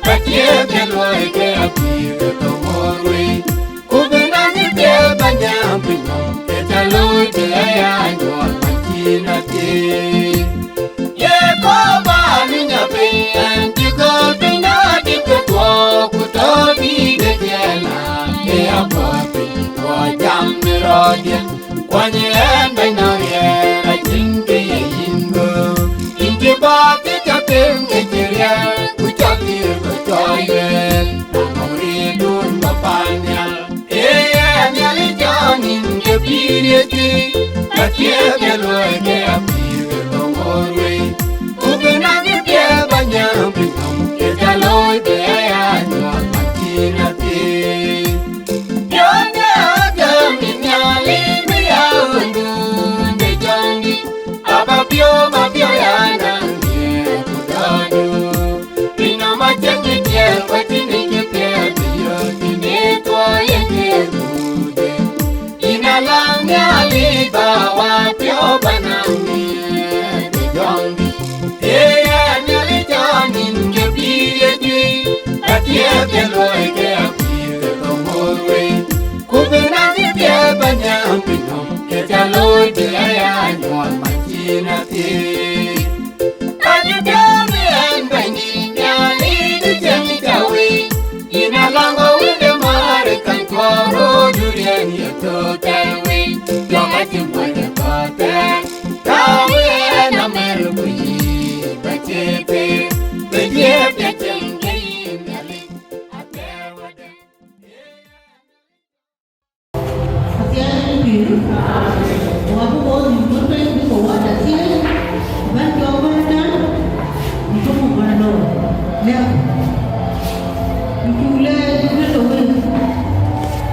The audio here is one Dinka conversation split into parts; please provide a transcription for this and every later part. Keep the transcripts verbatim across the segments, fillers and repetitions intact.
Ka tiëëk ke luɔi ke apïïr ke thok ŋoot wei, ku bï naŋ kë piɛth bä nyam piny nɔm, ke ca looi bï aya nyuɔɔth man cïn athiëëc. Ye kɔɔr bä luny apiny, ɛn cï gɔ̈ɔ̈r piny na dït ke thuɔɔk, ku tɔ dïït de tiɛɛl na, ke apuɔth piny thuɔɔk jam në rɔɔdiɛn. Kuany ɛn bɛ̈ny nɔn riɛɛr, acïn kë ye yïn gɔ̈ɔ̈r. Yïn cï bä kë cä them ke cï riɛɛr, ku cä thiëër bä cɔɔc lueel, na nɔŋ riɛɛrdun bä pan nhial. Ee yɛn Nhialic cɔɔl nïn ke pïïr ye tui, ka thiëëk ke luɔi ke apïïr ke thok ŋoot wei. Ku bï naŋ kë piɛth bä nyam piny nɔm, ke ca looi bï aya nyuɔɔth man cïn athiëëc. Piɔ̈n ya gäm yïn Nhialic bï ya wëndun de jɔŋdït, aba piɔ̈u, ba piɔ̈u ya naŋ nhiëër ku dɔ̈ɔ̈rdu. Piny nɔm acïn kë tiɛɛl, ku acïn kë piɛth bï yök, yïn ë thuɔɔu ye ke dhude. Yïn alaŋ Nhialic bä wa piɔ̈u bä naŋ nhiëër de jɔŋdït. Ee yɛn Nhialic cɔɔl nïn ke pïïr ye juëc, ka thiëëk ke luɔi ke apïïr ke thok ŋoot wei. Ku bï naŋ kë piɛth bä nyam piny nɔm, ke ca looi bï aya nyuɔɔth man cïn athiëëc. Ka cï piɔ̈u bï ɛn Bɛ̈nydït Nhialic de cieŋ ca wei. Yïn alaŋ wënde määr ë kany kuɔɔr röördun riɛn ye thööt thɛɛr wei. Jɔk acï muɔc ë thööt thɛɛr. Tääu yen amɛ̈r ku yï bä cie pïïr, bä cie piɛth cieŋ ke yïn Nhialic. Atɛ̈ɛ̈u wadɛ̈. Athiɛɛi pïïr, ku abï wo nïm bï piny bï ku wäda thiëëc, bɛ̈n jɔk bɛ̈n ëtɛ̈ɛ̈n, ku cuk ku bɛ̈n looi. Lɛ̈k, ku cuk leec bï lɔ wël,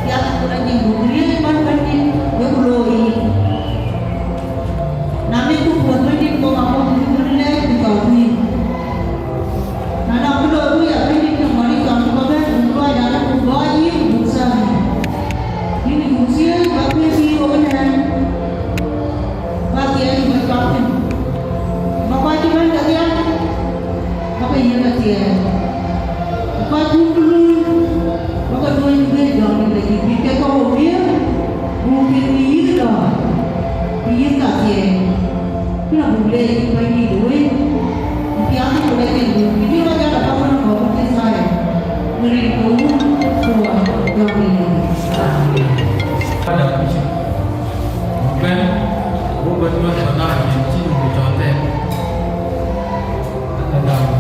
piath ku rɛc yic, ku riëëc bän bɛ̈n yic, wek ku looi yic. Na mïth ku puɔ̈th bɛ̈n yic, ku akɔ̈k bï bɛ̈n lɛɛc ku cɔl wïïr. Na nɔŋ kë looi ku ya bɛ̈n yic, nɔŋ ŋɔ̈n ë cɔl ku bä bɛ̈n, ku luɔi dan ku gɔɔc yïn, ku buk thääk yïn. Yïn ë yuk thiëëc, bä kuëëc yï wok ënɛ̈ɛ̈n, bä thiɛɛc bä cuak thïn. Bä kɔc cï bɛ̈n kedhie, bä ke yiëk athiɛɛi. Ku kɔc kuc bï luui, bä ke luöny bï jɔŋdït de yïth bï kek ke wok dhiëëth, buk piŋ në yïth dɔ̈ɔ̈r, ku yïth ka thiɛɛi. Kën abuk leec Bɛ̈nydït ë wëi, ku piath ku lɛc en wëu, ku cï rɔt jɔt apath wën kɔ̈k cï Thaya, në rin ke Wun ku Wät ku Jɔŋdït Lajik. Amen. Bɛ̈n, wo bɛ̈n wën bä na rin cïn ku cɔl thɛɛr. Ënɔɔnë,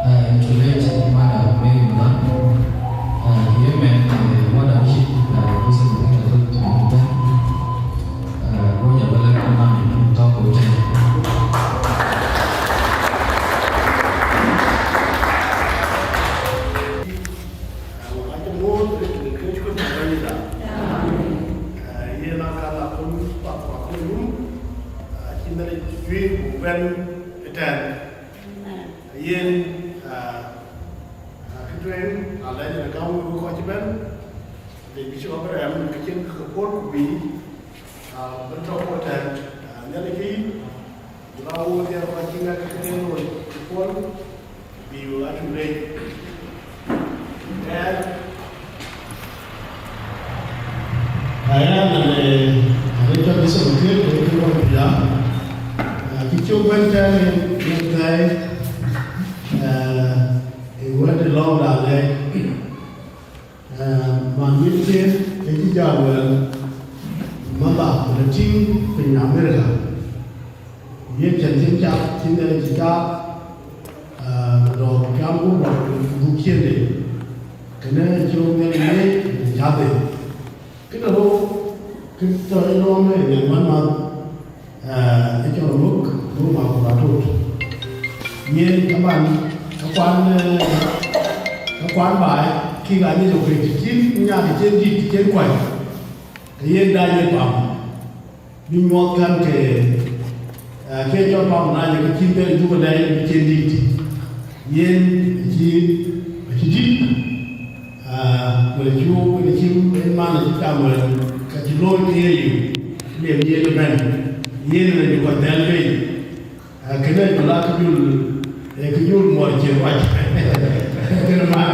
Uh, in congratulate Madam Mary Mulan. Uh, ye men, uh, what a shit, uh, person who has got to be done. Uh, go ya bala kan man, talk about it. Uh, I can go to the church, uh, ye la ka la kun pa pa kun, uh, cïn de juëc ku bɛ̈n ëtɛ̈ɛ̈n. Amen. Yen, ah, ah, kë tueŋ, alɛc në gäm wek kɔc cï bɛ̈n, Bishop Abraham, ke cïn ke puɔ̈l ku bï, ah, bï tɔ̈ puɔ̈l tɛ̈n, ah, Nhialic ke yïn, ku la wok diɛɛr kɔc cï ŋɛk ke tënë wok ke puɔ̈l, ku bï wok acuk leec. Ɣɛn, aya na le, ane cɔl Bishop Oker, ke ke wok pia, ah, kë cuk bɛ̈n tɛ̈n yen, yen thɛɛi, ah, ë wɛ̈t ë lɔ̈ŋda lɛc. Eh, man yen cï, ë cï jal wɛ̈ɛ̈r, mother, në tïŋ piny America. Yen cɛn cïn cak, cïn Nhialic cï cak, eh, dɔ̈ɔ̈r pial gup, gup ciëënde. Kënë cï wok Nhialic leec, në cath en. Kënë rou, kë tɔ̈ ë lɔ̈ɔ̈m ë nyan man math, eh, ë cɔl Ruk, Ruk Makuatot. Yen kaman, ka kuan, eh, ka kuan baai, kï ka nyic ë kuec, cïn nyak cïn dït cïn kuany. Ke yen dac ë pam, bï nyuɔɔth kän ke, eh, ke cɔl pam na ye ke cïn bɛ̈n juk ë dac cïn dït. Yen acï, acï dït. Ah, wël cuk, wël cï en man acï cam wël, ka cï looi ke ye yï, liep yen ëbɛ̈n, yen rëc kɔc dhɛl bei. Ah, kënë ku la kë jul, ee kë jul muɔr cie ruac. Kënë man,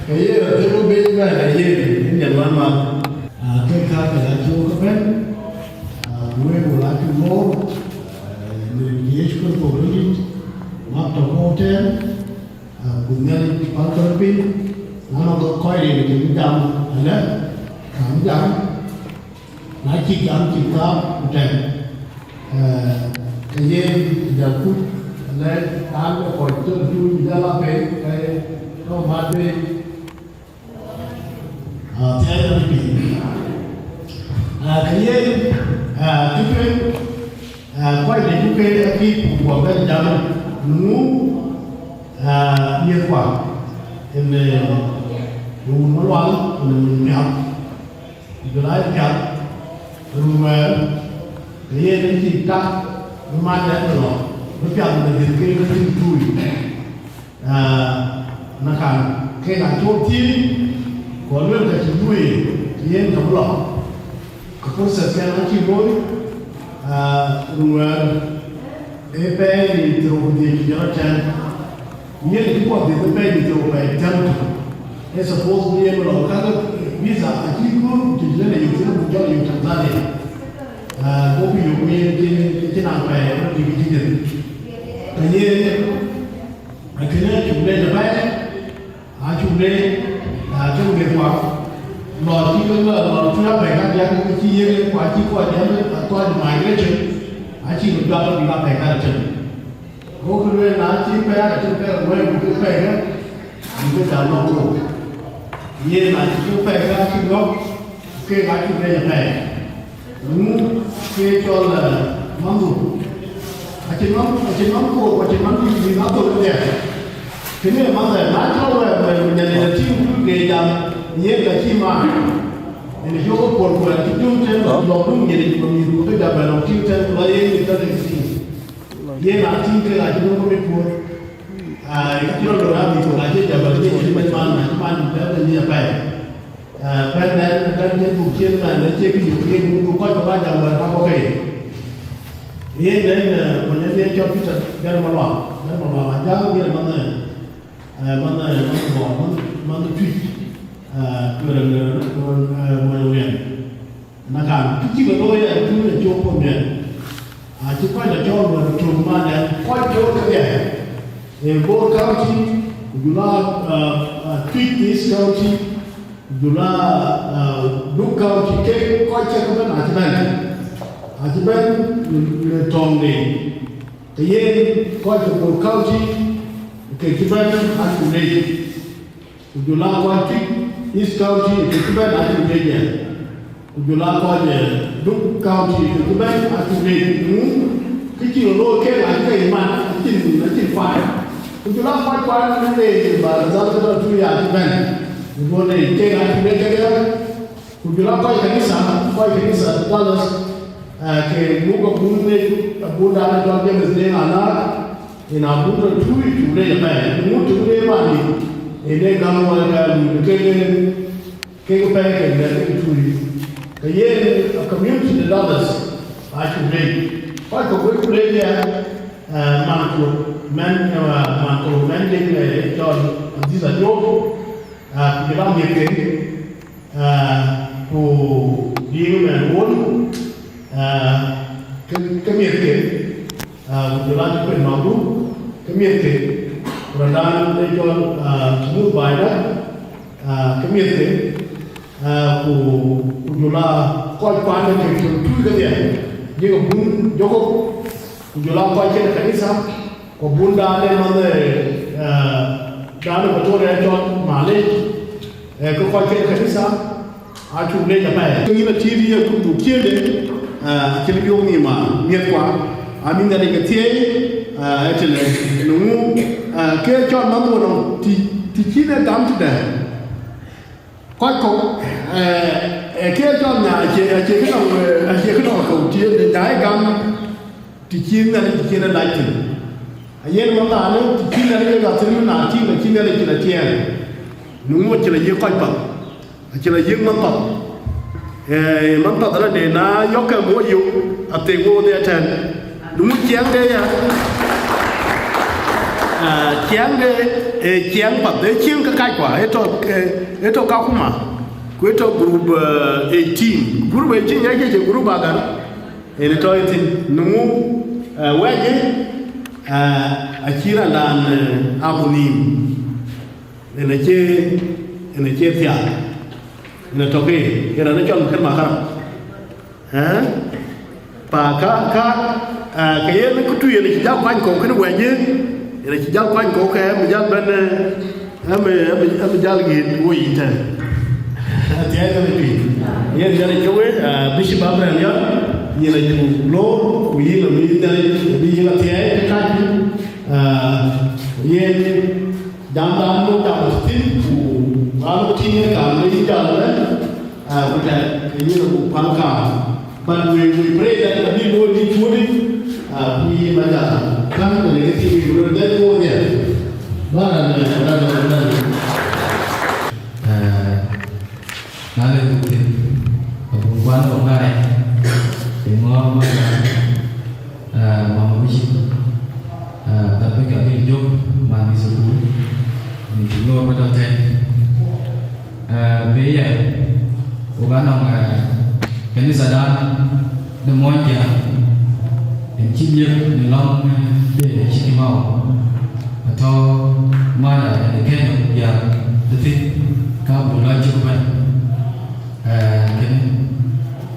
ke ye rɔt dhil bï bei bɛ̈n, ee yen, en nyan man man. Ah, ke ka ke la cuk ëbɛ̈n, ah, wek wël acï loor, ah, në Yecu Kërtho röt dït, mak tɔ̈ bɔ̈ tɛ̈n, Ah, ku Nhialic pal kɔc piny, na nɔŋ kɔc rin ke bï jam alë, ka bï jam, na cïk jam cïk thaar ku tɛ̈n. Eh, ke yen jal kuc alë, raan de kɔc tök tuuc jal a pei, ke tɔ̈ mat bei. Ah, thiɛɛc rɔt piny. Ah, ke yen, ah, kë tueŋ, ah, kɔc de cuk ke akï ku guɔ bɛ̈n jam nu, ah, miɛ̈thkua, en, eh, wun Malual, en wun Miak, ku jɔl a Piath, en wun Wɛɛr, ke yen en cï tak, bï man dɛ̈t lɔ, bï piath në dhiëth ke bï tïŋ tuuc. Ah, na kan, kek aa cɔl thiëëc, ku aluel ka cï lueel, yen ka bï lɔ. Ka process kɛn acï looi, ah, ruɛɛr ë pɛɛi ni thiërrou ku dhiëc ku jɔt rɔt tɛ̈n. Yen cï kuɔth dhiëth ë pɛɛi ni thiërrou pɛɛi tɛ̈n. Ë suppose bï yen lɔ ka ke visa acï kuur ku cï lënë yök thïn ku jɔl yök Tanzania. Ah, go bï yök yen cï, cï naŋ pɛɛi rɔt dït cï dhiëth. Ka yen, Akënë acuk leec apɛi, acuk leec, aa, cï wëëthkua. Lɔ cï ke lɔ, lɔ cï apɛi kadiäk ke cï yiëk, ku acï kɔc ë kɔc migration, acï ke juak bïk apɛi kadiäk. Gokï lueel, na cï pɛɛr acï pɛɛr wëëu bïk pɛɛi ke, bïk ke jal nɔ̈k kook. Yen acï ke pɛɛi ke acï nɔ̈k, kek acuk leec apɛi. Ŋu ke cɔl, eh, manhdu? Acïn man, acïn man koor, ku acïn man bï, bï na thok ëdhie. Kënë ë manhdu, na cɔl wɛɛr, wɛɛr, ku nyan ë tïŋ tuuc ke jam, yen ka cï maan. Yen cï wok puɔl, ku acï dum tën, lɔ dum nyin, ku mïth ku ke jam bɛ lɔ tïŋ tën, ku lɔ yen mïth ka ke tïŋ. Yen a tïŋ ke acï dum ke mïth puɔl. Ah, ë cï rɔt lɔ raan mïth, ku acï jam bɛ, yen cï man, man, man, bɛ bɛ nyin apɛi. Ah, bɛ̈n, bɛ̈n, bɛ̈n cïn buk ciëën man, ë cie kë yök yen, ku kɔc kɔ̈k aa jam wɛ̈t ka bɔ̈ ke. Yen ënë, eh, ku yen ë cɔl Peter Gɛ̈r Malual, Gɛ̈r Malual Ajaŋ, yen ë manh, eh, manh, eh, manh Bor, manh, manh Tuic, eh, ku ë, eh, manh Wiɛn. Na kan, kë cï ke looi ë tuuc ë cök puɔ̈u miɛt. Acï kɔc la cɔl wɛ̈t tök man ë kɔc cɔl kedhie. Ë Bor County, ku jɔl a, ah, ah, Tuic East County, ku jɔl a, ah, Duk County, kek kɔc cï ke bɛ̈n acï bɛ̈n. Acï bɛ̈n në, në tɔŋde. Ke yen kɔc ke Bor County, ke cï bɛ̈n acuk leec. Ku jɔl a kɔc Tuic East County, ke cï bɛ̈n acuk leec ë. Ku jɔl a kɔc, eh, Duk County, ke cï bɛ̈n acuk leec. Ŋu, kë cï looi kek acï ke man, acïn, acïn kuat. Ku jɔl a kɔc kuat në, eh, Bahr el Ghazal ke tɔ̈ Tuic acï bɛ̈n. Ku duɔ̈n, eh, kek acuk leec kedhie. Ku jɔl a kɔc kanitha, kɔc kanitha Dallas, eh, ke muk abun, eh, abun dan ë cɔl James Deng Alar, yen abun tɔ̈ Tuic, cuk leec apɛi. Ŋu tënë man, yen ë gam wɛ̈t ka luui kek, Kek pɛ̈i kek lɛ̈k kek tui, ke yen a community de Dallas acuk leec. Kɔc kɔ̈k wek ku leec ya, eh, man ku mɛn, eh, man ku mɛn leec, eh, cɔl Aziz Ajok, eh, ku jɔl a miɛ̈thke, eh, ku Diiŋ Mɛn Won, eh, ke, ke miɛ̈thke. Ah, ku jɔl a Kueny Magu, ke miɛ̈thke, ku raan dan ë cɔl, ah, Tumuth Baida, ah, ke miɛ̈thke, ah, ku, ku jɔl a kɔc kuan de kek tïŋ tui kedhie, jek abun Jacob, ku jɔl a kɔc ke kanitha, ku abun dan ë manh, eh, ah, dan ë Equatoria cɔl Malek, eh, ke kɔc ke kanitha, acuk leec apɛi. Ke yïn atït ye ku dhuk ciëëŋde, ah, acïn biök nhïïm aa, miɛ̈thkua, amïth Nhialic ke thieei, ah, ë tënë, në ŋu, ah, ke cɔl manh wun nɔm, të, të cïn e gam tëde. Kɔc kɔ̈k, eh, eh, ke cɔl nya acie, acie kënɔŋ, eh, acie kënɔŋ akɔ̈u tiëëŋde, nya ë gam. Të cïn Nhialic të cïn e lac thïn. Ayen manh thaani, të cïn Nhialic e ɣa thïn, na tïŋ, acïn Nhialic cïn atiɛɛl. Në ŋu acïn ayiëk kɔc path, acïn ayiëk manh path. Eh, manh path alande, na yɔ̈kkë moc yök, athek wo dhia tɛ̈n. Në ŋu ciɛɛŋde ya? Ah, ciɛɛŋde, eh, ciɛɛŋ path, ee cieŋ ke kackua, ee tɔ̈, eh, ee tɔ̈ Kakuma, ku ee tɔ̈ group, eh, eighteen. Group eighteen ŋiɛc ke cï group agar. Yen tɔ̈ thïn, në ŋu, eh, wɛ̈c, eh, acï raan dan, eh, abun nhïïm. Yen acie, yen acie thiaak. Yen atɔ̈ ke, yen raan ë cɔl Makër Makaram. Eh? Pa ka, ka, eh, ke yen këtu yen acï jal kuany kɔ̈u kënë wɛ̈c, yen acï jal kuany kɔ̈u ke, bï jal bɛ̈n, eh, Ëmë, ëmë, ëmë jäl ŋiɛc wo yic tɛ̈n. Athiɛɛi ke piny. Yen Nhialic ke we, ah, Bishop Abraham Yɔn, nyin acuk loor, ku yïn amïth Nhialic, bï yïn athiɛɛi ke kacku. Ah, yen jamdan muk jam thïn, ku ɣan tïŋ ë kaam ë yï jäl ëbɛ̈n. Ah, ku tɛ̈ ke yïn abuk päl kaam. But we, we pray that we will be good, uh, we might, uh, come to the negative, we will let go there. Bara na, bara na, bara na. Eh, na le duk thïn, abun kuan kɔ̈k daai, ë ŋɔ̈ɔ̈r mama, eh, mama Bishop, eh, Rebecca Abil Jok, man ë thukul, në cï loor ba tɔ̈ tɛ̈n. Eh, bï yɛn, wok anɔŋ, eh, kanithadan de Muɔnyjäŋ, en cï liep në lɔŋ, eh, de cï Kimau, atɔ̈ mada de Kenya ku diäär de thïn, ka buk lɔ cök ëbɛ̈n. Eh, kënë,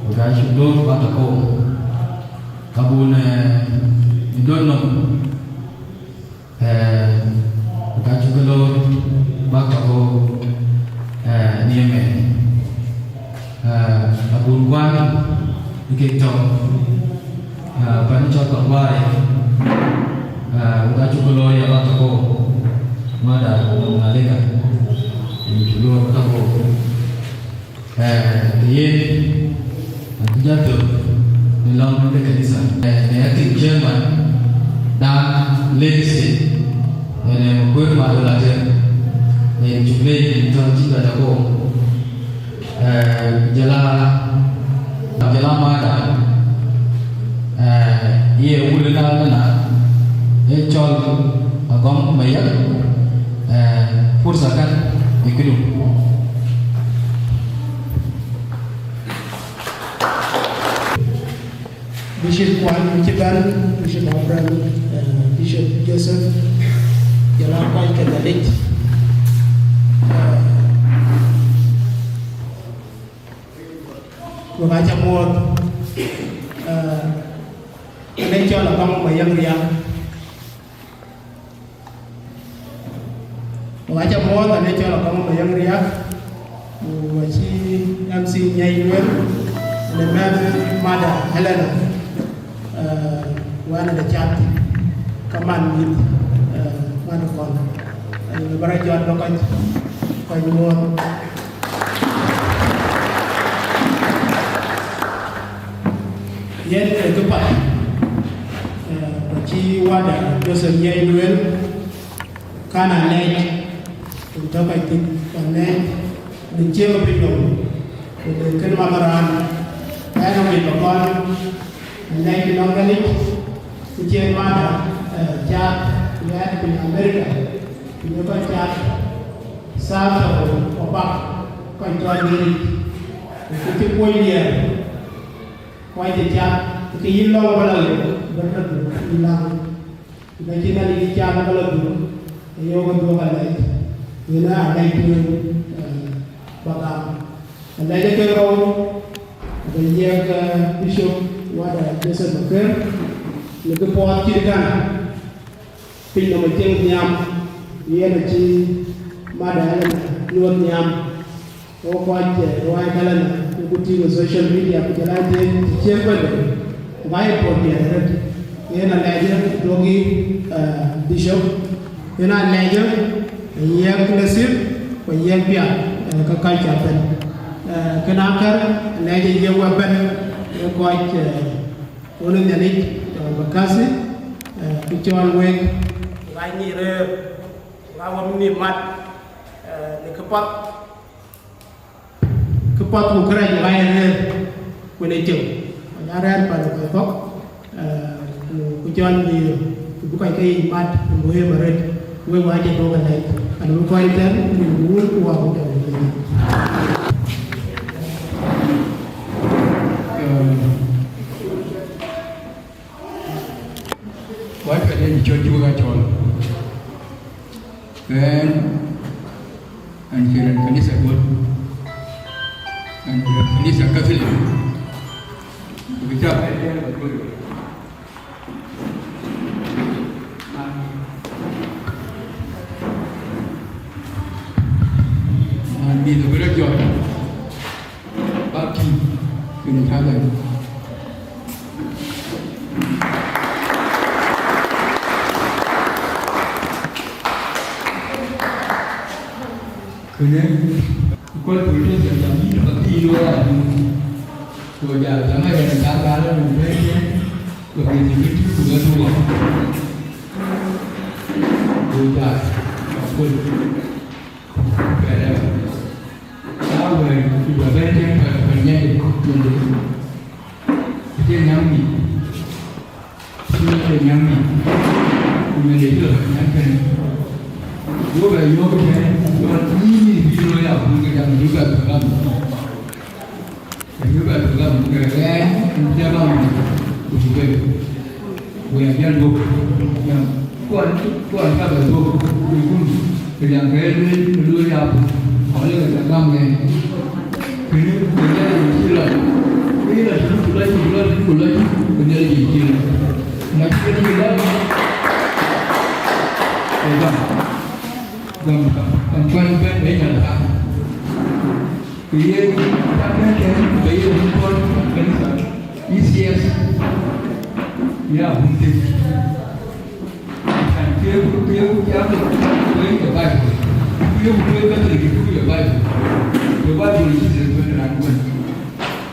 wok acuk loor ba tɔ̈ kɔ̈u. Ka bun, eh, në döt nɔm, Eh, ka cuk ke loor bäk tɔ̈ kɔ̈u, eh, në ëmën. Eh, abun kuan ë kek tɔ̈, eh, pan cɔl Kɔŋ Guari, eh, ka cuk ke loor ya bäk tɔ̈ kɔ̈u, mada nɔm na leka, ë cuk loor bäk tɔ̈ kɔ̈u. Eh, yen, an cï jal thök në lɔŋ de kanitha. Eh, në acting chairman dan Lake State, eh, në Makuer Madol Ater, eh, cuk leec në tɔ̈ cï bɛ̈n tɔ̈ kɔ̈u. Eh, jɔl a, jɔl a mada, eh, ye wulëna lëna, ee cɔl Agɔŋ Mayak, eh, fursa kan, ë këdu. Bishop kuan cï bɛ̈n, Bishop Abraham, eh, Bishop Joseph, jɔl a kɔc ke Nhialic. Eh, wek aca muɔɔth, eh, ënë cɔl Agɔŋ Mayak Riak. Wok aca muɔɔth, ënë cɔl Agɔŋ Mayak Riak, ku acï M C Nyai lueel, në mɛ̈th mada Helena, eh, wɛ̈n de cath, ke man mïth, eh, man kɔn. Eh, bä rɔt jɔt bä kɔc, kɔc muɔɔth. Yen ee këpath, eh, ku cï wada Joseph Nyai lueel, kan a lɛc, ku tɔ̈ kɔc thïn, ku lɛc, ku Në ciëŋ piny nɔm, ku de kën mama raan, ɣɛn ë wec ba kɔn, në lɛc nɔm Nhialic, ku cïn mada, eh, cath, ku ɣɛn piny America, ku ye kɔc cath, South of Opak, kɔc tɔ̈ America, ku cï kuɔny diɛɛr, kɔc cï cath, ke yïn lɔ̈ŋ ba la ɣet, ba la dhuk, yïn läŋ. Ku ka cïn Nhialic cï cath ba la dhuk, ayok dhuɔ̈k alɛc, yen aa alɛc tueŋ, eh, ba gam. Alɛc ë ke rou, ba yiɛk, eh, Bishop Wada Joseph Maker, në kë puɔth cït kan, piny nɔm acieŋ nhiam, yen acï mada ëlë nyuɔɔth nhiam. Wo kɔc, eh, ruääi Galana, ku tïŋ ë social media, ku jɔl a tëë të ciëŋ bɛ̈n, ku ka ye puɔ̈th piɛth arëët. Yen alɛc ë duɔ̈kï, eh, Bishop, yen alɛc ë yiɛk nasip, ku yiɛk piath, eh, ke kɔc cä bɛ̈n. Eh, kën akär, alɛc ë yiɛk wek bɛ̈n, ë kɔc, eh, wën ë Nhialic, eh, Bakasi, eh, ku cɔl wek, ɣa nyïïr rëër, ɣa wä mïth mat, eh, në këpath. Këpath ku kërac ë ɣa ye rëër wën ë cieŋ, ɣa ya rɛ̈ɛ̈r pan ë kɔc kɔ̈k, eh, ku, ku cɔl nyïïr, ku bï kɔc ke yic mat, ku bï wëëm arëët, wek wa cï duɔ̈k alɛc, an bï kɔc tɛ̈n, ku bï wun, ku wa ku jɔl piny. Wacä de cɔl cuk acɔl. Ɣɛn, ɣɛn cï rɛ̈n kanitha Guɔ̈t, ɣɛn rɛ̈n kanitha Catholic. Bï cä bɛ̈n tɛ̈n ba lueel. Man mïth abï rɔt jɔt. Baptism, kënë cä bɛ̈n. Kënë, kɔc politician jam yïn baptism wala. Ku jal jam ë ɣɛn cä gäl ë nu bɛ̈n yɛn, ku bï nu bï tïŋ ku bɛ tuɔɔk. Ku jal, ku bɛ̈n ë. Aa wɛ̈ɛ̈r, ku bɛ bɛ̈n tënë pɛ̈l, pɛ̈l Nhialic, Nhialic. Ku cïn nyam mïth, cïn nyam mïth, ku Nhialic cï nyam tënë. Go bɛ yɔ̈ɔ̈k tënë, yɔ̈ɔ̈k yïn mïth bï lɔ ya bun ke jam, du bɛ bɛ gam. Ke du bɛ bɛ gam, ke ɣɛn, ku jam mïth, ku bï bɛ̈n. Wek ajäl duɔ̈k, yam, kuan, kuan ka bɛ duɔ̈k, wek kun, ke yam kɛ lueel, lueel ya, kɔn le ka gam ŋɛn. Kënë, ke Nhialic cï lɔ, ke yïn la tëdu ku lɔ, ku lɔ, ku lɔ, ke Nhialic cï lɔ. Na cï Nhialic lɔ, ke gam, gam, gam kuan bɛ̈n, bɛ̈n nyal ka. Ku ye tak në tɛ̈n, ku ye rin kɔn kanitha, E C S, ya bun thïn. Can ke ku, ke ku jam, ku ye Bible. Ku ye ku ye Catholic, ku ye Bible. Ku Bible is the good and good.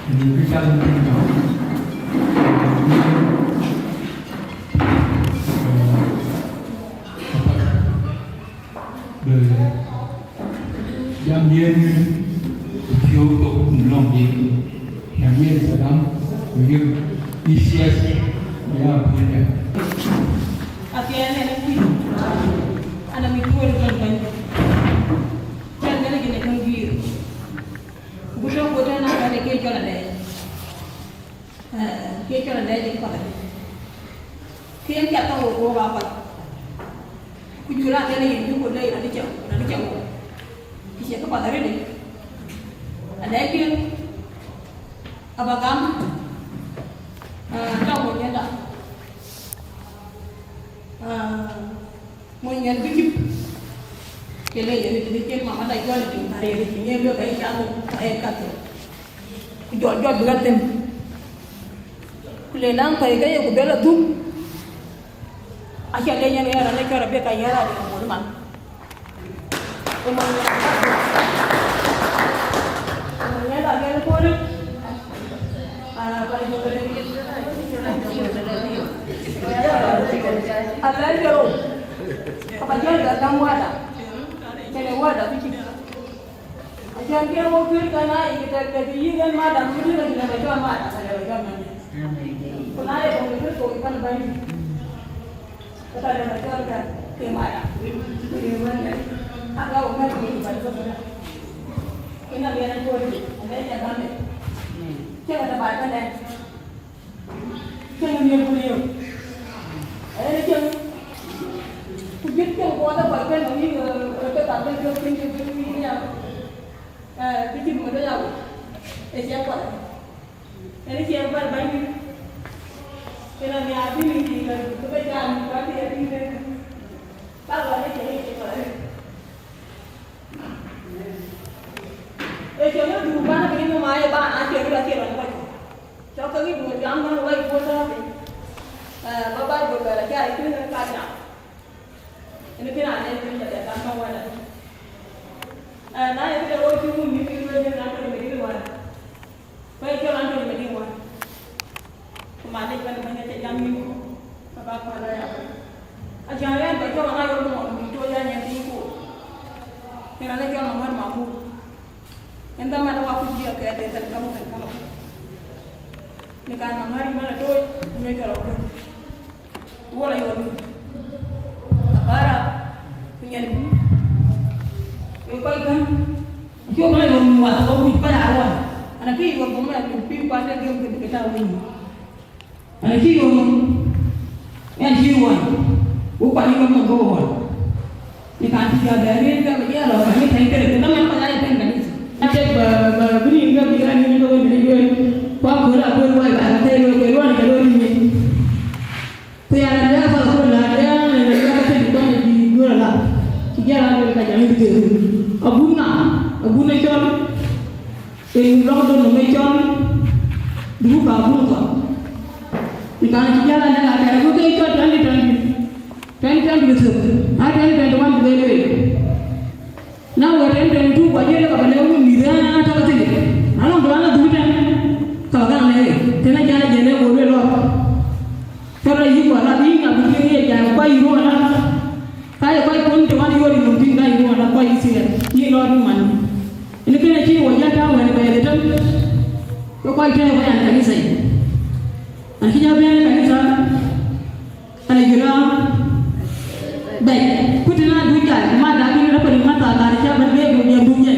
Ni ku jam thïn ka. Bï jam diɛ̈n ku piɔ̈u thok në lɔ̈ŋ diɛ̈n, na yen Saddam ku yök E C S ya puɔ̈nydɛn. Apiɛth ɛn ë kuc, an, amïth tuɔɔr ë jɔl bɛ̈ny. Cän Nhialic ë kën guiir. Ku bï tɔ̈u ku tɛ̈n aa kën ë ke cɔl alɛɛc. Eh, ke cɔl alɛɛc ë path. Ke yen piath ka wok, wok aa path. Ku jur aa kën yen cuk ku lɛc rɔt ë cam, rɔt ë cam wok. Kë cie këpath arëët. Alɛɛc aba gam, ah, tɔ̈ wok yen da. Ah, Mony ŋɛn bï cïp, ke le yen tëde cïn mama da jɔl tïŋ, na rëër tïŋ yen luel ka ye cath, ka ye kath. Ku jɔl jɔt bï ɣa them. Ku le naŋ thɛ̈i ke ye ku bɛ la dhuk. Aca le yen ɣɛɛr an, acɔl abï ka yɛ̈ɛ̈r adï ŋuɔ̈t man. Ku mony ŋɛn, ku mony ŋɛn da ɣɛɛr puɔ̈rë. Alɛɛc ke rou, ka ba jäl bɛ gäm wada, kɛnɛ wada bï cï. Cän ke wok cuël kan aa yic tɛ̈k tɛ̈k yïk en madam, ku tënë cï lëu ba cɔl madam, ka lëu ba cɔl madam. Ku na ye kɔ̈k ke kërkɔ̈k ë pan bäny, ke ka lëu ba cɔl ke, ke madam. Ku ye wën ë, aka wok mɛ̈t ke yï pan bäny. Ke na yen en kuɔ̈ɔ̈t, ane nya gam ë. Cï ka tɔ baai pandɛn. Cieŋ miël ku liu. Ënë cieŋ. Ku jut cieŋ kuɔɔth ë kuɔc kën nɔm yïk, ë, ë, ke ka bɛ̈n piɔ̈u cieŋ cieŋ cieŋ yïk nhial. Ë, kë cït ŋöt ë ya wut. Ë ciɛk kuɔth. Ënë ciɛk kuɔth bäny. Kën a nhiaar bï yïk yïk, ke bɛ jam, ku athiɛɛr bï yïk. Bak lɔ në ciɛk yïk kuɔth. Ee cï ŋö dhuk bän ke yïn ë mac ë baan, acï röt acï rɔt kɔc. Cɔk ke ŋic duööt jam bän wɛ̈i puɔ̈u tɔ̈ piny. Ee, ba Baibul luɛɛl acä yï tïŋ ë ka jam. Ënë kënë anɛn piny tɛ̈dɛ̈t kan bä wɛ̈t adï. Ee, na ye këde röör cï muk mïth ke lueel yen Anthony Madiŋ Wän. Ku ye cɔl Anthony Madiŋ Wän. Ku mac dec bän bäny acä jam yïn, ka bä kuɛ̈n rɔt ya. Acän rɛ̈ɛ̈r bä cɔk ana yɔl mɔɔr mïth tooc ya nyan thiin ku. Yen raan ë cɔl Maŋuɛ̈t Mamuk. Yen dhaman ë wakuc bï akɛɛr de thɛn kamu thɛn kamu. Në kan Maŋuɛ̈t yï man atooc, ku nyuc ke rɔt kuc. Wala yɔl mïth. Apara, ku nyan ku. Ku kɔc kän. Cuk na yom wath ba wic ba ya wan. Ana ki yom ba ma yom pi pa de gem ke ta wun. Ana ki yom. Yan ki wan. Wo pa ni yom ba wan. Ni kan ti ya da rin ka ba ya lo ka ni tan ke ke na ma pa ya tan ka ni. Ate ba ba bini ga bi ga ni ko ni ni. Kwa ko la ko wa ba ta yo ke wan ka lo ni. Ku ya rɛ̈ɛ̈r ya thɔ̈l ku la rɛ̈ɛ̈r, rɛ̈ɛ̈r ya ka tëdï kuany adï duöör ala, cï jal aa lueel ka jam ë bï thëëk. Abun ŋa? Abun ë cɔl, ee lɔ̈k döt nɔm ë cɔl, duk abun thɔ̈l. Ku kan cï jal aa lɛ̈k akɛ̈ɛ̈r, ku ke cɔl twenty twenty, twenty twenty bï thëëk, aa twenty twenty one bï lueel. Na wɛ̈t twenty twenty two ku ajiël ka ba lɛ̈k wun mïth ënë aa tɔ̈ ke thïn. Na nɔŋ duan adhuk tɛ̈n, ka ba kaŋ lɛ̈k, tënë jal ajël ë go lueel lɔ̈ɔ̈r. Cɔl rɔt yïk wala bï ŋa bï piŋ ye jal kɔc yï ruɔn ala. Ka ye kɔc kun të wan yöör yï nɔm tïŋ ka yï ruɔn ala kɔc yï thiëër, yï lɔɔr yï man. Ënë kënë acï wɔ jal tääu wɛ̈n bɛ̈ɛ̈r ëtëm. Ke kɔc tëë kɔc an kanitha yic. An cï jal bɛ̈ɛ̈r ë kanitha. Ana jula bai. Kuti na duja ma da kini rapa ni mata ka da ba be duja duja.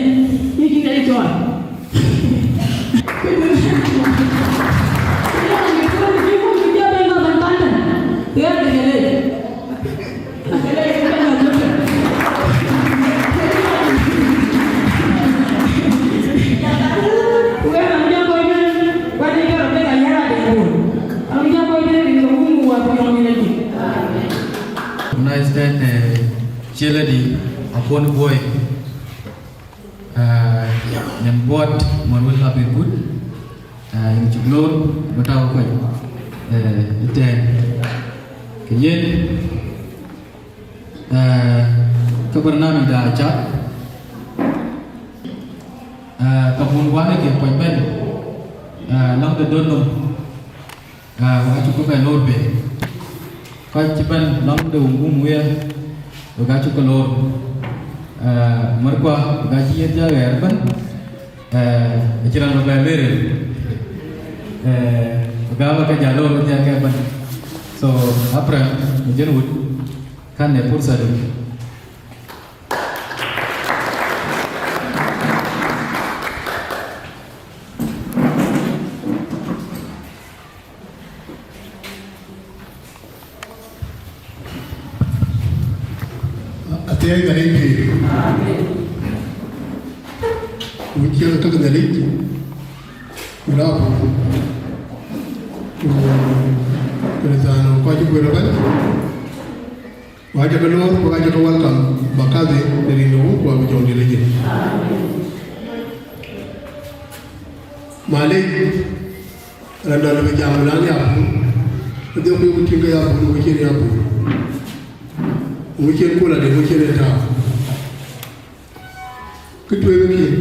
Ni kini ai ton. Ya ni le. Wewe na mjako ile, kwani kama pesa yara de. Amjako ile ni Mungu wa kuamini. Nice that, eh, cheladi, Apuɔn Buɔi. Eh, nyan buɔt, mon wël ka bï kut. Eh, yïn cuk lor, bï tääu kɔc. Eh, ëtɛ̈ɛ̈n. Kë yen, eh, ke barnamij da acak. Eh, ka bun wani ke kɔc bɛ̈n. Eh, lam de döt nɔm. Ah, wek acuk bɛ lor bei. Kɔc cï bɛ̈n lɔŋ de Wungum wiɛɛr, wek acuk ke lor. Ah, märkua, wek acï yiëth jɔ ɣɛɛr ëbɛ̈n. Ah, acï raan bɛ bɛ ler. Ah, wek aa bä ke jɔ lor wedhie ke ëbɛ̈n. So, Abraham, ë jön wut, kan ë pursa du. Athiɛɛi Nhialic pïïr. Wun ciɛɛŋ tök Nhialic, ku rap, ku Krïthiano kɔc cï guëër ëbɛ̈n. Wacä ke loor, ku wacä ke welcome, ba kadhi, në rin de Wun ku Wä ku Jɔŋdït Lajik. Malec, raan dɔ̈ lëu bï jam, na ya bun, ke dhiɔp ku tïŋ ke ya bun, ku cïn ya bun. Ku cïn kula de, ku cïn ë tääu. Kë tueŋ ë kiën.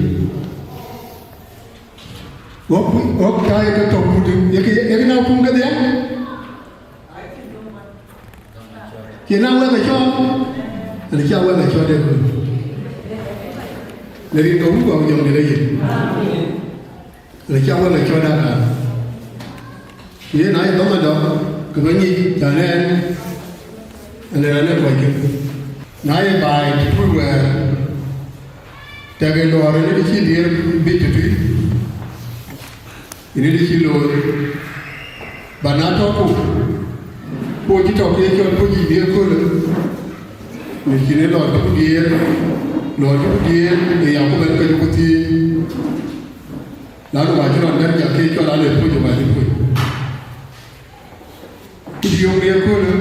Wok, wok cä ye ke tɔ̈ mut, ye ke, ye ke na kum kedhie? Ye na wek acɔɔl? Ënë cä wek acɔɔl de. Në rin ke Wun ku Jɔŋdït aye. Amen. Lë cä wek lɔ cɔ̈t aka. Yen aa ye dhɔ̈m adɔ̈, ke bä nyic, cän ɛn, ɛn ee raan ë kɔc kë. Na ye baai të tui wɛɛr, tɛ̈kë lɔɔr ënë të cï diëër biic tëtui, ënë të cï looi. Ba na tɔ̈ ku, ku cï tɔ̈ ke ye cɔl ku yic diëër köölë, në cïn ë lɔɔr cï ku diëër, lɔɔr cï ku diëër ë ya ku bɛ̈n ke cï ku thiëëc. Na nu acï rɔt dɛ̈t jak ke cɔl an, ee puc, ë ba cï puc. Ku yöŋ ye köölë,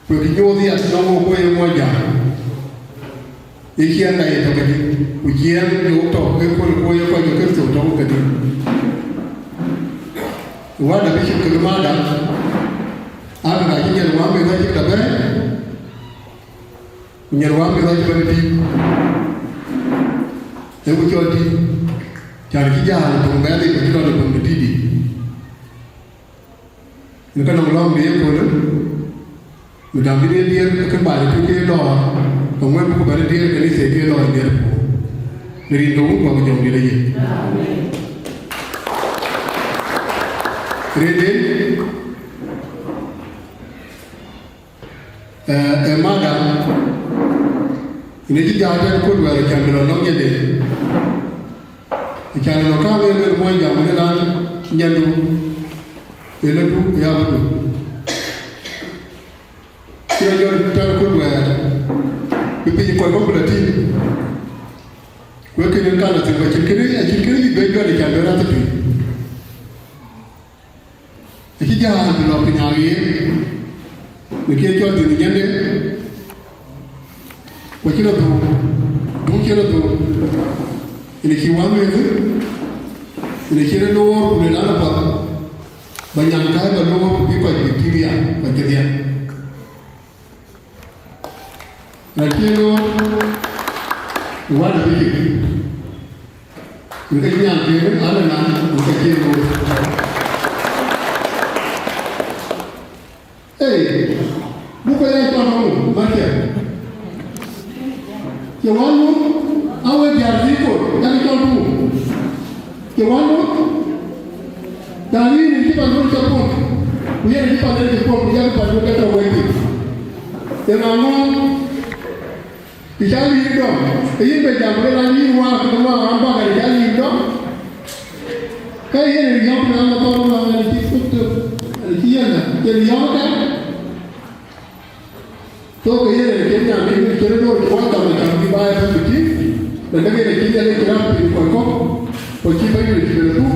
ku kë nyuɔɔth yat nɔŋ wok ku ye Muɔnyjäŋ, ë ciɛɛŋda ye tɔ̈ kedï, ku ciɛɛŋ de wok tɔ̈ ke kööl ku ye kɔc ke Kërtho tɔ̈ kedï. Wada bï cït kekë mada, aa kek acï nyan wämith acï tɔ bɛ̈ɛ̈i, ku nyan wämith acï bɛ̈n tïŋ, ee ku cɔl tïŋ, cän cï jäl töŋ bɛ̈ɛ̈r yic, ku cï lɔ në töŋ de tïtdï. Në ke nɔŋ lɔ̈ŋ de yeköölë, mïdäŋ bï de diëër ke baai tök ke lɔɔr, ke ŋuɛ̈n bï ku bɛ̈n diëër ë kanitha ke lɔɔr diëër puɔ̈u. Në rin ke Wun ku Jɔŋdït aye. Rëënden, ee, ee mada, yen acï jäl tɛ̈n kut wɛɛr cän bï lɔ nɔŋ nyande. Cän lɔ kaŋ ë luel Muɔnyjäŋ, luel an, nyandu, ë lɔ du, ë ya bï du. Cï rɔt jɔt tɛ̈n kut wɛɛr, bï piny kɔc bɔ̈ ku lɔ tïŋ. Wek kënë kan lɔ thïn, ku acïn kënë, acïn kënë yï bɛ jɔt, cän bï raan thïn tui. Acï jäl bï lɔ piny aɣeer, në kë ye cɔl dhil nyande, ku acï lɔ dhuk, dhuk cï lɔ dhuk, yen acï wämëth, yen acï rɔt loor, ku luel an, apath, ba nyan kääc ba loor, ku bï kɔc bï tïŋ ya, kɔc cï dhiɛl. Na cï loor, wada bï cïk. Në ke nyan kën alë na, në ke cï loor. Ei, buk ya cɔl ŋö, Mathias? Cï wä loor, awe diäär thii kor, yak cɔl du. Cï wä loor, na yïn cï pan wën cä pɔ̈l, ku yen cï pan ë cï pɔ̈l, ku yak pan wën ke tɔ wek thïn. Yen aŋɔ̈ɔ̈ŋ, të cä liir dɔm, ke yïn be jam, ke raan yïn waak, ke waak raan bäk, ke cä liir dɔm. Ke yen ë riɔ̈ɔ̈k, raan lɔ thɔn, raan cï thuk thok, cï yen, yen riɔ̈ɔ̈k ëtɛ̈ɛ̈n. So ke yen ë cïn nyan kë cïn röör cï wä gam ë cam bï baai bï tïŋ, na dek yen ë cïn Nhialic cï raan piny kɔc kɔ̈k, ku cï Bɛ̈nydït cï bɛ̈n ë thuk,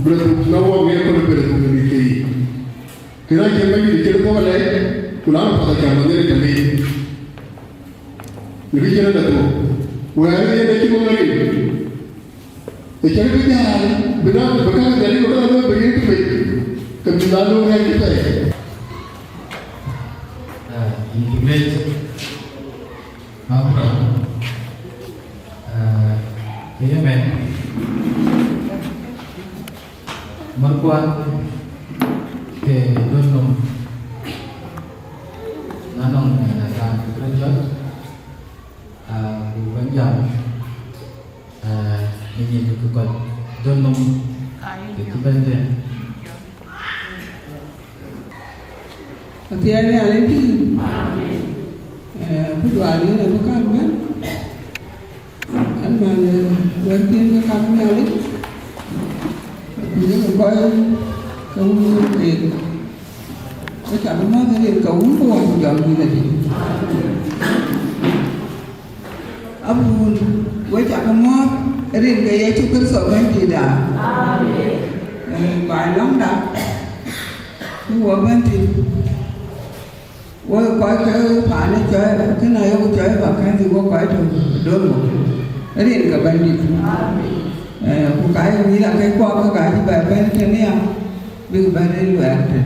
bï rɔt thuk na wok ŋiɛc kɔn ë bɛ̈n ë thuk ë mïth ke yiic. Kën acïn Bɛ̈nydït cïn thok alɛɛc, ku na rɔt path acam bï Nhialic tɔ leec. Në kë cïn rɔt thok, wɛ̈ɛ̈r ë yen acï ŋɔ̈ŋ arin. Ë cïn kë jäl, bï na, bï käŋ Nhialic bï käŋ luɔi bï yen kë mec, ke bï na luɔi ŋɛc kë thɛɛr. Ah, yïn kë mec, Abraham. Ah, ke ye mɛn. Märkuan ke döt nɔm, na nɔŋ, eh, raan ke kërɛc jɔt, ah, ku bɛ̈n jam, eh, në nyin ke kɔc döt nɔm ke cï bɛ̈n tënë. Athiɛɛn Nhialic tïŋ. Eh, ku dual yen abï kan bɛ̈n. An man, eh, wɛ̈t thiin ke kan Nhialic. Ku ye ke kɔc ke wun rin. Ku cak mɔ̈th rin ke wun ku wän ku jɔl wun adï. Abun, we cak mɔ̈th rin ke Yecu Kërtho Bɛ̈nydïïtda. Amen. Eh, baai lɔ̈ŋda, ku wɔ bɛ̈n thïn. Wok kɔc ke paan ë cɔɔi, kënë ayok cɔɔi Mackenzie, wok kɔc tɔ̈ Dongo, rin ke Bɛ̈nydït. Eh, ku ka ye mïth akëc kuɔɔk ke ka cï bɛ bɛ̈n tënë ya, bïk bɛ̈n ë luɛɛk tën.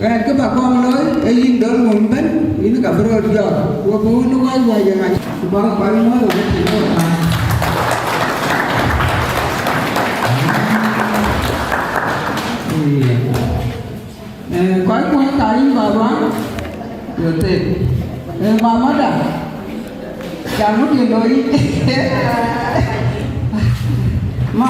Ɣɛn kë bä kɔn looi, ee yïn Dongo ëbɛ̈n, yïn ka bï röt jɔt, ku bï wun wai wai ë ŋac, ku bä kɔc muɔ̈th ë wun cï röt paan. Ee. Eh, kɔc kuɔny ka yïn baba, yo tek. Eh, mamada, Aŋuɔ̈t ye looi. Ma.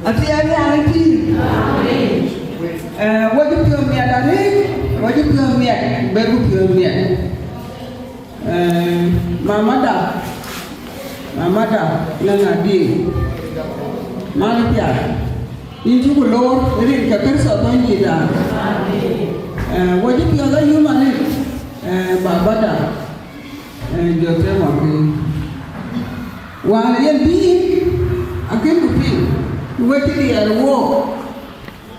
Atiɛɛn Nhialic pïïr. Eh, wɔ cï piɔ̈u miɛt arëët, wɔ cï piɔ̈u miɛt, bɛ̈ɛ̈rku piɔ̈u miɛt. Eh, mamada, mamada, lëŋ adï, man piath, yïn cï ku loor rin ke Kërtho Bɛ̈nydïïtda. Eh, wɔ cï piɔ̈u ayum arëët, eh, babada. Eh, Joseph Makuei. Wään yen bï yïn, akën ku piŋ, ku we cï diɛɛr wook,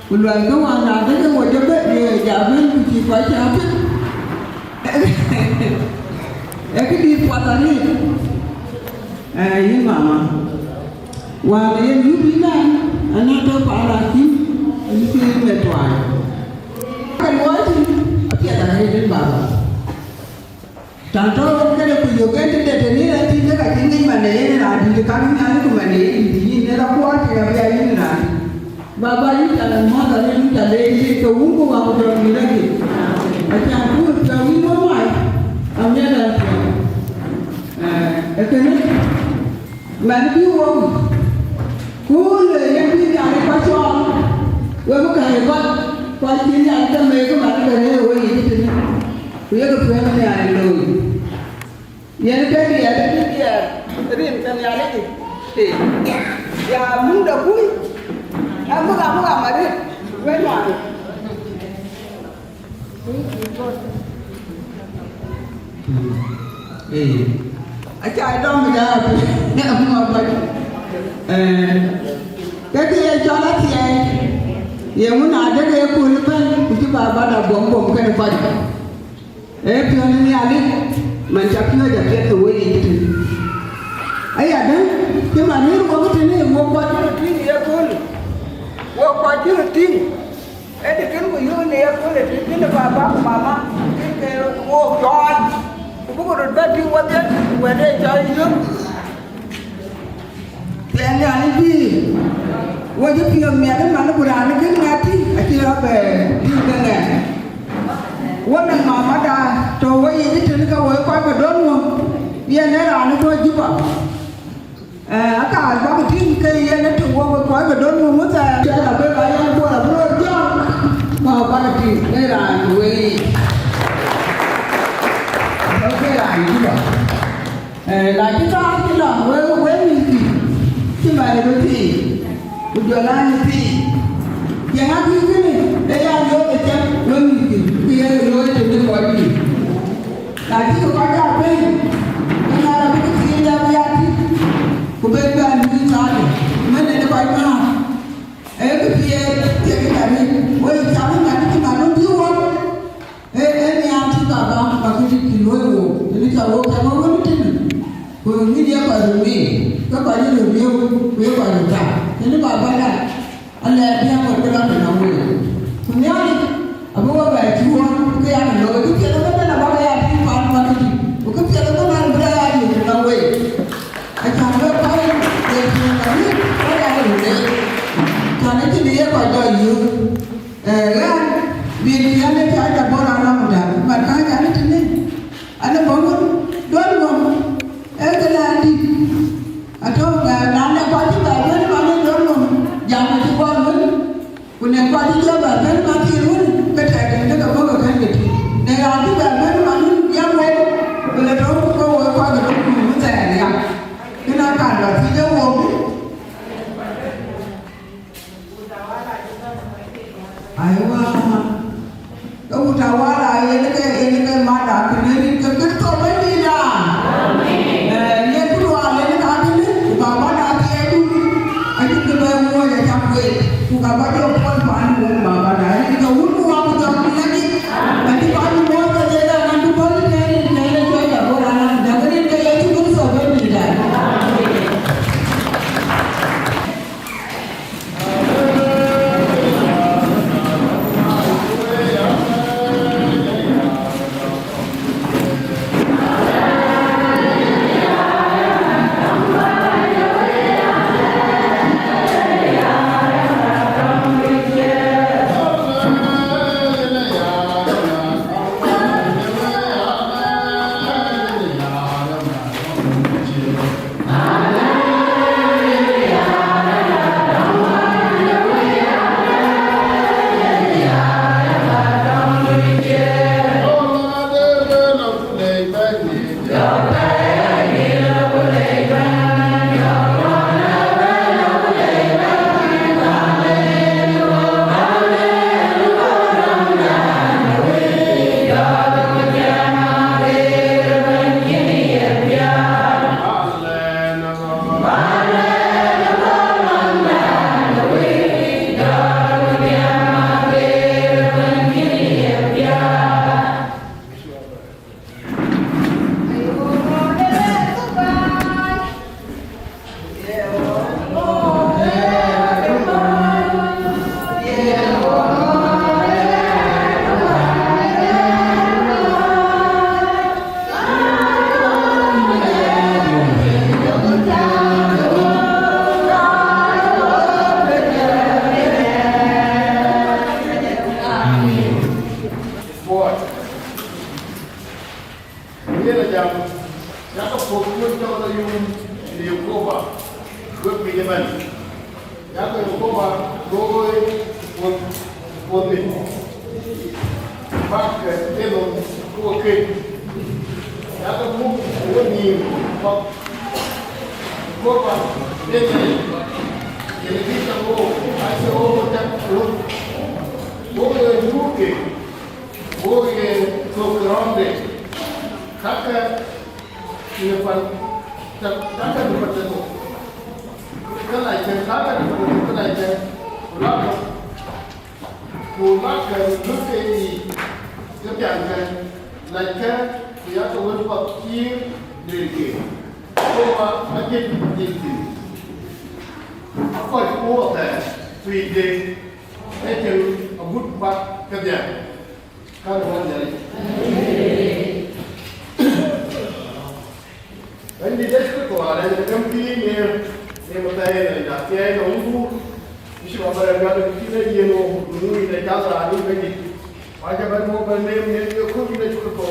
ku luɛlkë wään na dëkë wo jɔ bɛ, ye ja bɛ̈n ku cï kɔc cä piŋ. Ee këdït puɔth arëët. Eh, yïn mama. Wään yen yup yïn nɛn, anɔŋ tɔ̈ paan akïm, yïn cï yïn meth tuany. Ka luɔi tïŋ, apiɛth arëët yïn baba. Tän tɔ̈ ɣöt këde ku yök en tëde tënë yen tïŋ ke ka cï ŋic man ë yen raan dït, ka ŋic Nhialic ku man ë yen dït, yïn ë rɔt kuɔɔr piny abï a yïn raan dït. Baba, yïn ca lɛ̈k mɔ̈th arëët, yïn ca leec arëët, ke wun ku wä ku jɔl mïth adï. Acan ku piɔ̈u yïn wä mai, amiɛt an piɔ̈u. Eh, ee kënë, man bï wok, ku le yen bï Nhialic kɔc cɔɔl, wek bï käi kɔc, kɔc cï Nhialic ke meek, man ke rëër we yic tënë. Ku yek piɔ̈u Nhialic looi. Yen ke diɛɛr, ë diɛɛr rin ke Nhialic yic. Ya muk de kuc, amuk, amuk, amuk arëët, wek nuaar. Ee, aca dɔm ja, amuk abac. Eh, ke kë ye cɔl athiɛɛi, ye ŋun adek ye kööl ëbɛ̈n, ku cï baba da buɔm buɔm kën kɔc. Ee piɔ̈n ë Nhialic, man ca piɔ̈ɔ̈c apiɛth ke weyiic tënë. Ayadäŋ, cï man rin wok tënë, wok kɔc cï röt tïŋ ë yekööl, wok kɔc cï röt tïŋ, ee të kën ku yöök në yekööl ë tïŋ, kën ë baba ku mama, kën ke wok cɔɔl, ku bï ku röt bɛ tïŋ wedhie, wɛ̈t ë cɔl yöök. Piɛth Nhialic bï, wo cï piɔ̈ɔ̈th miɛt ëmën, ku raan ë kën ŋɛk tïŋ acï rɔt bɛ tïŋ ke ŋɛk. Wo nɔŋ mamada tɔ̈ wo yic tënë ke wo kɔc ke döt ŋö, yen ee raan ë tɔ̈ Juba. Eh, aka bäk tïŋ ke yen ë tɔ̈ wo ke kɔc ke döt ŋö, ŋö thɛɛr cä la bek ayɛn Bol abï röt jɔt, ku abäk tïŋ ee raan we yic. Tɔ̈ ke raan Juba. Eh, na cï thaar cï lɔ, we, we mïthkï, cï man ë röt thii, ku jɔl aa në thii. Yeŋa kï kënë, ee ya looi ë cäk, we mïthkï, ku ye looi tëde kɔc dït. Na cï kɔc aa pɛ̈i, ke na rɔt bï thii dap ya tït, ku ben bɛ luui thaarde, mën en kɔc määr. Ee kë piɛth, thiek ë ka rin, we cam ë man cï man wën bï wok. Ee, ee nhiaar cï baba Makuei cï luɔ̈i wook, ënë cä wook cä bä wën tënë, ku ŋïn ye kɔc röt ŋic, ke kɔc ë röt riëëu, ku ye kɔc röt tak. Ënë baba da, alɛɛr bï aŋot bï lɔ tënɔŋ week. Ku Nhialic abï we bɛ cuɔ̈ɔ̈r, ke ya looi, kë piɛth ëbɛ̈n abä ke ya tïŋ paan Makuei, ku kë piɛth ëbɛ̈n abï ya yök tënɔŋ week. Acan wek kɔc ye piɔ̈ɔ̈th arëët, wek ya röt leec. Can acïn ye kɔc jɔ yök. Eh, ɣɛn, bï yɛn ë piac abɔ̈ raan lamda, mat ka jan tënë, an, bɔ̈ ŋön, duɔ̈l ŋön, ee këlä dït. Atɔ̈u, eh, na ne kɔc cï bɛ bɛ̈n man ë duɔ̈l ŋön, jam acï gɔl wën, ku ne kɔc cï jɔ bɛ bɛ̈n man thiin wën, ke tɛ̈k en ke ke bɔ̈ ke kɛ̈n ke tïŋ. Ne raan cï bɛ bɛ̈n man wën, yam wën, ku le tɔ̈u ke wek kɔc ke duɔ̈l ŋön wën thɛɛr ya. Kënë akan bä thiëc ë wook. Aiwa. Ke wut awala yen ke, yen ke mada, ku ne rin ke Kërtho Bɛ̈nydïïtda. Eh, yen ku luaal yen ka kënë, ku baba da thiëëdu. Ayï ke bɛ muɔɔc acam wek, ku ka bä jɔ puɔl paan wun baba da. Rin ke wun ku wa ku jɔ ku lagi. Ati kɔc muɔɔc ke ye da, na du bɔ̈ rin ke rin ke rin ke ya bɔ̈ raan, da rin ke Yecu Kërtho Bɛ̈nydïïtda. Koba looi wodhie, bäk ke yenhom ku ke kek, yakë muk wenhïïm kɔ̈k. Koba yen yen bï ke ɣo, acie ɣo cak röt, wo ye nyuuthke, wo ye thök rɔ̈ɔ̈nde, kakë në pan, kakë në pan tëtök, ke lac kë, kakë në pan tëtök, ke lac kë, ku lakë, ku lakë luk ke yiic, ke piaŋkë, lackë, ku yakë wël path cïï luelkï. Koba ajël dhil thïn, akɔc ku ɣo thɛɛr, ku yic de, ecin agut bäk kedhie. Kan wän jari. Bɛ̈nydït Yecu Kërtho, arɛɛc ke gäm pïïr në, në Mathayo, në Mathayo, në Wun, Bishop Abel Abiad, në cïn ë yen wo, nu yïn ë cath raan yïn Bɛ̈nydït. Ku acä bɛ̈n wo bɛ̈n neem në ye kööl yïn Yecu Kërtho.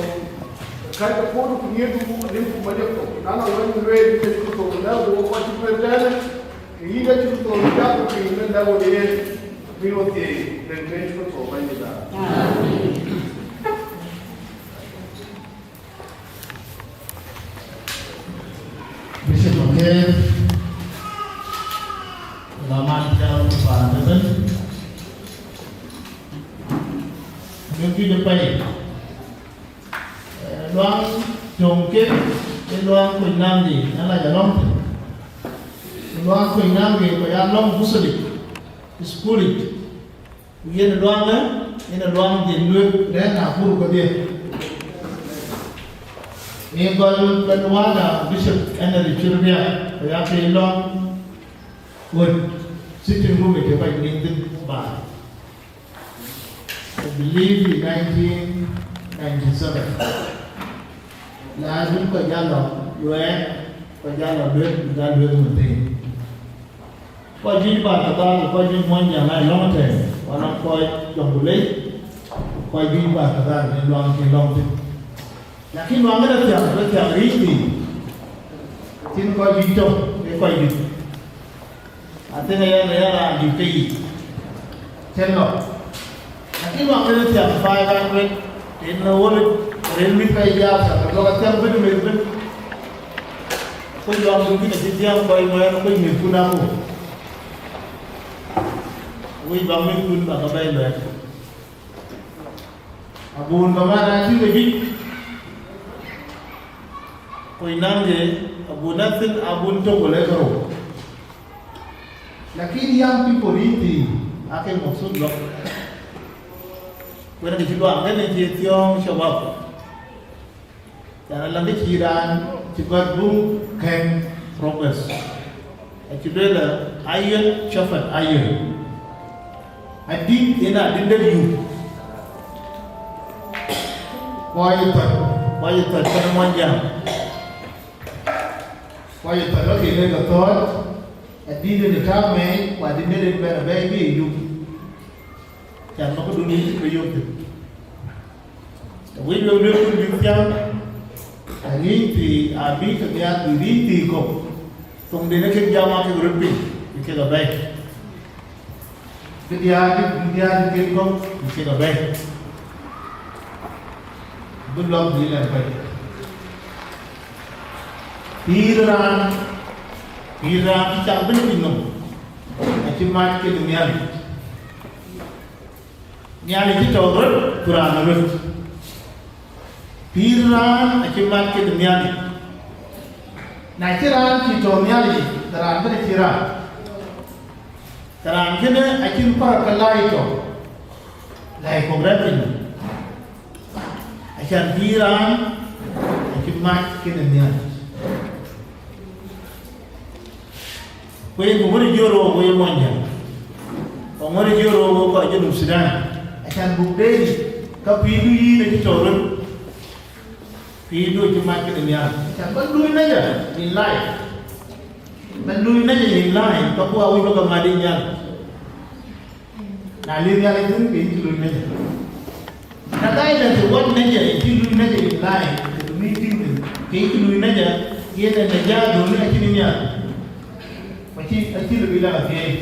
Kɛ̈c ke puɔ̈u ku nhiëërdu, limku Mariam thok. Na nɔŋ wën lueel yïn Yecu Kërtho, ku lɛ̈k wo kɔc cï kueer tënë, ke yïn Yecu Kërtho, bï cath piny në lɛ̈k wo yen, bï wo thieei, rin ke Yecu Kërtho Bɛ̈nydït. Amen. Bishop Maker, la man jam paan ëbën. Yen juëc ë pɛ̈i. Eh, luaŋ töŋ ke, ë luaŋ kuc naŋ de, na la ja lɔ̈ŋ thïn. Ë luaŋ kuc naŋ de, ku ya lɔ̈ŋ butholic, schoolic. Ku yen luaŋë, yen luaŋ de luek rɛ̈ɛ̈r Nakuru kedhie. Ë gɔl bɛ̈n wääda Bishop Henry Chirubia, ku ya ke lɔ̈ŋ ɣöt sitting room ë të kɔc nin thïn baai. I believe in nineteen ninety-seven. La dun kɔc jal lɔ luɛɛk, kɔc jal lɔ luek, jal luek mën thïn. Kɔc juëc Barkadhal, kɔc juëc Muɔnyjäŋ aa lɔ̈ŋ tɛ̈ɛ̈n, ku anɔŋ kɔc Jɔŋlei, kɔc juëc Barkadhal në luaŋ cï lɔ̈ŋ thïn. Lakin luaŋ ë rɔt thiäŋ, rɔt thiäŋ riënythii, cïn kɔc juëc tök, ee kɔc juëc. Athiŋ aya në ya raan dït ke yic, cïn lɔ. Lakin luaŋ ë rɔt thiäŋ five hundred, rin në ɣöl, rin mïth ka ya thiäŋ, ke luɔk athiäŋ bï mïth bï. Ku luaŋ dun kïn acï thiäŋ kɔc mɛɛn, ku mïthkun abun. Wïc bä mïthkun bä ke bɛ̈ɛ̈i luɛɛk. Abun bä man acï ke juëc. Ku ënɔɔnë, abun athïn, abun tök wala ke rou. Lakin young people riënythii aake maksud lɔ. Wën ke cï luaŋ kënë cï thiɔ̈ɔ̈ŋ shabab. Can alëŋ kë cï raan cï gɔ̈t buŋ kɛ̈ŋ Proverbs. Acï lueel, iron sharpen iron. Adït yen adït de yup. Kuɔc ë thɔ̈c, kuɔc ë thɔ̈c kɔn Muɔnyjäŋ. Kuɔc ë thɔ̈c lɔ ke lek ke thɔ̈ɔ̈c, adït yen ë tääu mɛɛc, ku adït yen bɛ̈n abɛ̈ɛ̈i bï yup. Can bä këdun yic cï ke yök thïn. Wec wek lueel kun bï thiäŋ, riënythii abï ke nhiaar bï riënythii kɔ̈k. Thoŋden ë kek jam aa kek röt piny, bï kek abɛ̈ɛ̈i. Bï diäär, bï diäär kek kɔ̈k, bï kek abɛ̈ɛ̈i. Bï luaŋ bï lɛ̈k kɔc. Pïïr raan, pïïr raan cï cak bï në piny nɔm, acï mac kek Nhialic. Nhialic cï tɔ̈u röt, ku raan ë röt. Pïïr raan acï mat kek Nhialic. Na cï raan cï tɔ̈u Nhialic, ke raan kënë cï raan. Ke raan kënë acïn päl ke läi tɔ̈u, läi kɔ̈k rɛ̈ɛ̈r piny. Acan pïïr raan acï mat kek Nhialic. Ku ye ku ŋöt jiöör wo, wo ye Muɔnyjäŋ, ku ŋöt jiöör wo, wo kɔc Junub Thudan, acan buk deet, ka pïïrdu yïn acï tɔ̈u röt, pïïrdu acï mat kek Nhialic. Acan bä luui measure in life, bä luui measure in life, ka ku awïc bä ke mat ë Nhialic. Na lëu Nhialic thïn, ke yïn cï luui measure. Na guidance, what measure yïn cï luui measure in life, ke du yïn tïŋ thïn, ke yïn cï luui measure, yen ë measure dun acïn Nhialic. Ku acï, acï lëu bï la athiɛɛi.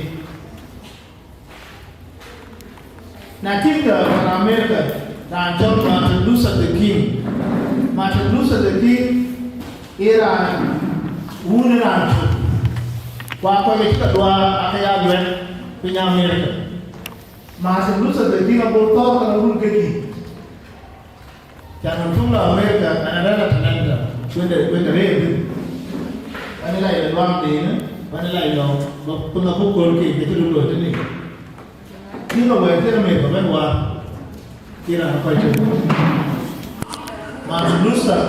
Na tïŋ ke pan America, raan cɔl Martin Luther the King. Martin Luther the King ee raan, wun ë raan cök. Ku akɔc acï ke duaar aake ya luɛt piny America. Martin Luther the King abï thɔ̈ɔ̈r ke wun ke kï. Can wën tök lɔ America, an, arɛ̈ɛ̈r Atlanta, wënde, wënde rëër thïn. Wën ë lac lɔ luaŋ denë, wën ë lac lɔ, bä, bä ŋa bï kööl keek, ke cï röt looi tënë. Cï lɔ wɛɛr cïn America bɛ̈n waar, cï raan ë kɔc tök. Martin Luther,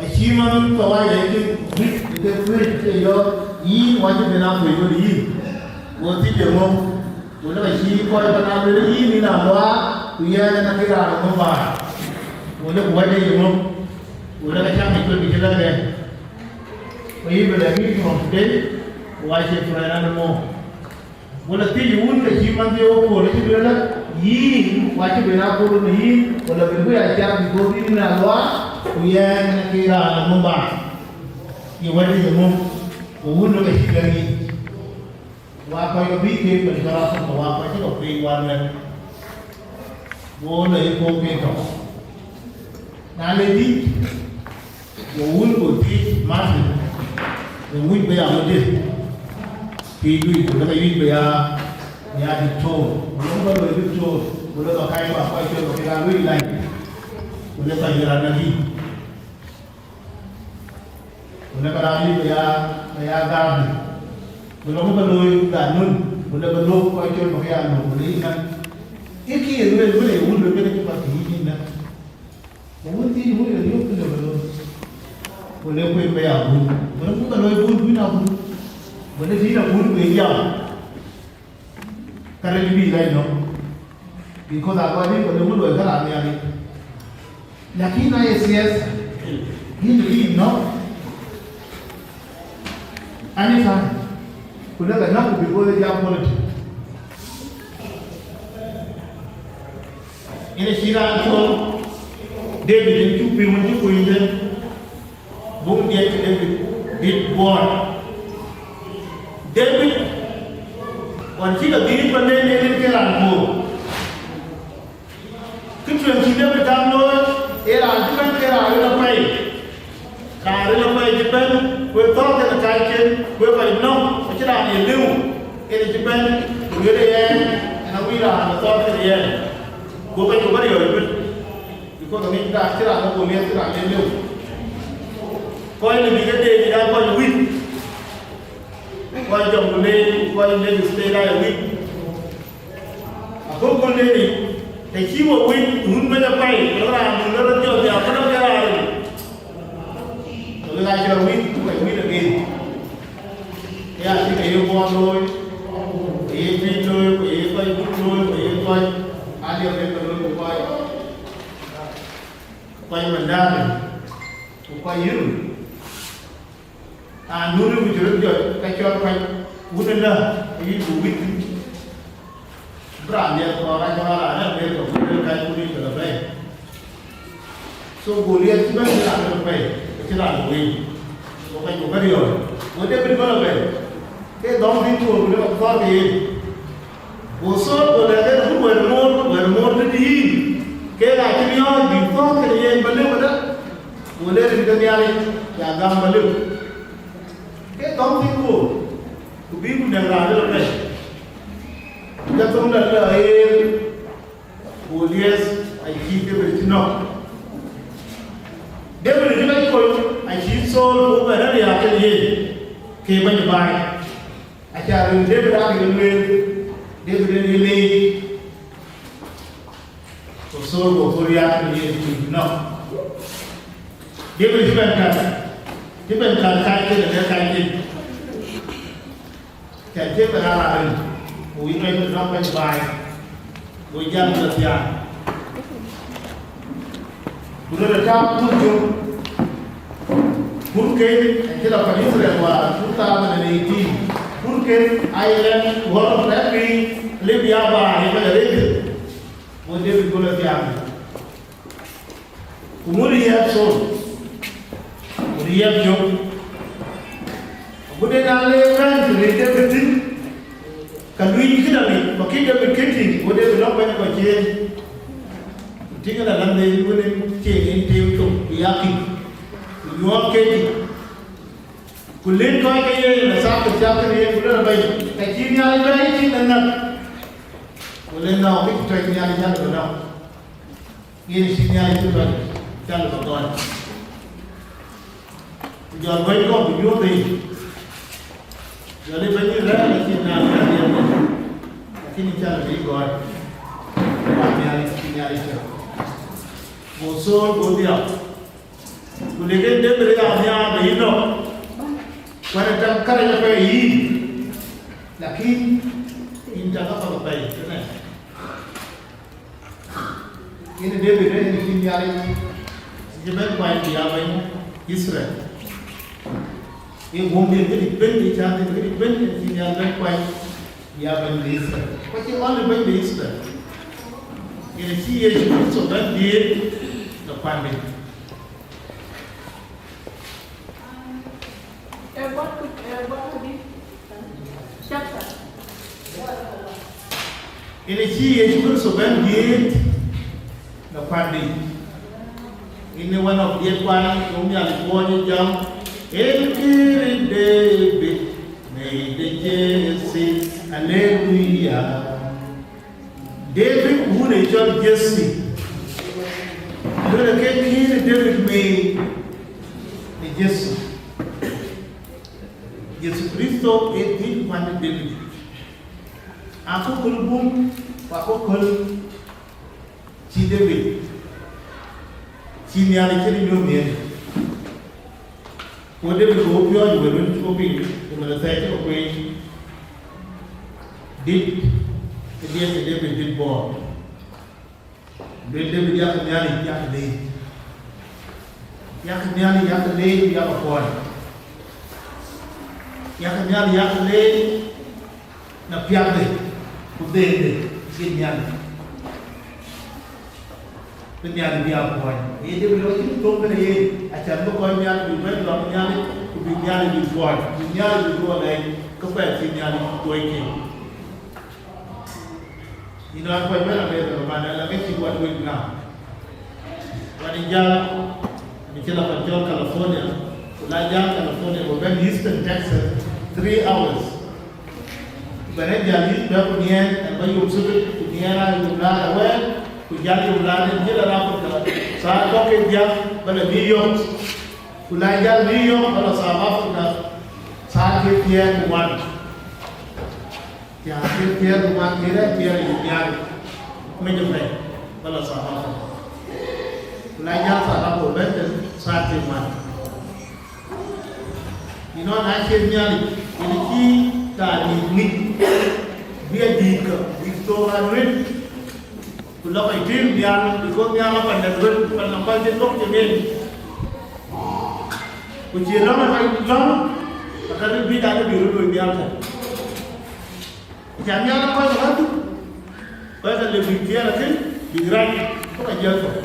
acï man kawaja ë ke wïc, ë ke kuëëc, ke yɔ̈ɔ̈k, yïn, wacï ben a kuëëc wën yïn. Go thiëc ë ŋö? Ku lëk acï kɔc pan a lueel yïn, yïn a luaak, ku yɛn ë ke raan ë ŋö baai. Ku lëk wɛ̈t ë ye ŋö? Ku lëk acä ŋic kë cï lɛ̈k ɣɛn. Ku yïn bï lɛ̈k yïn from today, ku acï friend anymore. Ku lëk thiëc wun ke cï man thiëëu akööl acï lueel, yïn, ku acï ben a kööl në yïn, ku lëk bï bï a cak, because yïn ë luaak, ku yɛn ë ke raan ë ŋö baai. Ye wɛ̈t ë ye ŋö? Ku wun lëk acï lɛ̈k yïn. Wa kɔc ke bï kek bɛ̈n cɔl athöŋ, ke wa kɔc cï ke piny wan mɛt, go lɔ ye pok kek tɔ̈. Na le dït, go wun go thiëc Martin, ë wïc bï ya ŋö dït, thiëc wïc, ku lëk ë wïc bï ya, bï ya diktor, ku lëk bä loi diktor, ku lëk bä kac wa kɔc col bä kek aa luc lac, ku lëk kɔc raan adï. Ku lëk raan yï bï ya, bï ya gam. Ku lëk bä looi ganun, ku lëk bä lok kɔc col bä ke ya lok, ku lëk yïn kan. Ë kï ye lueel wël ë wun lueel kën cï bäk kï yïn yïn kan. Ku wun thiëc wun ye yök kë lëk bä looi. Ku lëk kuec bä ya bun. Ku lëk bä looi bun, bun a bun. Ku lëk yïn a bun ku ye jam. Ka rɛc bï rɛc nɔm, because a gɔl rin kɔc ë ŋö luɔi ka raan nhial yic. Lakin na ye siasa, yïn bï nɔm anytime, ku lëk a nɔm ku bï gɔl ë jam politics. Yen acï raan cɔl David, yen cuk piŋ wën cï kuc ëtën. Buk diɛt ke David, dit buɔɔt. David, ɣɔn cï ke dhiëëth pannen, en en ke raan koor. Kë tueŋ cï David gam looi, ee raan cï bɛ̈n ke raan ril apɛi. Raan ril apɛi cï bɛ̈n, ku ë thɔ̈ɔ̈k kenë kacken, ku ë kɔc nɔ̈k, acïn raan ye lëu, en cï bɛ̈n, ku lueel ë yɛn, ɛn awïc raan bï thɔ̈ɔ̈k kenë yɛn. Go kɔc ku bä riɔ̈ɔ̈c ëbën. Because aŋic raan cï raan ë Goliath cï raan ë lëu. Kɔc lë bï ke deet aa kɔc wïc. Kɔc jɔŋ ku leec, kɔc Lake State aa ye wïc. Akököl leec, të cï we wïc, wun mec apɛi, ke raan dun ë rɔt jɔt nhial, këdäŋ ke raan ril. Ke wek aa cï rɔt wïc, ku kɔc wïc again. Ke ya cï ke ye buɔɔt looi, ku ye piny looi, ku ye kɔc gut looi, ku ye kɔc aliɔp ke ke looi, ku kɔc, kɔc mandari, ku kɔc yïrun. Raan dun ë wïc röt jɔt, ka cɔl kɔc wun ëlä, ayï ku wïc. Bï raan diɛt kɔɔr acɔl raan ë Amerika, ku lueel ka cï wun ë cɔl apɛi. So Goliath cï bɛ̈n cï raan ë pɛi, acï raan ë wëi. Go kɔc ku bä riɔ̈ɔ̈c. Go David bä lɔ bɛ̈n. Ke dɔm dhil tuɔɔk, ku lek abï thɔ̈r ke yen. Go Saul go lɛ̈k en, abï wɛ̈t moor, wɛ̈t moor tëdï yïn. Kek acï riɔ̈ɔ̈c bïk thɔ̈r kën yen bä lëu ëdë. Go lɛ̈k rin ke Nhialic, ya gam bä lëu. Ke dɔm dhil tuɔɔk, ku bï ku dɛ̈ŋ raan ë pɛi. Ke thöŋ dɛ̈t lɔ ɣeer. Goliath acï David cï nɔ̈k. David cï bɛ̈n kony, acï Saul ku bɛ̈n riääk kën yen, ke bɛ̈ny baai. Aca rin David aa ke lueel, David ë ye leec, ku Saul go riääk kën yen cï nɔ̈k. David cï bɛ̈n kat, cï bɛ̈n kat kacken, ë kacken. Cän cï bɛ̈n a raan ril, ku wïc rɔt nɔ̈k bɛ̈ny baai, go jam ke thiaan. Ku röt ë tääu pur cök, purken acï lɔ pan Itharel wäär two thousand and eighteen, purken aa ye lɛ̈k ɣɔ̈r rɛ̈k piny Libya baai ë kɔc arëët. Go David go lɔ thiaan. Ku ŋuɔ̈t riɛɛp Saul, ku riɛɛp cök. Agut en aa le bɛ̈n të le David thïn, Ka luic këdäŋ yic, ku kë David kën tïŋ, go David lɔ bɛ̈ny kɔc ciëën. Ku tïŋ ëlä, läŋ de wën en cieŋ en teem thok, ku yakï, ku nyuɔɔth kek yic. Ku lëk kɔc ke ye në thaak ke thiaak kënë yen, ku lueel, bɛ̈ny, ka cï Nhialic bɛ̈ɛ̈i cïn ë ŋäth. Ku le nɔɔk kë cï tɔc Nhialic cal bï nɔ̈k. Yen cï Nhialic cï tɔc cal bï gɔl. Ku jɔl gɔny kɔ̈k bï nyuɔɔth bei. Jɔl ë bɛ̈ny Yithriɛl acïn na Nhialic yen, lakini cal bï gɔl. Wa Nhialic cï Nhialic cök. Go Thaul go dhiau. Ku lëk en David ya nhiaar bï yï nɔ̈k. Kuɛ̈n ë tak kärɛc apɛi yïn. Lakin yïn tak apath apɛi tënë. Yen David en cï Nhialic cï bɛ̈n kuany bï ya bɛ̈ny Yithriɛl. Ee guömden këdï bɛ̈n, ee cäŋden këdï bɛ̈n, en cï Nhialic bɛ̈n kuany bï ya bɛ̈ny de Yithriɛl. Ku acï only bɛ̈ny de Yithriɛl. Yen acï Yecu Kërtho bɛ̈n dhiëëth në kuande. Ë bɔ̈, ë bɔ̈, ë bɔ̈, ë bɔ̈, ë bɔ̈. Yen acï Yecu Kërtho bɛ̈n dhiëëth në kuande. Yen ë one of dhiëëth kuan, ku Nhialic kuɔny ë jam, en kërë David, made Jesse, aleluya. David wun ë cɔl Jesse. Luel ke kërë David, made Jesse. Yecu Kërtho ee dhiëëth kuan de David. Akököl guöm, ku akököl cï David, cï Nhialic cï nyuöth yen. Ku David go piɔ̈ɔ̈c wël wën cï wo piŋ, ku mɛn thɛɛr cï ke kueeny, dït, ë dhiëëth de David dït bɔ̈. Luel David, yak Nhialic, yak leec. Yak Nhialic, yak leec, yak kuɔny. Yak Nhialic, yak leec, në piathde, ku dheerde, cï Nhialic. Bï Nhialic bï a kuɔny. Ye David lɔ cïn thok kënë yen, acan bï kɔc Nhialic bï bɛ̈n lɔ̈ŋ Nhialic, ku bï Nhialic bï kuɔny, bï Nhialic bï duɔ̈ɔ̈r lɛc, ke pɛɛi cï Nhialic tuɔɔc keek. Yïn raan kɔc bɛ̈n America, man ala ke cï wat wek na. Wat ë jäl, në cï la pan cɔl California, ku la jäl California, ku bɛ̈n Houston, Texas, three hours. Ku bɛ̈n ë jäl yïth bɛ̈n ku niɛɛn, ɛn bä yom thukul, ku niɛɛn aa yom laar awɛɛr, ku jäl yom laar en cï la Africa, thaa tɔ̈ ke diäk, bä la New York. Ku la jäl New York, bä la South Africa, thaa ke thiëër ku ŋuan. Thiaak ke thiëër ku ŋuan, ke rɛ̈ɛ̈r thiëër ë nhial, mec ëpɛ̈c, bä la South Africa. Ku la jäl South Africa bɛ̈n tënë thaa ke ŋuan. Yïn ɣɔn aa ciët Nhialic, yen cï taarikh ŋic, bï adït kä, bïk thok anuet, ku lɔ kɔc tïŋ nhial, because nhial apanden ruet, pan nɔm kɔc cï thok cï ŋic. Ku cï lɔ̈ŋ ë kɔc lɔ̈ŋ, ka ka röt bï dak bï röt loi nhial tɛ̈n. Ku ca nhial ë kɔc ë ɣäthuk, kɔc ka le bïk thiëër akën, bïk rac, ku ka jiël thok.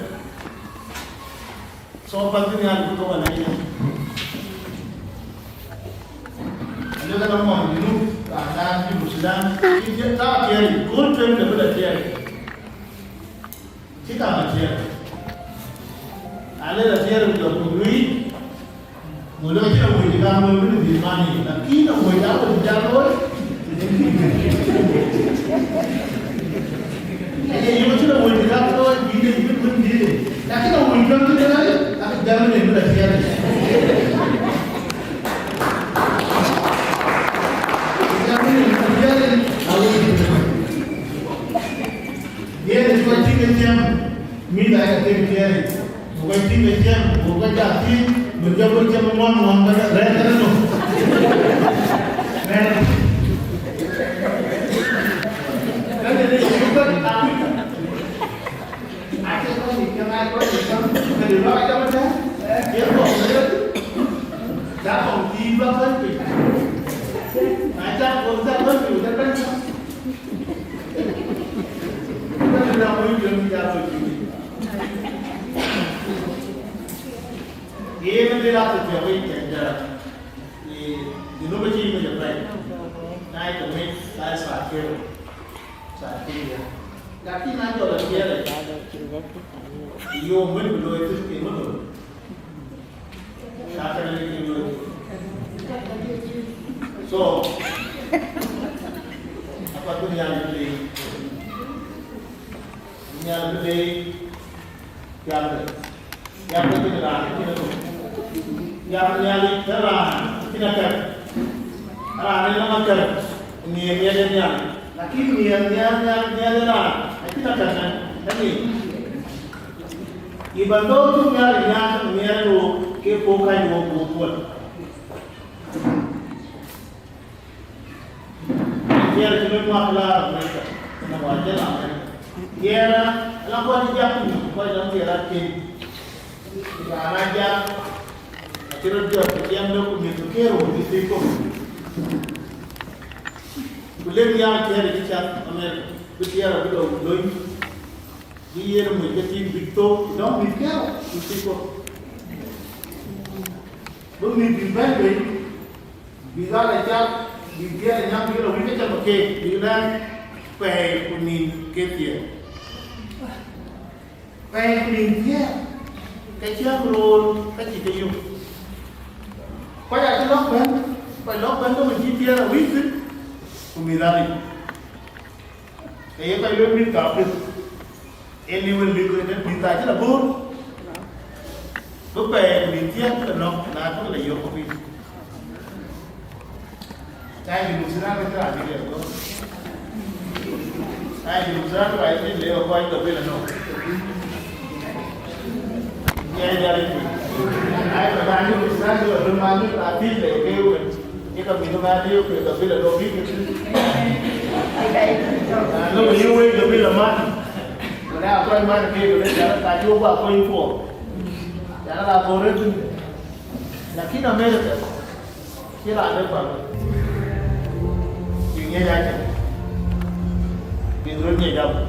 So, pan cï Nhialic bï thok alɛc yen. Alëk ënɔŋ mɔny Junub, raan daan Junub Thudan, cï thiëër, thaa thiëër, kööl tueŋ de bï la thiëër. Cï kaŋ a thiëër. Alëk a thiëër ku jɔ kuc luic, ku lɔ cïn awuɔ̈c cï kaŋ looi bï dhil man yic, lakin awuɔ̈c aa wën cï jal looi. Aye yöŋ cïn awuɔ̈c cï kaŋ looi, bï de bï bï bï de. Lakin awuɔ̈c jɔn cï jal, lakin jal wën ë bï la thiëër. Jal wën ë bï la thiëër, awuɔ̈c. Yen ë kɔc tïŋ ë cäm, mïth aa ke them thiëëric, ku kɔc tïŋ ë cäm, ku kɔc aa thiëëc, ku jɔku cäm ŋuan ŋuan, bä rɛ̈ɛ̈r kënë nɔm. Rɛ̈ɛ̈r. Kënë de cï kɔc aa kuc. Acie kɔc yic, cäm aa kɔc yic, cäm, kënë lɔ cäm ëtɛ̈ɛ̈n, yen kɔc ëtɛ̈ɛ̈n. Cä kɔc thïn bä kɔc piny. Na cä kɔc thïn bä kɔc piny, cä bɛ̈n. Yen ë bï raan thiëëc wec kɛn jɔt, ë, Junub acï mec apɛi. Na ye ke mec, la ye saa thiëër, saa thiëër ya. Lakin na jɔl a thiëër, yo mën bi looi thïn ke ŋö looi? Ka ke looi ke looi. So, apath bï Nhialic bï leec. Bï Nhialic bï leec. Piathde, piathde cïn raan cïn athök. Piath Nhialic tënë raan cïn akër. Raan ë nɔm akër, nhiëër nhiëër ë Nhialic. Lakin nhiëër nhiëër nhiëër nhiëër ë raan acïn akër ënë, ënë. Even though cuk Nhialic nhiaar, nhiëër ë wook, ke puɔ̈u kac wook, wook puɔ̈l. Thiëër cï lony wak la America, na wa jël America. Thiëër, ala kɔc jak ni, kɔc dɔm thiëër akin. Raan a jak, acï rɔt jɔt, tiɛm de ku mïth ke rou, mïth ke kop. Ku lek ya thiëër cï cath America, bï thiëër abï lɔ lony, bï yen moc ke tim bïk thok, ku dɔm mïth ke rou, mïth ke kop. Bï mïth bï bɛ̈n bei, bï ɣal ë cath, bï dhiël ë nyam, bï lɔ wïc ke cam ë keek, bï lɛ̈k pɛɛi ku nïn ke thiëër. Pɛɛi ku nïn thiëër, ke cï ɣäm roor, ka cï ke yök. Kɔc acï lɔ̈k bɛ̈n, kɔc lɔ̈k bɛ̈n ke mïth cï thiëër awïc thïn, ku mïth aric. Ke ye kɔc lueel mïth ka pith, ee liu en liu ke mïth acïn aböör, bï pɛɛi ku nïn thiëër bï ke nɔ̈k, na bï ke lɔ yök piny. Ai, Junub Sudan ke raan bï ke gɔ̈k. Ai, Junub Sudan ke raan bï le kɔc kabila nɔ̈k. Ye jari. Ai, raan Junub Sudan ke raan bï man bï raan bï le ke wen. Ye ka mïth ma diu ke kabila do bi ke. Lo yu we kabila man. Wala ko man ke ko le ya ka ju ba ko info. Ya la ko re tu. Lakini America, kila de kwa. Yenye yake. Bidro nye jabu.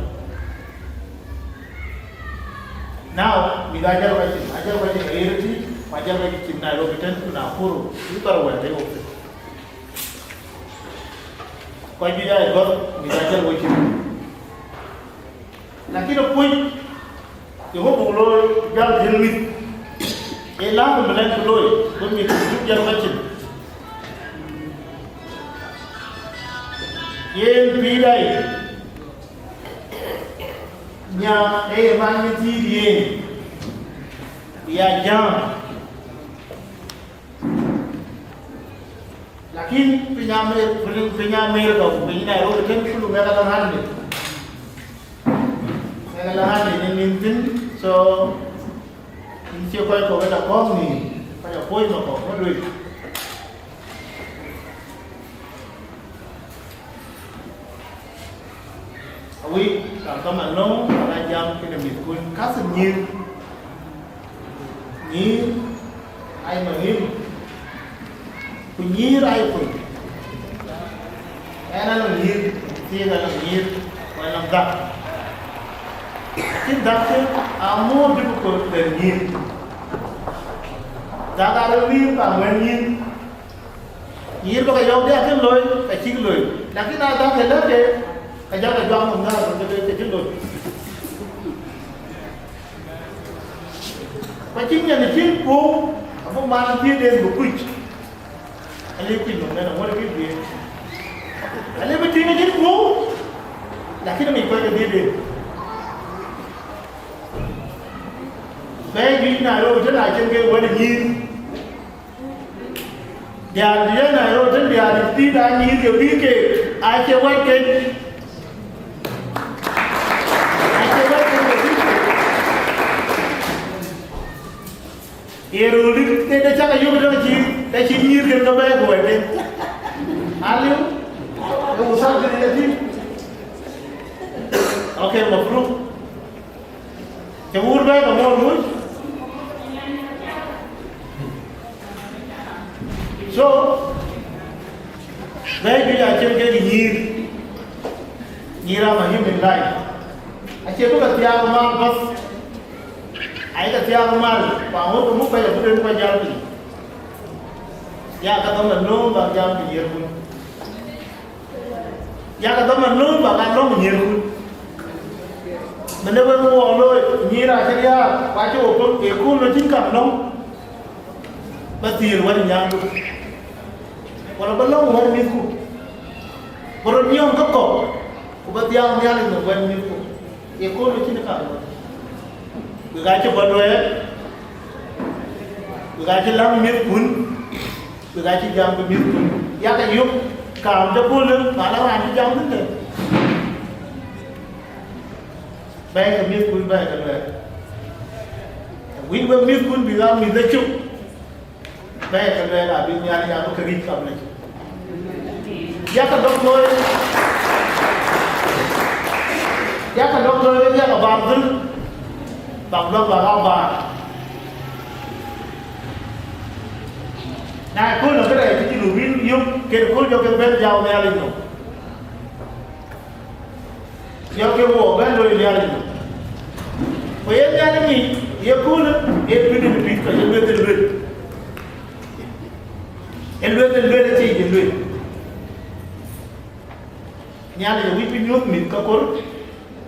Now, mïth ajal ka cin, ajal ka cin Eriti, ku ajal ka cin Nairobi tën ku Nakuru, ë thɔ̈r wɛ̈ɛ̈r ë wok thïn. Kɔc juëc aa gɔ̈th, mïth ajal wok cin. Lakin akuc, Yehoba ku looi jal dhiël mïth, ee lazim bï lɛ̈k bï looi, bï mïth cuk jal ka cin. Yen pïïr aa yic, nya ee man bï thiëëc yen, bï ya jam. Lakin piny Amer-, piny, piny America ku piny Nairobi tën kulu ŋɛk ala rande. Ŋɛk ala rande në nïn thïn, so, yïn cie kɔc kɔ̈k ëda kɔ̈k nïïm, kɔc akuɔ̈c ma kɔ̈k, ŋö lueel? Awïc, ka kaman nɔŋ, ka jam këde mïthkun, kath nyïïr. Nyïïr, ai ma nyïïr. Ku nyïïr ai kuny. Ɛn anɔŋ nyïïr, thiëëk anɔŋ nyïïr, ku anɔŋ dhak. Cïn dhak ke, a more difficult than nyïïr. Dhak aa röt riëëu ka ŋuɛ̈n nyïïr. Nyïïr bä ke yɔ̈ɔ̈k de akën loi, ka cïk loi. Lakin na dhäk ke lɛ̈k ke, ka jal ke juak nɔm dhäär, ke, ke, ke cï loi. Ku acïn nyan ë cïn puɔ̈u, abï man dhiëëth en bï kuc. Alëu kuc nɔm nɛn aŋuɔ̈t kë dhiëëth. Alëu bï tïŋ ë cïn puɔ̈u, lakin amic kɔc ke dhiëëth en. Bɛ̈ɛ̈i juëc Nairobi tën acïn ke wɛ̈t ë nyïïr. Diäär dït ë Nairobi tën, diäär dït aa nyïïr ke bï ke, acie wɛ̈t kën. Acie wɛ̈t kën ke bï ke. Ye röördït, ke de cak ayök tën cï, ke cï nyïïr kën ke bɛ̈ɛ̈i ku wɛ̈t kën. Aliu, ke wuthar kën ye tïŋ. Okay, mabruk. Cï wuur bɛ̈ɛ̈i ke muɔ̈r muc. So, bɛ̈ɛ̈i juëc acïn kek nyïïr. Nyïïr aa muhim in life. Acie bï ke thiaak mal bäth. Ayï ke thiaak mal, ku aŋot ke muk kɔc abï rem kɔc jäl piny. Ya ka thɔ̈n la lööm bäk jam piny yer kun. Yakë dhaman lööm bäk aa lɔ̈ŋ nyïïrkun. Mɛn ë wek wɔ looi, nyïïr acï riääk, ku acï wo pek, ë kööl ë cïn kam lɔ̈ŋ, ba thiëël wɛ̈t ë nyandun, wala ba lɔ̈ŋ wɛ̈t mïthku, ba röt nyɔ̈ŋ ke kɔ̈k, ku ba dhiau Nhialic nhom wɛ̈t mïthku, ë kööl ë cïn kam lɔ̈ŋ. Wek acï bɔ̈ luɛɛl, wek acï läŋ mïthkun, wek acï jam ke mïthkun. Yakë yök kaam de kööl, ba la raan cï jam thïn tënë. Bɛ̈ɛ̈i ke mïthkun, bɛ̈ɛ̈i ke luɛɛl. Wïc wek mïthkun bïk aa mïth ë cök. Bɛ̈ɛ̈i ke luɛɛl abï Nhialic abï ke ric kam lec. Yakë dɔ̈k looi, yakë dɔ̈k looi, yakë bäär dhil, bäk dɔ̈k bäk aa bäär. Na ëkööl nɔm këde cï Junubin yök, kën ëkööl jɔ ke bɛ̈n jam Nhialic nɔm. Yɔ̈k ke wɔ bɛ̈n looi Nhialic nɔm. Ku ye Nhialic ŋic, ye köölë, ye pït në pït kɔc, ye lueth ë lueth. Ye lueth ë lueth acï ye lueth. Nhialic awïc bï nyuöth mïth ke kor,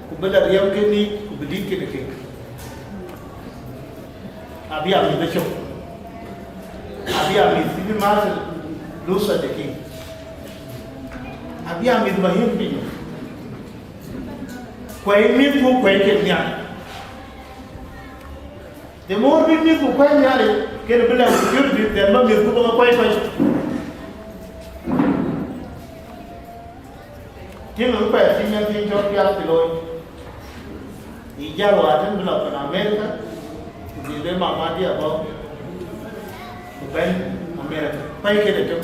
ku bï la riɛm ke ŋic, ku bï dït kenë kek. Abï a mïth ë cök. Abï a mïth cï bï Martin Luther the King. Abï a mïth Martin piny. Kuɛi mïthku kuɛi kek nhial. The more bï mïthku kuɛi Nhialic, kën bï lɛ̈k security, then ba mïthku ba ke kuɛi kɔc. Tiŋ ë kuɛth cï nyan thiin cɔl piath cï looi. Yï jäl wäär tën bï lɔ pan America, ku bï le mama diɛ bɔ̈, ku bɛ̈n America. Pɛ̈i këde tök.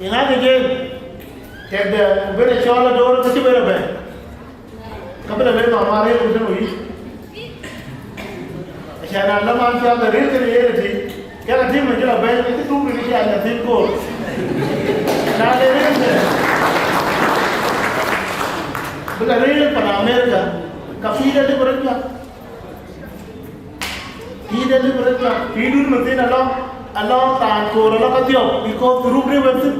Yï ŋa ke jen, tɛkdɛ, ku ben ë cɔɔl adoor, ke cï ben ë bɛ̈n. Ka bï la le mama rëër ku tën wïc. Acan na la man piath rëër kënë yen ëtï, ke ka tïŋ ëcï la bɛ̈ny, ëcï dhuk bï cï anyathïn koor. Na le rëër kënë, bï la rëër pan America, ka pïïr de lip rɔt juak. Pïïr de lip rɔt juak. Pïïrdun mïthïn alɔ, alɔ raan koor alɔ ka dhiɔp, because group de wek thïn.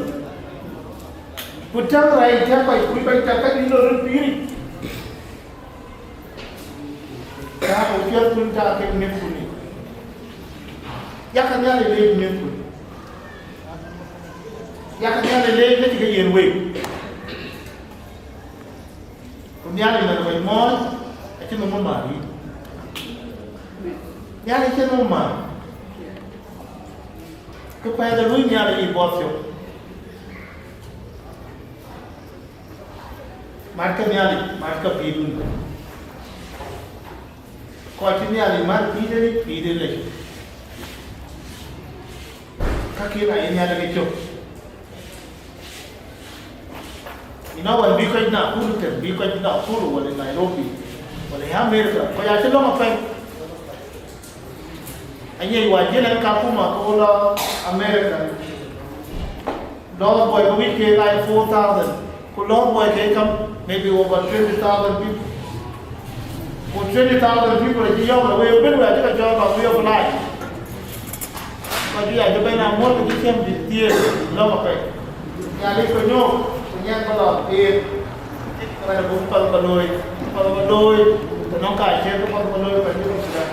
Ku täŋ rɛɛc tɛ̈k kɔc, ku kɔc tɛ̈k ka dït lɔ röt pïïric. Taak ë piɛthkun, taak kek mïthkun yic. Yakë Nhialic leec mïthkun. Yakë Nhialic leec, lec ke yen week. Ku Nhialic man ë kɔc mɔ̈ɔ̈c, acïn nɔm ë määr yïn. Nhialic acïn nɔm ë määr. Kë pɛ̈ɛ̈th ë luui Nhialic yic buɔth cök. Matkë Nhialic, matkë pïïrdun. Kɔc cï Nhialic mat pïïrde, pïïrde lec. Ka kïn aye Nhialic ke cök. Yïn awän bï kɔc Nakuru tën, bï kɔc Nakuru wala Nairobi, wala America, kɔc acï lɔ̈ŋ apɛi. Aye wa jël en Kakuma ke wo lɔ America. Lost Boy ke wïc ke like four thousand. Ku Lost Boy ke kam maybe over twenty thousand people. Ku twenty thousand people acï yɔ̈ɔ̈k la wëëu bën wëë acï ke cɔɔl ba wëëu fly. Kɔc juëc acï bɛ̈n amuɔ̈l ke cï cïɛm dït thiëëk lɔ̈ŋ apɛi. Nhialic ke nyɔ̈ɔ̈k, ku nyan ba lɔ thiëëk. Kërɛɛc abuk pal ba looi, pal ba looi, të nɔŋ ka ciëër ke pal ba looi, pal cï röt cï dɛ̈t.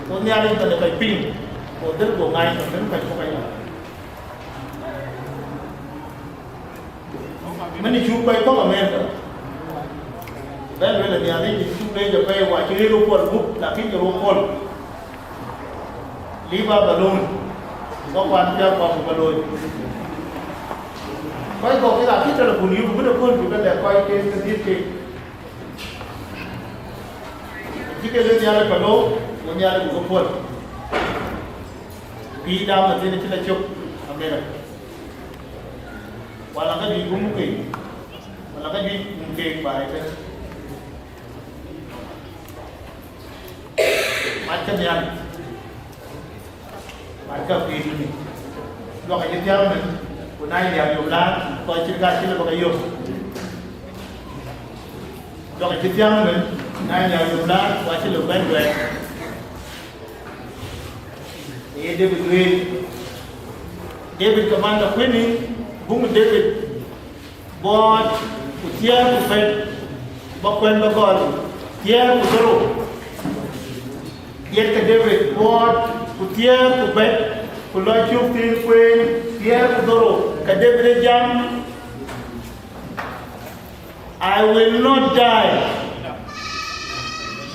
Go Nhialic bɛ̈n ë kɔc piŋ, go dhil go ŋany, go dhil kɔc kɔ̈k aya. Mën cuk kɔc kɔ̈k America, bɛ̈n lueel ë Nhialic cuk leec apɛi, wa cï rëër röt pɔ̈l gup, lakin ke röt pɔ̈l. Leave us alone. Bä kuan piath bä ku bä looi. Kɔc kɔ̈k kek akï telepon yök bï de kööl bï ke lɛ̈k kɔc ke ke dhiëth kek. Cï ke lëk Nhialic palou, ku Nhialic ku ke puɔ̈l. Pïïr dam ëthiin cï la cök America. Wala ka juëc guum keek, wala ka juëc guum keek baai tën. Matkë Nhialic, matkë pïïrdunë. Duɔkë cï thiäŋ mën, ku na liääp yom laar, kɔc cït ka cï lëu bä ke yom. Duɔkë cï thiäŋ mën, na liääp yom laar, ku acï lëu bɛ̈n duɛɛr. Ee David lueel, David ke man de kuëni, buŋ David, buɔɔt ku thiëër ku bɛ̈t, ba kuɛn ba gɔl, thiëër ku dhorou. Yet ke David, buɔɔt ku thiëër ku bɛ̈t, ku lɔ cök thïn kueen, thiëër ku dhorou, ke David ë jam, "I will not die,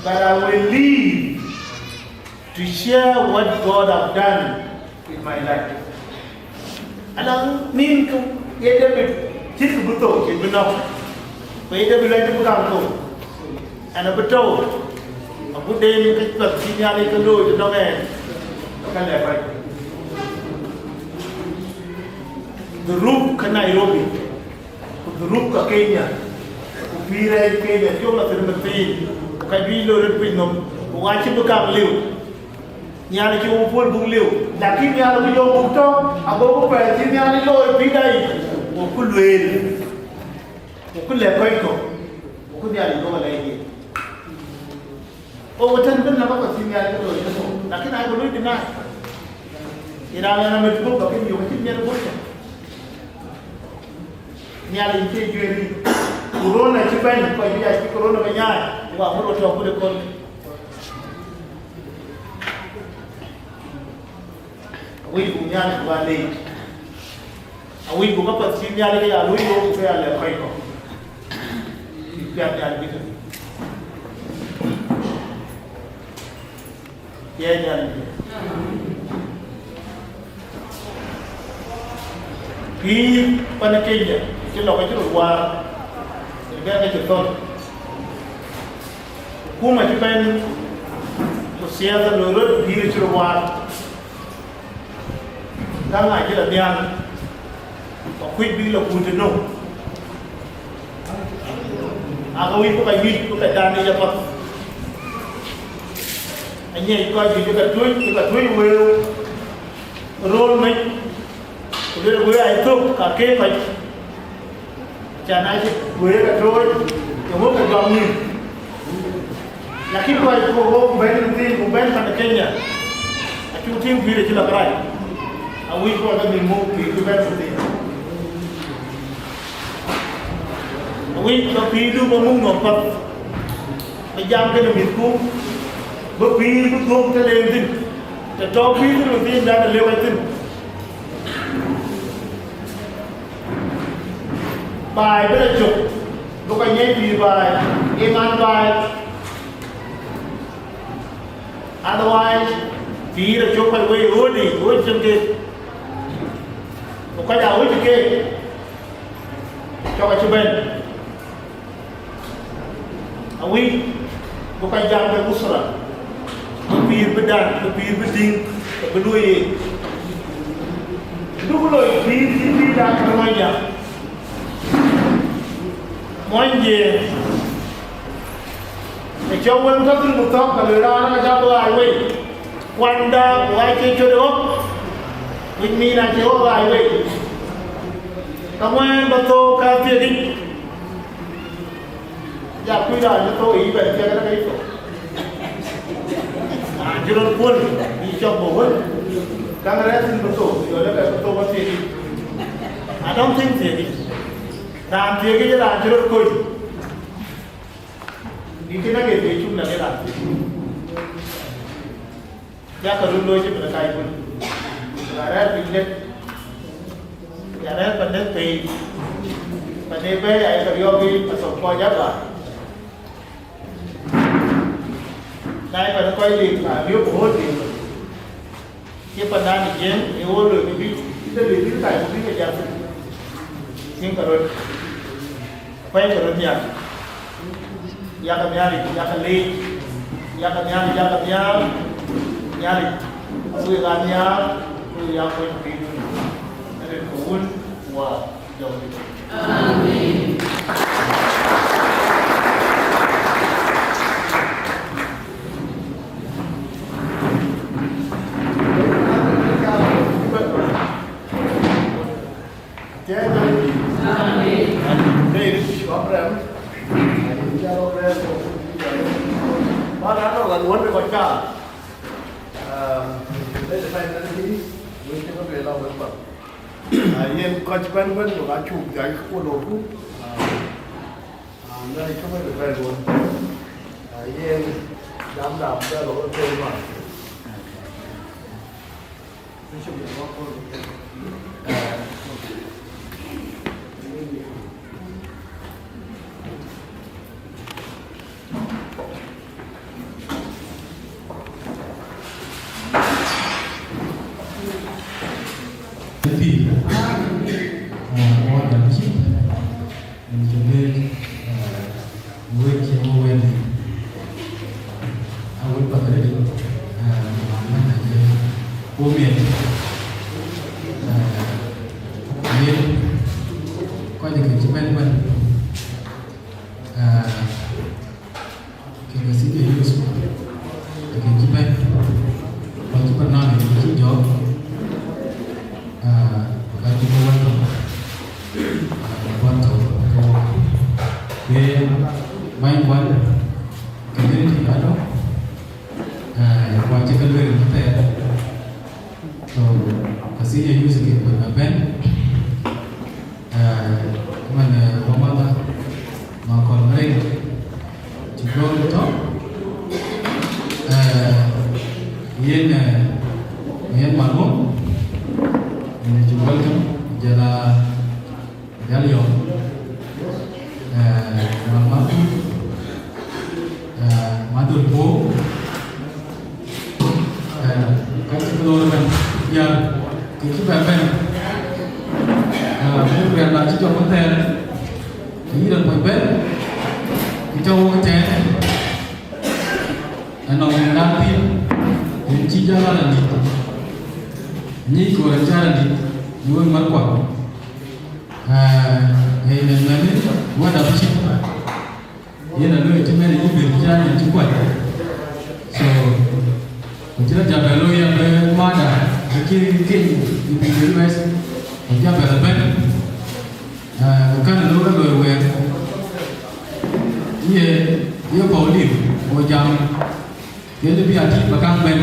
but I will live to share what God have done in my life." Ala nin ku ye David cït ku bï thou, cït bï nɔ̈k. Ku ye David lɔ cï bï kaŋ thou. Ɛn abï tɔ̈u, abï den ke cuɛth cï Nhialic ke looi tënɔŋ ɛn, ka lɛ̈k kɔc. Dhuruk ke Nairobi, ku dhuruk ke Kenya, ku pïïr ë Kenya, cï wok lɔ thïn ëmëthiin, ku ka juëc loi röt piny nɔm, ku wa cï bï kaŋ liu. Nhialic cï wok puɔ̈l buk liu, lakin Nhialic bï yɔ̈ɔ̈k buk tɔ̈, ago ku pɛɛi cï Nhialic looi pïïrda yic, wo ku lueel, wo ku lɛ̈k kɔc kɔ̈k, wo ku Nhialic duɔ̈k alɛc yen. Wo ku tɛ̈n bïn na bä kɔc cï Nhialic looi tënou, lakin aa ku looi deny. Ye raan ë na mit guöp, lakin yök acïn miɛt guöp tɛ̈n. Nhialic cie juëër yic. Corona cï bɛ̈n, kɔc juëc acï corona bɛ nyaai, wa mur wo tɔ̈ kut ëköl. Awïc buk Nhialic buk aa leec. Awïc buk apath cï Nhialic ke ya luɔ̈i yök, ke ya lɛ̈k kɔc kɔ̈k. Bïk piath Nhialic bï tënë. Piɛɛi Nhialic bï. Pïïr pan ë Kenya cï lɔ ke cï röt waar, cï bɛ̈n ke cï thɔ̈n. Akuma cï bɛ̈n ku siasa loi röt pïïr cï röt waar. Ka ŋa cï lɔ nhial, ka kuc bï lɔ kuut tënou? Aka wïc bï ka nyuc bï ka dan yic apath. Anyiɛc kɔc juëc bï ka tuöc, bï ka tuöc wëëu röör mec, ku luel wëëu aa thök ka keek kɔc. Can acï wëëu ke tooc, ke wok ke jɔŋ nïïm. Lakin kɔc ku wok bɛ̈n në thïn ku bɛ̈n pan Kenya, acuk tïŋ pïïr acï lɔ kërac. Awïc kɔc ke nhïïm muk pïïr cï bɛ̈n në thïn. Awïc ba pïïrdu ba muk nɔm path, ba jam kenë mïthku, ba pïïr bï dhuök tëde thïn, të tɔ̈ pïïr thïn në thïn, dan ë lëu thïn. Baai bï rɔt cök, bï kɔc ŋiɛc pïïr baai, ye man baai. Otherwise, pïïr acök kɔc wei ɣööt yiic, ɣööt cïn keek. Ku kɔc aa ɣööt cï keek, cɔk acï bɛ̈n. Awïc bï kɔc jam ke usra, bï pïïr bï dan, bï pïïr bï tïŋ, bï luöi ye. Duk loi pïïr cï pïïr dan ke Muɔnyjäŋ. Muɔnyjäŋ, ë cɔk wëŋ tɔ̈ thïn ku thɔ̈k, ka luel raan ë ka cä bï ɣaac wei. Kuanda ku ɣaac cï cöt ɣɔ̈k, wïc min acï ɣɔ̈k ɣaac wei. Ka ŋuɛ̈ɛ̈n bä thok ka thiëëk yic. Ya kuc raan cï thou yic bɛ̈n thiëk ënë ke yï thou. Raan cï rɔt kuöl, yï cɔk bɔ̈ wël. Käŋ rɛ̈ɛ̈r thïn bï thou, jɔl ë kë bï thou bä thiëk yic. I don't think thiëk yic. Raan thiëk yic raan cï rɔt kony. Bï kënë ke thiëk cuk lɔ ke raan thiëk. Yakë röt looi cï bï lɔ kac wën. Ya rɛ̈ɛ̈r piny dek, ya rɛ̈ɛ̈r pan dek pei, pan ee bɛ̈ɛ̈i ayekë riɔ̈ɔ̈k yiic, athok kɔc aba. Na ye pan kɔc lik, na riɔ̈ɔ̈k ɣööt lik. Cï pandan ë Jiëŋ, ë ɣööt loi bï bï, cï de loi bï kac ku bï ke jam. Tïŋ ke röt. Kuɛ̈i ke röt nhial. Yakë Nhialic, yakë leec, yakë Nhialic, yakë nhial, Nhialic, wek aa nhial, wek aa kony piny, rin ke Wun, Wä, Jɔŋdït. Amen. Amen. Amen. Amen. Amen. Amen. Amen. Amen. Ah, yen kɔc bɛ̈n bɛ̈n, ku ka cuk dhiac ku loku. Ah, ah, na cuk bɛ̈n bɛ̈n won. Ah, yen jam dam bɛ̈n lo ke ma. Ëtï, ah, wɔ däm cï, ënë cï lueel, ah, wëët cï wɔ wëët, a wëët path arëët, ah, man na jël, wɔ miɛt, ah, yen, kɔc kë cï bɛ̈n bɛ̈n, ah, Kek senior youth, kek cï bɛ̈n, kɔc cï barnamij cï jɔɔk, ah, ka cï bï wɛ̈t tök, ah, wɛ̈t tök ke wɔ. Ke bäny kuan, community adɔ̈, ah, kuan cï ke lueel ëthɛɛr. So, ka senior youth ke kuany ba bɛ̈n, eh, man, eh, wɔ mother, ma kɔn rin, cï gɔ̈ɔ̈r tɔ̈, eh, yen, eh, yen malum, yen cï welcome, jɔl a Yal yɔm, eh, Mama, eh, Madul Bo, eh, ka cï lor bɛ̈n, ya, kë cï bɛ̈n bɛ̈n, eh, bu bɛ̈n la cï jɔk thɛɛr, kë yïn rɛn puɔc bɛ̈n, kë cɔk wok tɛ̈ɛ̈n, ënɔɔnë na thïn, yen cï jɔl la dït, nyic ku rɛn cä la dït, në wek mat kuak. Ah, yen ë mɛn wɛ̈t abï cït. Yen ë loi cï mɛn yï bï cä yen cï kuat. So, ku cï rɔt jam bɛ loi ya bï mada, bï cï keny yï bï U S, ku jam bɛ la bɛ̈n. Ah, ku kän ë loi rɔt loi wɛɛr. Ye, ye Pauline, wo jam. Yen bï a tïŋ ba kaŋ bɛ̈n.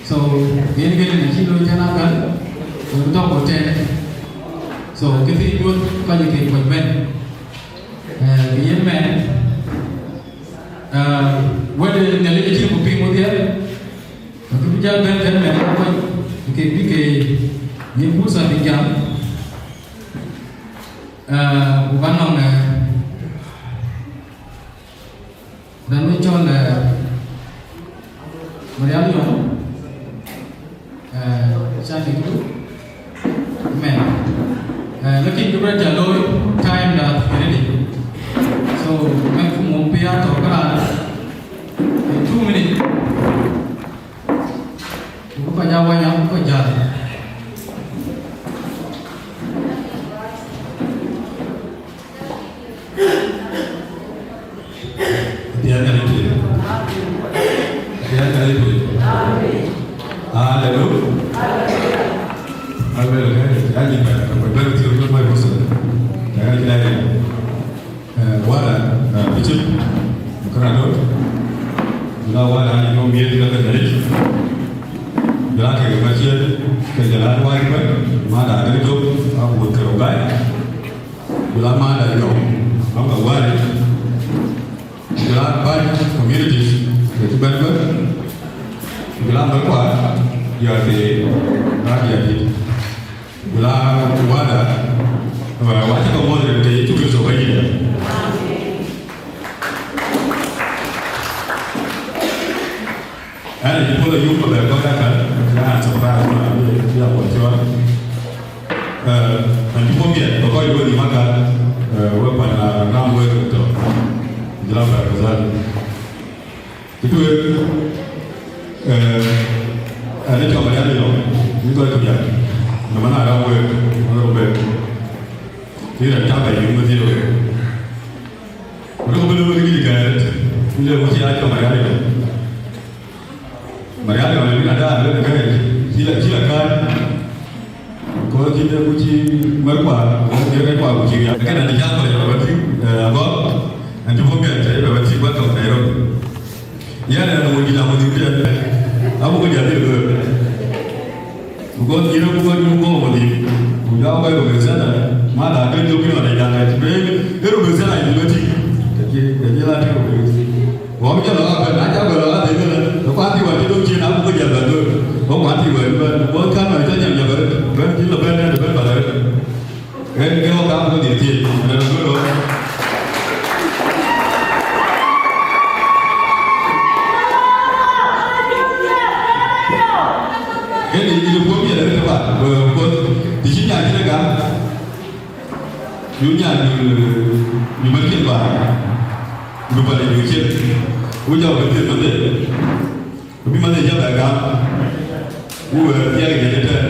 So, yen kënë në cï loi tɛ̈n akan, ku tɔ̈ ku tɛ̈n. So, kë thiin duɔ̈th kɔc ke kuɔc bɛ̈n. Eh, kë yen mɛn, eh, wɛ̈t Nhialic acï ku piŋ wodhie, ku kë bï jal bɛ̈n tɛ̈n mɛn kɔc, ke bï ke yen pursa bï jam. Eh, ku ka nɔŋ, eh, Raan wën cɔl, eh, Marial Yɔn, eh, cä dït ku mɛn. Eh, lakin kë bï rɔt jal looi, time da ready. So, mɛn ku mum bï a thɔ̈k raan in two minutes. Ku bï kɔc aa wany, abï kɔc jäl. Atiɛɛr Nhialic piny. Atiɛɛr Nhialic piny. Aleluya. Aleluya. Aleluya. Aleluya. Eh, wada, eh, Bishop, kënë adöt, jɔl a wada ë nyom miɛt ke Nhialic, jɔl a kek Maciɛɛl, ke jɔl a wai bɛ̈n, mada ke jɔk, a wuɔ̈th ke rou gäi, jɔl a mada jɔk, nɔm ke wari, jɔl a bäny communities, ke cï bɛ̈n bɛ̈n, jɔl a mɛ̈thkua, diäär thii, na diäär dït. Ku la wada, wa, wa cï ke muɔ̈th rin ke Yecu Kërtho Bɛ̈nydït. Ɛn acï puɔ̈l ayuk ke bɛ kɔc akan, ya an surprise ma, ya kuɔth cɔɔl. Eh, an cï puɔ̈l miɛt, bɛ kɔc wek nïm akan, eh, wek pan, ah, ram wek tɔ̈, jɔl a bɛ kɔc. Kë tueŋ, eh, ɛn ë cɔk Marial yɔ̈ɔ̈k, yïn kɔc ku jam, në man aa rɔ̈m week, man rɔ̈m week, yïn rɛn cak bɛ yïn wedhie week. Ku dɔ̈k bï lëu wek dït gɛ̈ɛ̈r, yïn le wek cï aa cɔk Marial yɔ̈ɔ̈k. Marial yɔ̈ɔ̈k, yïn ada, le gɛ̈ɛ̈r, cï la, cï la kääc. Kɔc cï dek ku cï mɛ̈thkua, ku cï rɛ̈ɛ̈rkua ku cï riääk. Kënë adï cä kɔc rɔt bɛ tïŋ, eh, agɔ̈k, ɛn cï bɔ̈ miɛt cä bɛ bɛ tïŋ bä tɔ̈ Nairobi. Yɛn ɛn wun dït amɔ dhil piɛth, abuk jal dhil looi. Because yïn ë buk anyuc guɔ̈p wadhil, ku jɔ kɔc Rubensela, ma da ke jɔ bï nɔn ë jaŋ ë bë, ke Rubensela yïn bï tïŋ, ke cï, ke cï la tïŋ Rubensela. Wɔ bï jɔ lɔ abɛ̈n, na cä bɛ lɔ abɛ̈n kënë, ke kuat thii wën cï döŋ cin abuk ke jɔ bɛ̈n looi, ke kuat thii wën bɛ̈n, because kan wën cä jam jɔ bɛ̈n, bɛ̈n cï lɔ bɛ̈n, bɛ̈n bɛ̈n bɛ̈n. Ɣɛn ke wɔ kaam ke dhil thiëëc, ënë röt looi. Ɣɛn ë yïn puɔ̈u miɛt arëët ëbɛ̈n, because të cï nyan cïn ë gam, yïn nyan yïn, yïn bɛ̈n cin baai, yïn bɛ̈n yïn cin, ku jɔ ke thiëëc mande, ku bï mande jɔ bɛ gam, ku wëër thiɛɛk jɔ ëtɛ̈ɛ̈n.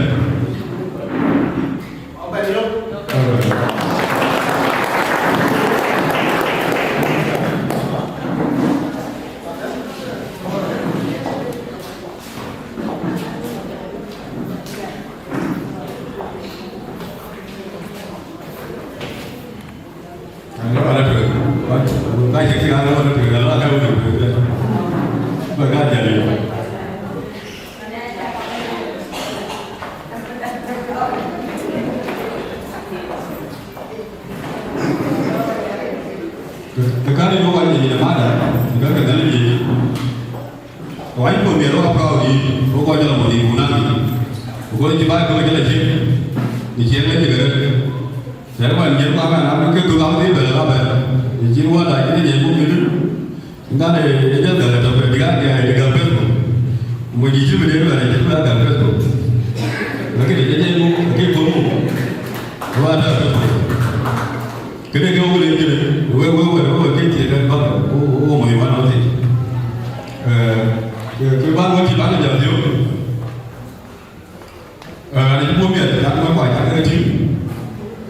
Ke kän ë yök wany yic ë mada, ke ke dhal yic. Wany puɔ̈u miɛt wok a proud yï, wok kɔc jɔl mɔ̈th yï ku naŋ yï. Ku kɔc cï baai kɔc jɔl a ciëŋ, në ciëŋ ë cï ke rëër. Cɛn wany jiël kuak an, abï ke thök abï dhil bɛ̈n ë ka bɛ̈n. Në cïn wään da cïn ë jiɛc muk yïn. Ŋan ë jɔ dhɛl ë tɔ̈ bïk aa diɛɛr ë gäm Facebook. Mony dït cï bï dee bɛ̈n acï bï aa gäm Facebook. Lakini ë jɔ jiɛc muk, akï puɔ̈u muk. Wään da Facebook. Kënë ke wël en kënë, wek, wek, wek, wek, ke thiëëk kɛn bäk, wo, wo, wo mony wän ɣɔn thiëëc. Eh, ke, ke bän wën cï bäk jam thiöök. Eh, raan cï puɔ̈u miɛt, yak wek kɔc cak ke tïŋ.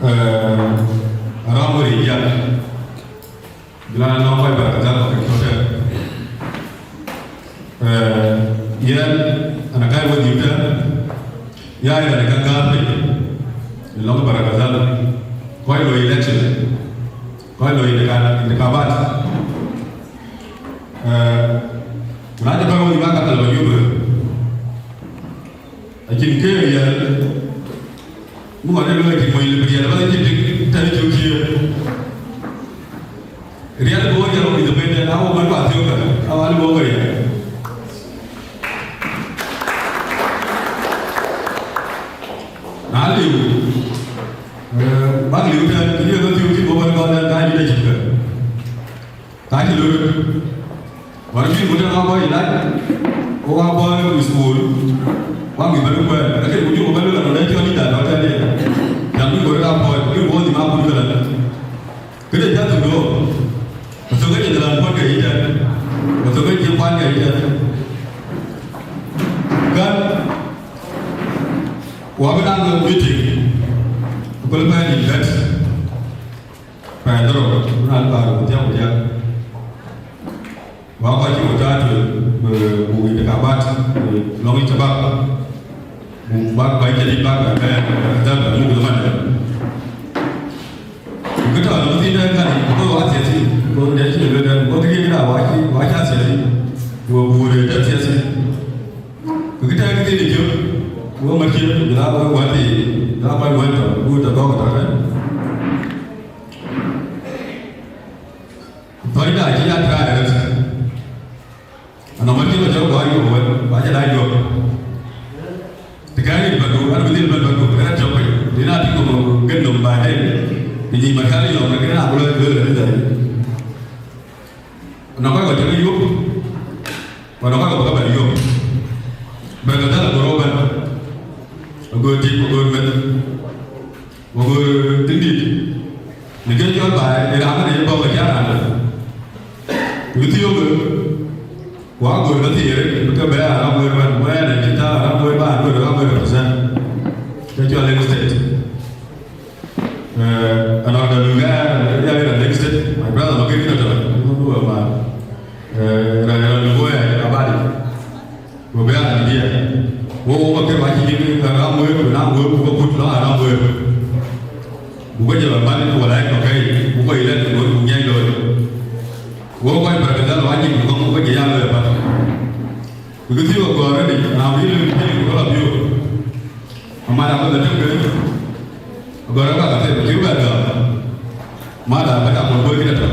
Eh, aram wël yic yak. Bï raan nɔŋ kɔc bäk dhal kɔc tɔ̈ tɛ̈n. Eh, yɛn, ana kai wek dhil tɛ̈n. Ya yɛn ana ka gäär piny. Lɔŋ bäk dhal. Kɔc loi election. Kɔc loi intika-, intikabat. Eh, na jɔ bɛ̈n wok ë Makal Manyup, acïn kë riɛl, ŋuɔt ë luɔi cï mony lëbï riɛl, bä cï tik tɛ̈n cuk cï riɛl bï wok jɔl independent, na wok man bä thiök kë, awal bï wok riɛl. Na liu, eh, bäk liu tɛ̈n, kë ye ke thiök cï bɔ̈ bän kɔn dɛn, ka yïn acït kë. Ka cï loi röt. Wär cïn ku tɛ̈n abɔ̈ ë lac, ku abɔ̈ ë school, ku amïth bɛ̈n kuɛɛr, lakin ku jɔku bɛ̈n lëk anɔn ë cɔl yïn da tɔ̈ tɛ̈n ë. Cam bï ku röt abɔ̈, ku bï ku wɔ nhïïm abun këlä. Këde cä thök do, ku thök ë cïn raan puɔ̈n ke yï tɛ̈n, ku thök ë cïn kuan ke yï tɛ̈n. Kän, ku abï naŋ meeting, ku köl pɛ̈ɛ̈ny yïn bɛ̈t. Pɛɛi dhorou, ku na lë bä röt thiäk ku thiäk. Wa kɔc cï ku tääu, bï buk intikabat, bï lɔŋ ë shabab, buk bäk bäny cï dït bäk bɛ̈n bɛ̈n, bɛ̈n dhal bɛ̈n muk ë man. Ku kë tɔ̈ lɔŋ thïn ë kän, ku wa siasi, ku de cï lë dɛn, ku kë kï da wa cï, wa cä siasi, ku buk rëër tɛ̈ siasi. Ku kë tɛ̈ kë thïn ë cök, ku mat cï, ku la wa wa thïn, la kɔc wën tɔ̈, ku tɔ̈ gɔ̈k tɔ̈ kën. Thɔ̈cda acï ya try arëët. Anɔŋ mat cï lɔ cɔl guɔ yök wën, ba cï dac yök. Të kɛ̈n rin bändu, an bï dhil bɛ̈n bändu, kërɛt cök piny. Rin a tïŋ nɔm gën nɔm baden, bï nyic mat kän yök, kën a bï lɔ lueel arëët adï. Anɔŋ kɔc kɔc cï ke yök, ku anɔŋ kɔc kɔc bï ke bɛ̈n yök. Bɛ̈n ke dhäl agör rou bɛ̈n. Agör tik, agör meth. Wok, eh, tïŋ dït, në kë cɔl baai, ë raan ë bɔ̈ ke cä raan dɛ̈. Ku thiöök, ku agör ke thiëër, bï ke bɛ̈ɛ̈r aram wëër bän, wɛ̈ɛ̈r ë cï tääu aram wëër bän, wëër aram wëër percent. Kë cɔl Lake State. Eh, anɔŋ de lueel, eh, ya ë Lake State, my brother, ma kën kï tɔ̈, eh, raan, raan lueel, eh, abadi. Go bɛ an diɛ. Wo wo ke ba ci ni aram we ku na we ku ko kut lo aram we. Bu ko je ba ban ku wala ko kai, bu ko ile ko ku nyai lo. Wo ko ba ga dal wa ni ku ko je ya lo ba. Ku ti wo ko re ni na wi le ni ko la biyo. Amada bä ke tëk kë, agɔ̈r ë bä ke them, cï bɛ gam. Mada bä cam ŋuɔ̈t bɔ̈ kït atɔ̈.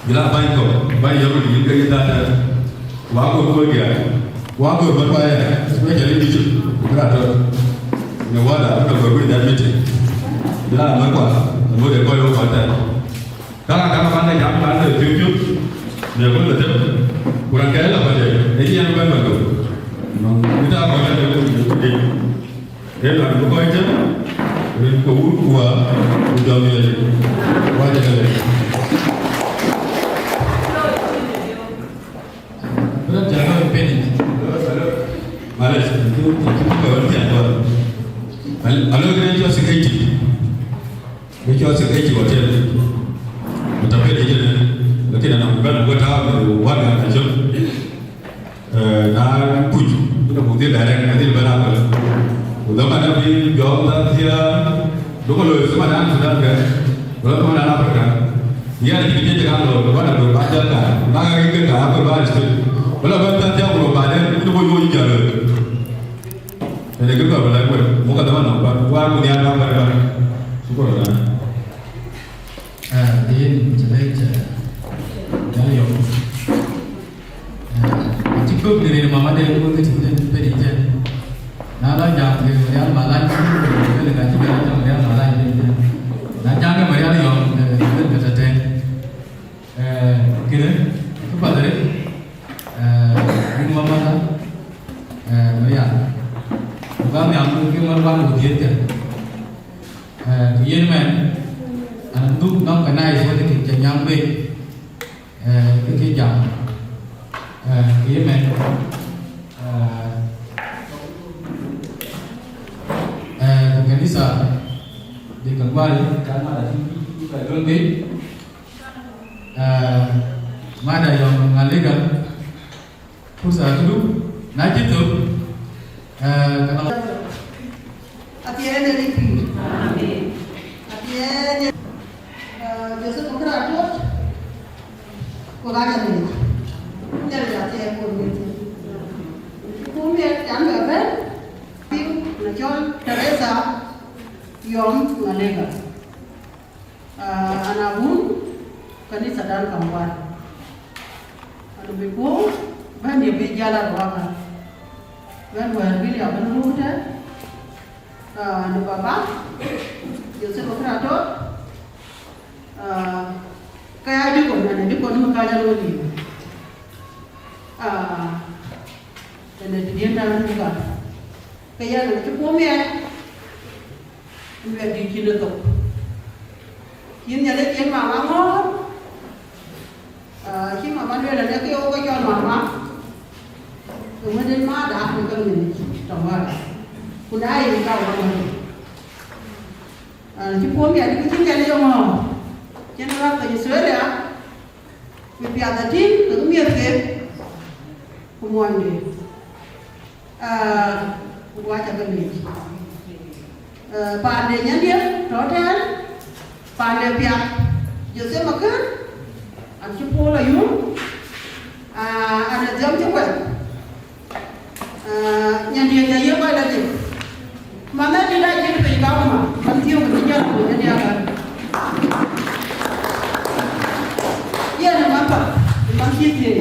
Jël a bäny kɔ̈k, bäny yɔ̈k röt yïn ke yïn thaar tɛ̈n. Wa gör kuöc diäär. Wa gör mär kuac aya, especially bishop, bï raan tɔ̈. Në wada, bï ke gör kuöc that meeting. Jël a mär kuac, aŋot ë kɔc wok kɔc tɛ̈n. Ka la ka la ban de jam ban de piu piu. Ne ko le tem. Kuran ke la ba de. E yen ban ba do. No, ita ko ya de ko de ko de. E la ko ko tem. Rin ko wut kuwa. Ku jam ye. Wa de le. Bro, jam peni. Males, tu tu ko ya. Alo, alo, ke yo siketi. Ke cɔl Security Hotel. Ku tɔ̈ kënë jënë, lakin anɔŋ bɛ̈n ku tääu në wän ŋa ka cök. Eh, na kuc, ku dhil direct, ku dhil bɛ̈n aköl. Ku dhaman abï jɔɔk dhal thiaar, duɔ̈kkë loi dhaman an Sudan kë, ku lɔ dhaman an Africa. Yɛn acï kë cï kaŋ looi, ku bän aköl ba jäl kaar. Na ka kë kaar aköl ba state. Ku lɔ bɛ̈n dhal thiaar ku lɔ ba dɛ̈t, ku duɔ̈kkë yoc jäl looi. Ënë kë gɔl bï lɛ̈k wek, muk adhɔ̈ŋ nɔm bä, wäär ku nhiaar bä bä bä. Shukran. Ah, yen cï lɛc, eh, jal yɔm. Eh, cï kök në rin mama de ku ke tïŋ den pe di jɛn. Na la jam ke Marial Malany, ke le ka cï jam jam Marial Malany pe di jɛn. Na jam ke Marial yɔm, eh, ke ke tɛ̈tɛ̈n. Eh, kënë, kë path arëët, eh, yïn mama da, eh, Marial. Ku gam yam ke man wan ku dhiëëth kë. Eh, ku yen mɛn, an dhuk nɔŋ ka nice wën kë cä nyam bei. Eh, kë kë jam. Eh, ku yen mɛn, eh, eh, ku kanitha de ka guari, ka mada ti ka don bei. Eh, mada yɔm ŋaliga, fursa këdu, na cï thök, eh, kana. Athiɛɛn ë Rip. Amen. Athiɛɛn ë, eh, Joseph Okratot, ku ka jam ni. Jal ya athiɛɛn ku ni. Ku mi jam ga ben, piu na cɔl Teresa yɔm ŋaliga. Ah, an abun kanitha dan Kampala. An bï ku bɛ̈n ye bï jal a ruaka. Bɛ̈n wɛ̈ɛ̈r bï liap bɛ̈n ruu tɛ̈n. Ah, an baba, Joseph Okratot. Ah, ka ya dikon, an dikon nu ka jal wodi. Ah, ënë të diën dan nu ka. Ka ya nu cï ku miɛt. Luɛɛl dït cïn ë thok. Cïn Nhialic yen mama ŋɔ̈ɔ̈r, ah, cï mama lueel ënë ke wok ke cɔl mama, ke wën en mada në ke ŋic tɔŋ wär. Ku na ye ka wä ŋɔ̈ɔ̈r. Ah, cï puɔ̈u miɛt, ku cï Nhialic ye ŋɔ̈ɔ̈r. Cïn ë ɣäth ke Australia, bï piath atïŋ, ke miɛ̈thke, ku muɔnyde. Ah, wac abï lec. Ah, paande nyandï tɔ̈ tɛ̈ɛ̈n, paande piath, Joseph Makër, an cï puɔ̈u la yum, ah, an ë dhiɔm cï kuɛth. Ah, nyandï ca yiëk kɔc la dï. Mama dït aa cït piny Kakuma, man thiëëu ku cï jɔl ku nyandï akan. Yen ë man path, man cï thiëëc.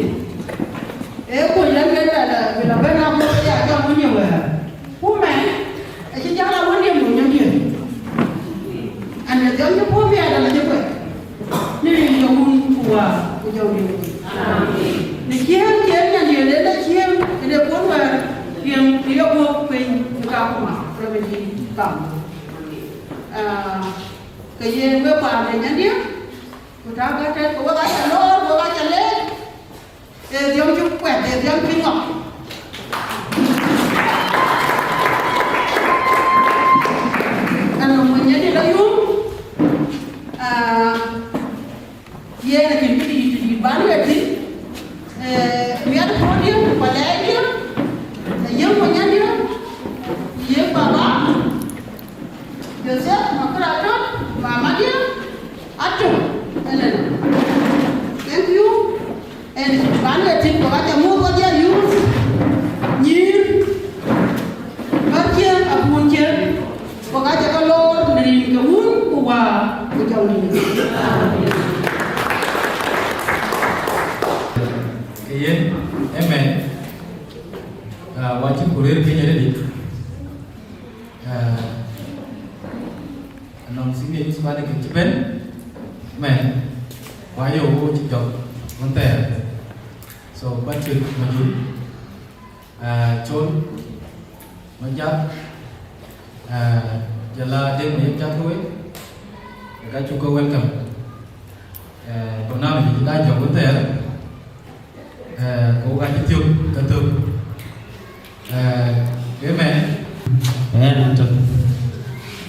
Ee kuc lɛ̈k lueel bɛ la, bï la bɛ̈n a guɔ̈p ya jɔŋ wun ye wɛ̈ɛ̈r. Ku mɛn, acï jäl a wun ye mony andiën. An, ë dhiɔm cï puɔ̈u miɛt ala cï kuɛth. Në rin jɔŋ wun ku Wä ku Jɔŋdït. Amen. Në ciëën, ciëën nyandiën, ënë ciëën, ënë puɔ̈u wɛ̈ɛ̈r, riɛm, riɛm guɔ̈p piny, në Kakuma, rɛmëdï kam. Ah, ke yen wek paande nyandiën, ku tak ka tɛ̈t, ke wek aca lɔɔr, wek aca leec. Ee dhiɔm cï kuɛth, ee dhiɔm cï ŋɔk. Ɛn nɔm mony ëdï la yum, ah, yen acïn kë dït dït ban wek thïn, eh, miɛt puɔ̈ndiɛ̈, ku lɛɛcdiɛ̈, ayï mony ëdï, yï baba, Joseph, Makër Atɔ̈t, mamadiɛ̈, atɔ̈, ënënë. Thank you. Ënë, ban wek thïn, ku ka ca muɔ̈th wodhie youth, nyïïr, bä ciëën Wek aca ke lor në rin ke Wun ku Wä ku Jɔŋdït. Ke yen, amen. Ah, wa cïn ku rëër piny arëëtic. Ah, anɔŋ senior youth bädë ke cï bɛ̈n, amen. Wa ye wo cï jɔk wën thɛɛr. So, Patrick Majur, ah, Col Majak, ah, jɔl a Deŋ Mayek Cak Wei, ka cuk ke welcome. Eh, barnamij cï da jɔk wën thɛɛr, eh, ku ka cï thiök ke thök. Eh, amen. Ëë, na tök.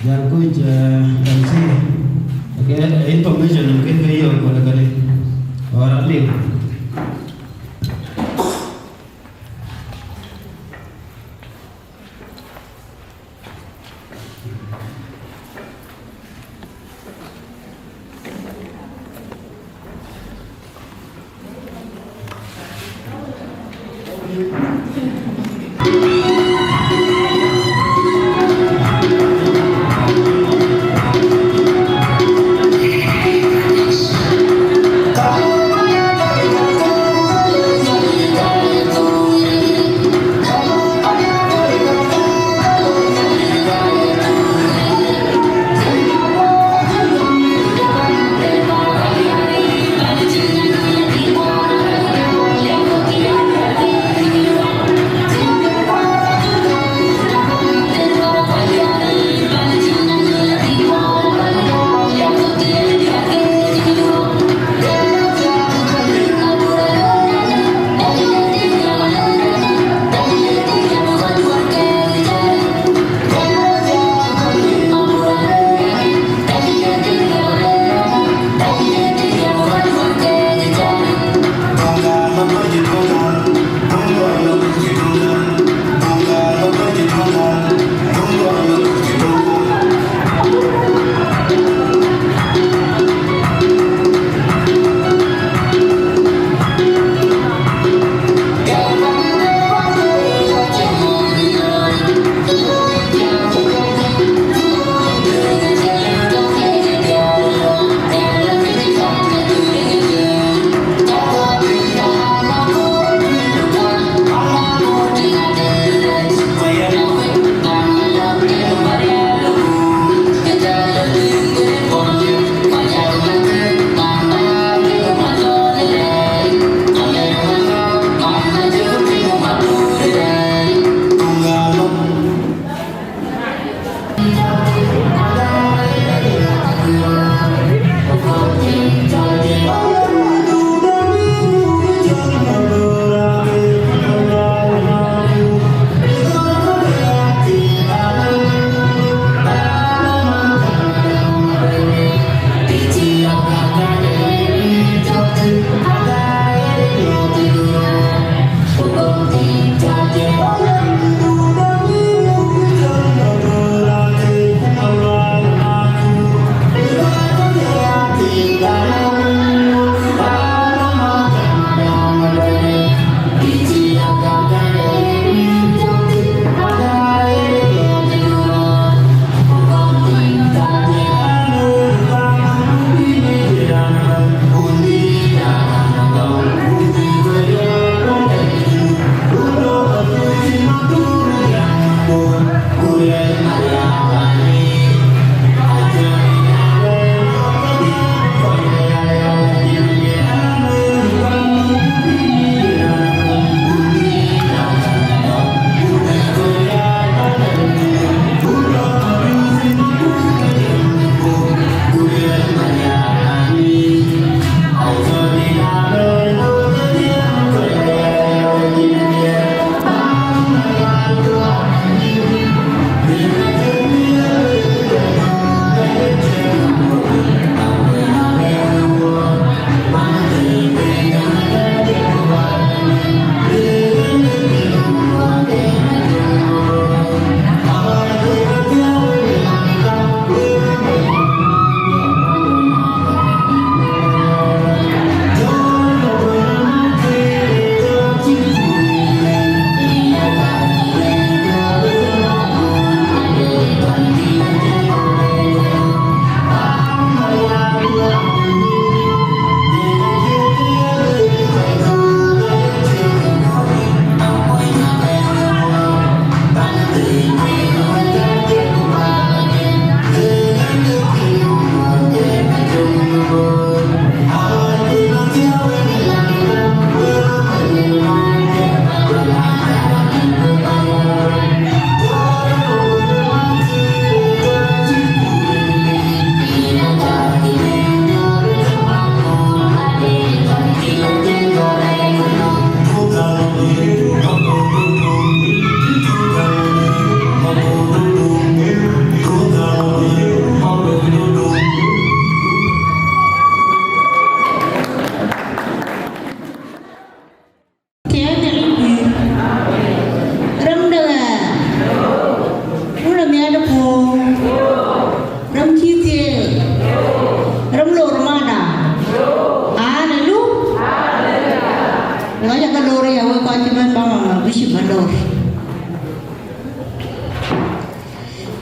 Jal kuc, eh, M C. Ke information ke ke yök wala kadi. Ora liu.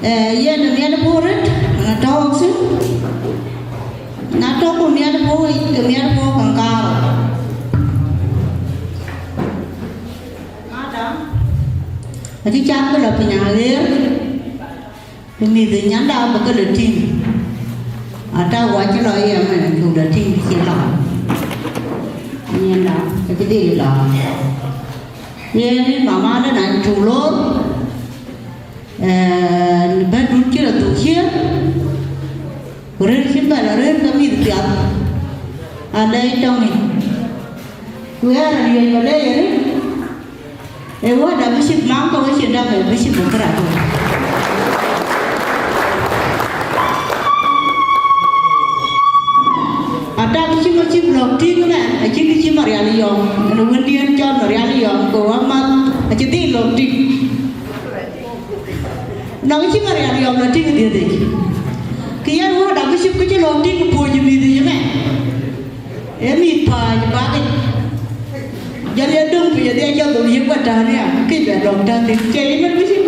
Eh, yen ë miɛt puɔ̈u röt, na tɔ̈u thïn, na tɔ̈ ku miɛt puɔ̈u yic, ke miɛt puɔ̈u käŋ karou. Madam, acï cath bï lɔ piny aɣeer, ku mïth ë nyanda bï ke lɔ tïŋ. Ata wa cï lɔ ye mɛn, cuk lɔ tïŋ cï lɔ. Nyanda, acï dhil lɔ. Yen mama de na cuk lor, eh, bɛ̈n dun cï lɔ thuk ciëën, ku rëër cï bɛ̈n arëër ke mïth piath, alɛc tɔŋ yic. Ku ɣɛn a riëëc ba lɛc arëër, ee wääda bï cïk maŋ ke wecin dak bï cïk bï kërac. Atak cï ŋö cïk lɔ̈k tïŋ ëmɛn, acïk cï Marial yɔm, ënë wëndiën cɔl Marial yɔm, ku amath acï dhil lɔ̈k tïŋ. Nɔŋ cï Marial yɔm lɔ tïŋ dhiëthic. Kë yen wääda bï cïk kë cï lɔ̈k tïŋ puöc ë mïth yic ëmɛn. Ee mïth pääc bakic. Jɔl ye döŋ piny adhie jɔl dhol yiëk ba tääu nia, këc bɛ lɔ̈k tääu thïn. Cie yïn mën bï cïk.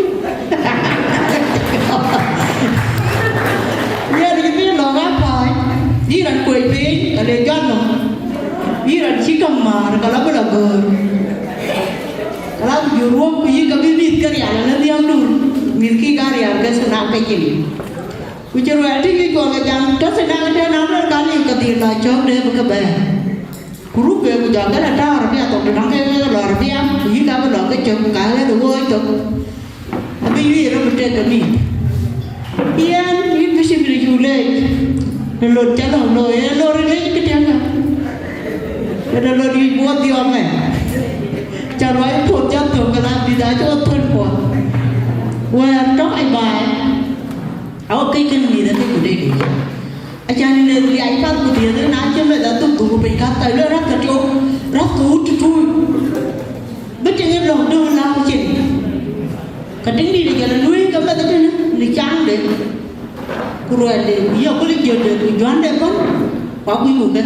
Yen cï bï lɔ̈k aa pääc. Yïn raan kuec piny, ka le jɔt nɔm. Yïn raan cï käŋ määr, ka lɔ bï lɔ göör. Ka lɔ bï jur ruɔ̈k, ku yï ka bï mïth ke rial, ala nhiäk dur. Mïth kï ka rial ke thïn aa ke cin. Ku cï ruɛl tïŋ ë cuɔl ke jam, tɔ̈ thïn aa ke tɛ̈n aa lël ka liu ka dhil lɔ cɔ̈k de bï ke bɛ̈ɛ̈r. Ku ruk ke ku jɔ kën atääu arabia thok, të dɔ̈ŋ ke ke lɔ arabia, ku yï ka bï lɔ ke cök, ka ɣɛ̈th ë wööc thok. Abï yï rɔt bï tek ke mïth. Yen, yïn bï cï bï cuk leec, në lot cä lɔ looi, ee lor leec këtëŋ ë. Këdë lot yic buɔth dhiɔm ë. Cä ruac puɔth cä thök, ke la bï dha cï ɣöt thön puɔth. Wɛ̈ɛ̈r tɔ̈ kac baai. Awä këc kën mïth akëc ku dek yic. Acan në liac path ku dhiëëth, na cï meth adhuk dhuk piny kath, ka lueel rɛ̈th ke tiɔp, rɛ̈th ke wut tutuuc. Bï tiŋ ë lɔ̈k döŋ la ku cin. Ka tiŋ dït ë jɔl luui ke meth tënë në caŋde, ku ruɛɛlde, ku yök köl ë jiötde, ku juände ëbën, ku akuc ku ke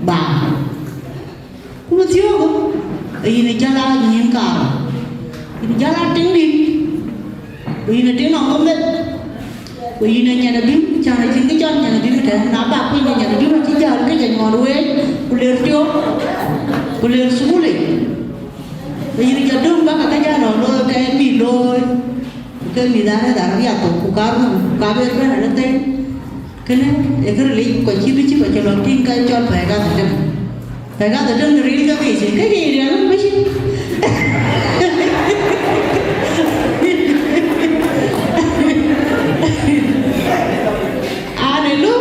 baai. Ku bï thiöök, ee yïn ë jäl aa nyïïn kaarou, yïn ë jäl aa tiŋ dït, ku yïn ë tiŋ nɔm ke meth, ku yïn ë nyan abïm, cän acïn kë cɔl nyan abïm tɛ̈n, na bä kuny ke nyan abïm acï jäl ke jɔ nyuɔɔn weec, ku ler tiɔp, ku ler thukul yic. Ke yïn ë jɔ döŋ bäkë ke jäl nɔm looi ke mïth looi, ku ke mïth arëth arëth ya thok, ku ka run, ku ka ber bɛ̈n arëth thëi. Kënë ee kë ril yic, ku acï bï cï kɔc cï lɔ tïŋ ka cɔl pɛ̈i kadhetem. Pɛ̈i kadhetem kë ril ke bï cï, ke cï riɛl bï cï. Aleluya.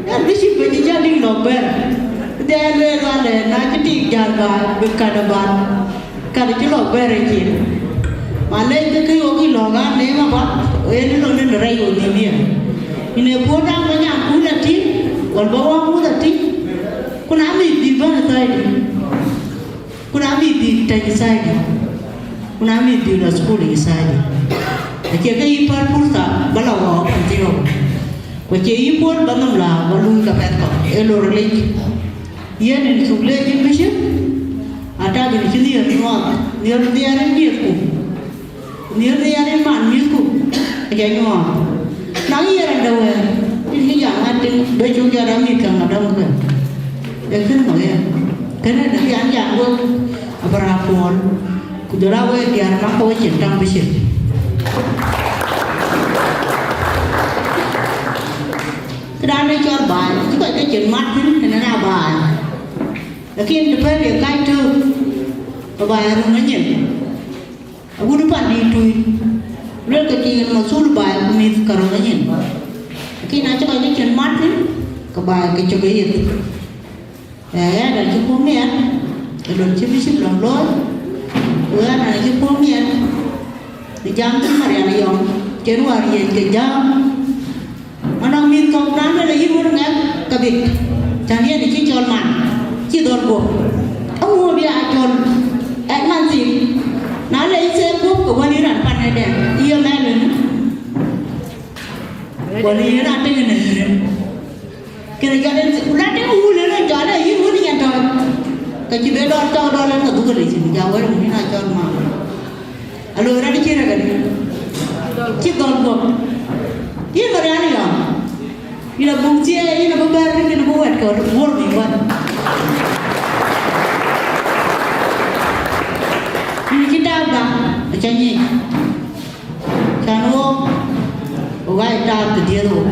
Yan bï cï bï cï jɔ dïŋ lɔ bɛ̈n. Dhɛɛr lueel wande, na cï tik jäl ba, bï kat aban. Kat cï lɔ bɛ̈ɛ̈r ë cin. Ma lec ke kë ɣok yï lɔ̈k an, neem abath, yen ë lon ë rɛc ɣo nhïïm yen. Yïn ee puɔ̈u daŋ ba nyankun atïŋ, wal ba wäŋ wuth atïŋ, ku na mïth dhil bɛ̈n ë thaidï, ku na mïth dhil tɛ̈c ë thaidï, ku na mïth dhil lɔ thukul ë thaidï. Acie ke yï päl purtha ba lɔ ɣɔɔk pan thiɔ̈k. Ku acie yï puɔ̈l ba nhom lääu ba luui ka pɛth kɔ̈k, ee lor lec. Yen ë cuk leec yïn bï cï, atak yïn cï nhiëër nyuɔɔth, nhiëër nhiɛɛr ë miëthku, nhiëër nhiɛɛr ë man mïthku, aca nyuɔɔth. Na ye rɛ̈n de wɛ̈ɛ̈r, yïn cï jam ŋat tïŋ, bï cuk jɔt a mïth käŋ adɔm kë. Ee kënë mɔ yen. Kënë në bï an jam wek, abï raan puɔl, ku jɔl a wek diäär maŋ ke we cin taŋ bï cin. Këdan ë cɔl baai, cï kɔc ke cin mat thïn, kënë na baai. Lakin të pɛ̈l ye kac tök, ke baai röŋ ë nyin. Agut pan dït tui, luel ke cï yen mathul baai ku mïth ka röŋ ë nyin. Lakin acï kɔc ke cin mat thïn, ke baai ke cök ë yeth. Ee, ɣɛn acï puɔ̈u miɛt, ë lon cï bï cï lɔ̈ŋ looi, ku ɣɛn acï puɔ̈u miɛt, në jam thïn Marial Yɔm, cïn wäär yiëc ke jam. Anɔŋ mïth kɔ̈k, na luel ayï wun ŋɛk ke bïk, cän yen cï cɔl man, cï dhɔl guɔ̈p. Aŋuɔ̈t bï aa cɔl, ɛn man thïn, na le yï ther guɔ̈p, ke wën yïn raan pan ëdɛ̈, yï ëmɛn ënë. Wën yïn raan tëŋ ënë. Kënë jɔt en, ku na tëŋ wun ënë jɔt ë yïn wun nyan tɔ̈. Ke cï be dɔl tɔ̈u dɔl en ke dhuk ënë cïn, ja wɛ̈t wun yïn aa cɔl man. Alo rɛ̈t cï rɛ̈t adï. Cï dhɔl guɔ̈p. Yïn Mariana yɔ̈ɔ̈k. Yïn abuk thiëëc, yïn abï bɛ̈ɛ̈r, yïn abï wɛ̈t kɔ̈u, wuɔ̈r bï wɛ̈t. Yïn cï daap bä, acä nyic. Cän wok, wok aa taap të diëër wok.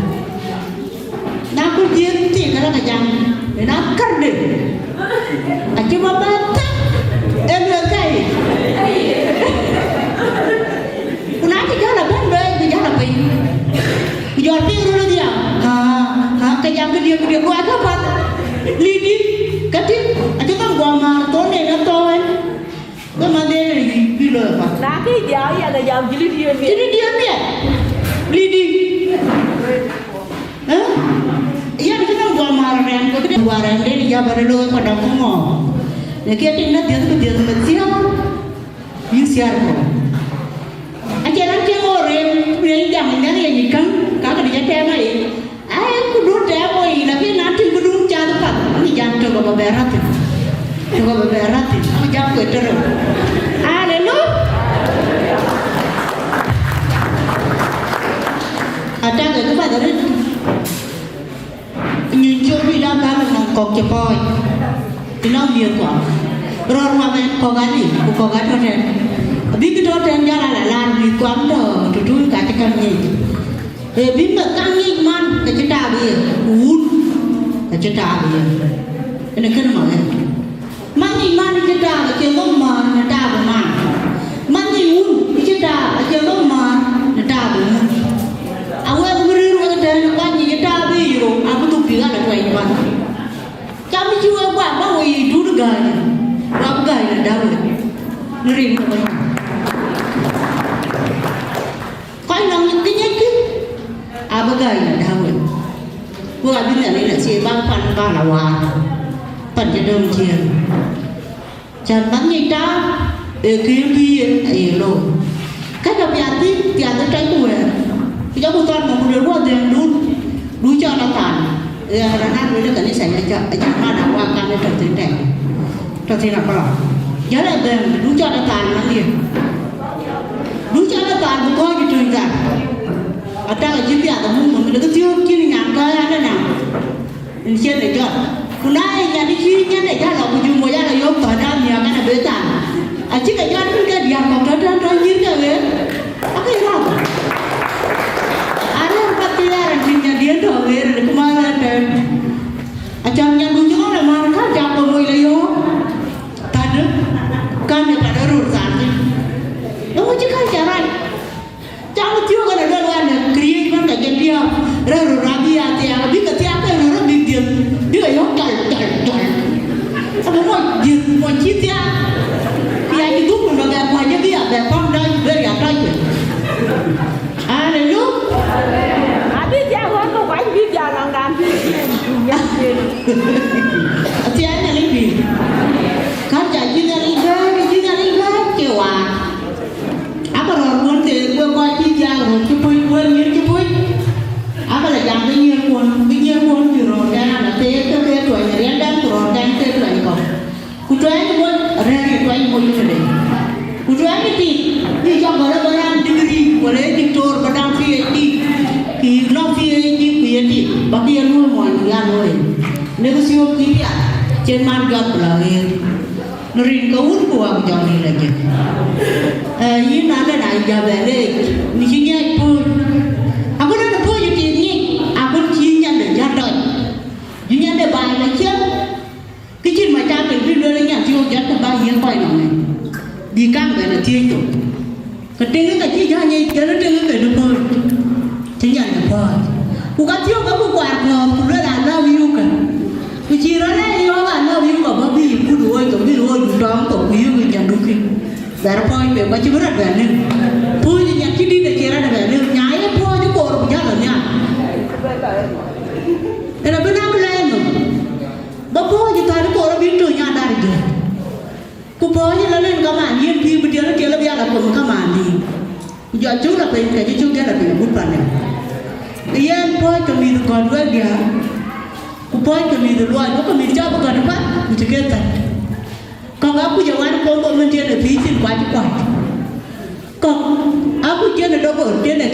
Na ku diëër thii, ka lɔ ke jam, ë na kärde. Acï bä bä thek, ë luel ka yic. Ku na cï jäl abɛ̈n bɛ̈ɛ̈c, bï jäl apiny. Ku jɔt piny röl ë dhiau. Ha, ha, ke jam këdiëk, këdiëk, luɔi käpath. Lidï, ka tïŋ, acï nɔm guɔ määr thon en ë thɔ̈ɔ̈c. Ke man de yï bï lɔ ë path. Na kë dhiau, yɛn ë jam cï lidï en miɛt. Cï lidï en miɛt. Lidï. Ë? Yɛn cï nɔm guɔ määr rɛm, ke këde guɔ rɛm de, jabä de looi, ku dɔm ku ŋɔɔk. Në kë tïŋ na dhiëth, ku dhiëth me thiäär. Yï thiäär kɔ̈u. Acïn raan cï ŋoot rem, rem jam ë Nhialic yic käŋ, ka këdï cä tɛ̈ɛ̈m aye. Ai, ku dun tɛ̈ɛ̈m woi, lakin na tïŋ këdun cath path, anï jam tök abä bɛ rɔ̈th thïn. Tök abä bɛ rɔ̈th thïn, anï jam kuet tërë. Aleluya. Atakë këpath arëët. Nyuc col bï la bäl nɔm kɔ̈k cï pɔ̈ɔ̈c, të nɔm miëthkuɔ. Rɔt wak ɛn kɔ̈k adï, ku kɔ̈k atɔ̈ tɛ̈n. Abïk tɔ̈ tɛ̈n jäl ala laar mïthkuɔ tɔ̈ tëtui ka cï käŋ ŋic. Ee bï meth käŋ ŋic man, ke cï taak ë ye, ku wun, ke cï taak ë ye. Ënë kënë maŋ ë. Man ŋic man cï taak acie lok määr në taak ë man. Man ŋic wun cï taak acie lok määr në taak ë wun. Awek bï rëër wek tɛ̈n, kuany ŋic taak bï yï rou, abï dhuk bï ɣa lɔ tuɛny man. Cam cï wek guak bä woi yic dut gääny, ku abï gääny lɔ däu wek. Në rin ke Bɛ̈nydït. Kɔc nɔŋ kë ŋiɛckï, abï gääny lɔ däu wek. Ku abï Nhialic lɔ thieei bäk pan bä lɔ waar, pan cï döŋ ciëën. Cän bäk ŋic taak, ee kë bï yen aye looi. Ka jɔ piath thïn, piath ë tɔc ku wɛ̈ɛ̈r. Ku jɔku thɔn mɔ̈k ku luel wä dhëŋ dun, du cɔl Nathan. Ee, raan aa luel ë kanitha, acä, acä man a wak kan ë tɔ̈ thïn tɛ̈n. Tɔ̈ thïn akɔlɔ. Jɔl a dhëŋ, du cɔl Nathan man liep. Du cɔl Nathan bï kɔ̈ɔ̈c ë töny thar. Atak acï piath amuk mɔ̈k, lek thiöök cïn nyan kɔ̈ɔ̈c an, ënɔɔnë. Yen cïn ë jɔt. Ku na ye nyan cï nyan ë jäl lɔ ku jumbo jäl lɔ yök thɔ̈n dan nhiäk ɛn abë thar. Acï ke jɔt bï ke diäk kɔ̈k tɔ̈ tɛ̈n tɔ̈ nyïïr ke ɣer. Akë rɔt. Arëër path cï ɣɛɛr an cïn nyandiën tɔ̈ ɣer ku määr ɛn tɛ̈n. Acam nyan du cï ɣɔn ë määr ka jak ku moc lɔ yök. Thändë. Kan ë pan ë röör thar thïn. Eeŋö cï ka cä rac? Cam thiöök ënë luel wan, në këriëëc man ka jɔ diäk, rɛ̈ɛ̈r röt abï ya thiaak, abï ke thiaak ke röt abï dhiëth, bï ke yɔ̈ɔ̈k cɔl, cɔl, cɔl. Abï mɔc dhiëth, mɔc cï thiaak. Ku ya cï dhuk, ku lɔ bɛ kuany, abï ya bɛ pam dɔc, bɛ riak tɔc wek. Aleluya. Abï thiaak wär ke kuany bï thiaak nɔm raan bï dhiëth, ku nyan dhiëth. Athiaak Nhialic bï. Kän ca cï Nhialic bɛ̈ɛ̈i, cï Nhialic bɛ̈ɛ̈i, ke waar. Abä rɔt wun theek wek kɔc cï thiaak röt cï puc, wek nyïïr cï puc. Abä lɔ jam ke nyïïrkuɔn, bï nyïïrkuɔn bï röördɛn ala theek ke ke tuany riɛldan ku röördɛn ke tuany kɔ̈k. Ku tuany moc arɛ̈ɛ̈r ye tuany moc tëde. Ku tuany tik, bï cɔk gɔl ë bä raan degree, wala ye diktor bä daŋ P H D, kï nɔŋ P H D ku ye tik, bä kï ye luöi muɔny bï ya luöi. Lek thiöök kï piath, cïn man jɔt ku lɔ ɣeer. Në rin ke wun ku wak jɔŋ rin ajëk. Ee, yïn na lë na yï ja bɛ leec, në cï nyiɛc puööc. Agut ënë puööc ë tiit nyic, agut cï nyande jat dɔc. Bï nyande baai lɔ ciël, kë cïn macakël bï lueel ë nyan thiöök jat kë bä yiëk kɔc nɔm ë. Bï kaŋ bɛ̈n ë thiëëc thok. Ke tëŋ ke cï jɔ nyic, jɔl tëŋ ke dupööc, cï nyan dupööc. Ku ka thiöök ke ku kuaar kɔ̈ɔ̈th, ku luel, "I love you," ke. Ku cï rɔt lɛɛr yɔ̈ɔ̈k, "I love you," ke bɔ̈ bï kut ɣööc, ke bï ɣööc tɔŋ thok, ku yöök nyan dukï. Bɛ̈r pɔ̈ɔ̈c pek, ku acï bï rɔt bɛ̈n nin. Pööc nyan cï dït acï rɔt bɛ̈n nin. Nya ye pööc koor, ku jäl lɔ nhial. Ëna bï na bï lɛɛr nhom. Bä pööc thar koor abï tö nyan dar jö. Ku pɔ̈ɔ̈c ë lɔ len kamaan, yen pïïr bï tiɛl ë tiɛl ë bï a lɔ kom kamaan dhïïm. Ku jɔ cök lɔ piny, ke cï cök jël lɔ piny agut panë. Yen pɔ̈ɔ̈c ke mïth gɔ̈t wek diäär, ku pɔ̈ɔ̈c ke mïth luɔi, wek ke mïth cä bï gɔ̈t ë path, ku cï ke thät. Kɔ̈k akuc ë wan kom bɔ̈ min tiɛn ë pïïr thïn, ku acï kuac. Kɔ̈k akuc tiɛn ë dogor, tiɛn ë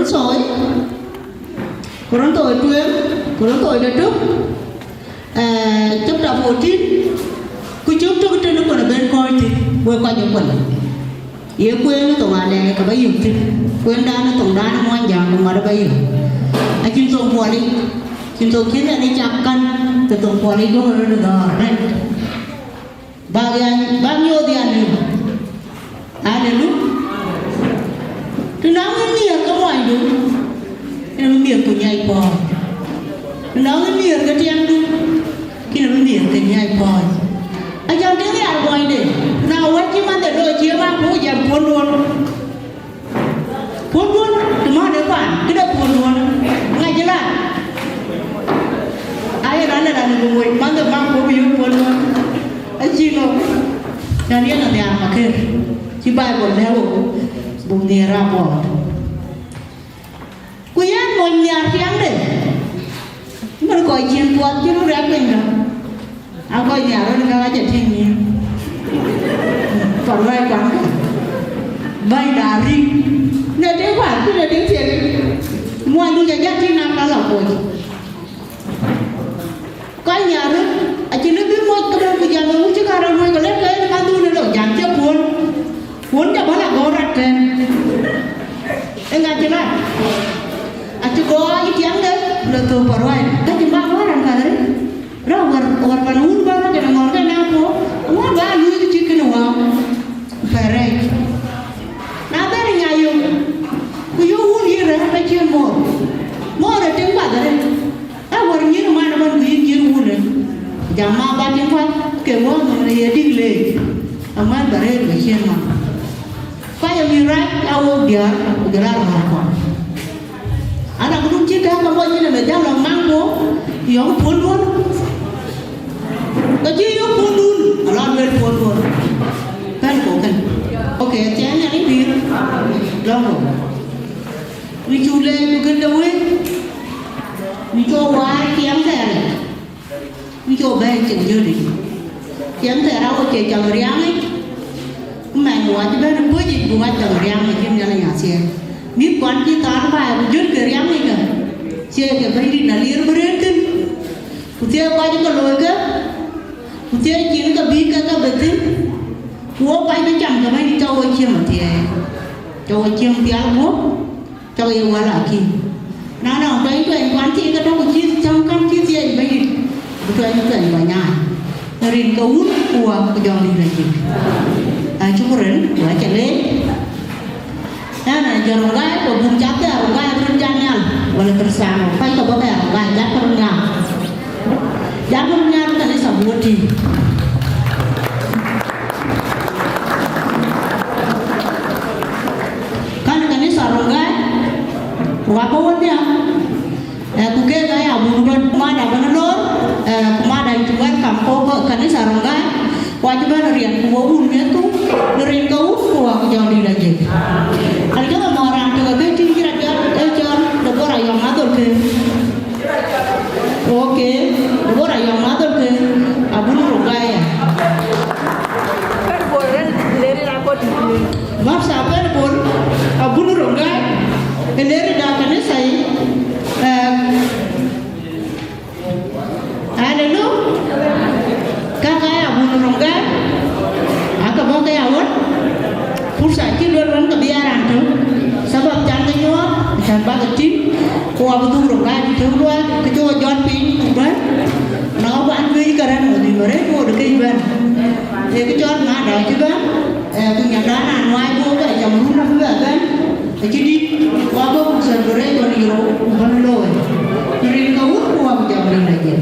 Sorry. Korinthoi tueŋ, Korinthoi de tök, eh, chapter fourteen, ku cök tök tënë kɔn abën kɔc thïn, wek kɔc ë kuɔl. Ye kueen ë thoŋ alɛɛc ka ba yök thïn, kueendan ë thoŋdan ë muɔnyjäŋ ku ŋuɔt ë ba yök. Acïn thoŋ puɔlic, cïn thoŋ cïn ɛn ë cak kän, ke thoŋ puɔlic duɔ̈k röt ë dhɔ̈ɔ̈r rɛ̈t. Bäk ya, bäk nyuɔɔth ya lëu. Aleluya. Të nɔŋ ë nhiëër ke muɔnydu, yen bï nhiëër ku nyiɛc pɔ̈ɔ̈c. Të nɔŋ ë nhiëër ke tiɛŋdu, yen bï nhiëër ke nyiɛc pɔ̈ɔ̈c. Acan tëk rial muɔnyde, na wɛ̈t cï manhde looi cï ë man ku jam puɔ̈nduɔ̈n. Puɔ̈nduɔ̈n, të mɔ̈n ë paan, këde puɔ̈nduɔ̈n, ŋac ë lat. Aye raan ë raan ë bï moc, manhde maŋ ku bï yök puɔ̈nduɔ̈n. Acï ŋɔ̈k, cän yen anhiaar makër, cï Baibol lɛ̈k ɣok, buk nhiëër rapuɔth. Ku yen mony nhiaar tiɛŋde, mën kɔc cin puɔth cï röt rɛ̈k piny dä. Akɔc nhiaar röt käk acä tïŋ nyïïn. Paruɛɛc kuan kä. Bäny da rik. Ne tïŋ kuan, ku ne tïŋ thiek. Muɔnydu cä jat tïŋ na ka la kuɔc. Kɔc nhiaar röt, acïn ë bï moc këdäŋ ku jam ë ŋu cï kaar ë luɔi, ke lek ke yen manhdu në lɔ jam cï puɔ̈n. Puɔ̈n cä bä la gɔ̈ɔ̈r rat tɛ̈n. Eeŋa cï lat? Acï gɔɔr yï tiɛŋde, lɔ thök paruɛɛc. Ka cï bä gɔ̈ɔ̈r ran kadhëri. Rɔt wär, wär pan wun bä rɔt kɛn ŋɔ̈ɔ̈r kɛn na puɔ̈u. Ŋuɔ̈t bä luui kë cït kënë wäu. Pɛ̈rɛ̈c. Na bɛ̈n ë nya yök, ku yöök wun yï rɛ̈ɛ̈r ka cïn mɔ̈ɔ̈r. Mɔ̈ɔ̈r ë tïŋ kadhëri. Ë wär nyïïn ë man ëbɛ̈n ku yïn cïn wun ë jam ma bä tïŋ kuath ke wä mën ë ye dïk leec, aŋuɛ̈n bä rëër bä ciën man. Kɔc ë mïth rac aa wok diäär ku jɔl aa röör kuɔn. Ana këdun cï tɛ̈ɛ̈k ke mɔc yïn ëmɛ jam lɔ maŋ ku yɔ̈k puɔ̈nduɔ̈n. Ke cï yök puɔ̈ndun alɔ lueel puɔ̈nduɔ̈n. Pɛ̈n ku kën. Ok, thiɛɛn ë Nhialic pïïr. Lɔ̈ŋ ku. Në cuk leec ku gël de wël, në cuk waar tiɛɛm thɛɛr, në cuk bɛ̈ɛ̈i cïn jöt yic. Tiɛɛm thɛɛr awo cie cam riaŋic, ku mɛn wac bɛ̈n ë puöc yic, bï wac cam riaŋic cïn Nhialic athiɛɛr. Mïth kuan cï thaar baai ku jöt ke riaŋic kä, cie ke Bɛ̈nydït na liir bï rëër thïn, ku thiëëk kɔc ke looi ke, ku thiëëk cin ke bï ke ke bï thïn, ku wok kɔc bï cam ke Bɛ̈nydït cä wo cieŋ athiɛɛi, cä wo cieŋ pial guöp. Cɔk ye wäl akïm. Na nɔŋ tuɛny tuɛny kuan thii ke tɔ̈ ku cï cäŋ käŋ cï thiëëc Bɛ̈nydït, bï tuɛny tuɛny bä nyaai. Në rin ke Wun ku Wät ku Jɔŋdït Lajik. Acuk rëër, ku acä leec. Ɣɛn a jɔt Rongai, ku buk cath ke Rongai röt jat nhial, wala Kristiano, kɔc ke bɔ̈ ke Rongai, jat ke röt nhial. Jat ke röt nhial kanitha buk tïŋ. Kan kanitha Rongai, ku abä wä nhial, eh, ku keek aya bun bä mada bä lor, eh, ku mada yï welcome ko bä kanitha Rongai, ku acï bä riɛn ku wä wun miɛthku, në rin ke Wun ku Wät ku Jɔŋdït Lajik. Alkëdhë mɔ̈ raan tök abï tïŋ cï rɔt jɔt, ee cɔl Deborah Yɔŋ Adhol Kër. Ok, Deborah Yɔŋ Adhol Kër, abun Rongai ya. Mapsa Bɛ̈n Bol, abun Rongai, ë leri da kanitha yi. Eh, aleluya. Kaka ya bun Rongai, aka bɔ̈ ke ya wät. Fursa cï luel wën ke bï ya raan tök. Sabab can ke nyuɔɔth, can bä ke tïŋ, ku abï dhuk Rongai bï tök luɔi, ke cï wo jɔt piny ku bɛ̈n. Na wä kuan juëc ke rɛ̈n wo dhïm arëët wo de kec bɛ̈n. Ee kë cɔl mada cï bɛ̈n, ee, ku nyandan anuaac wo bɛ jam run abï bɛ bɛ̈n. Acï dït, ku abï ku celebration yï rou ku bɛ̈n looi. Në rin ke Wun ku Wät ku Jɔŋdït Lajik.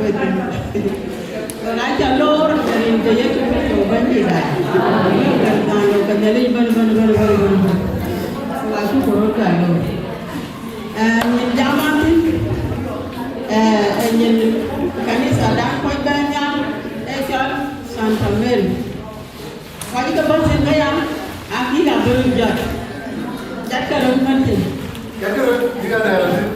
Wek aca loor në rin ke Yecu Kërtho Bɛ̈nydït aa. Wek Bɛ̈ny Nhialic bɛ̈n, bɛ̈n, bɛ̈n, bɛ̈n, bɛ̈n. Wek acuk röt ka loor. Ee, nyin jam a thïn, ee, ee nyin kanithadan kɔc bɛ̈n nhial, ee cɔl Santa Mary. Kɔc ke bɔ̈ thïn këya, akï ka bï röt jɔt. Jɔt ke röt mën thïn. Jɔt ke röt, bï ka lɛɛr athïn.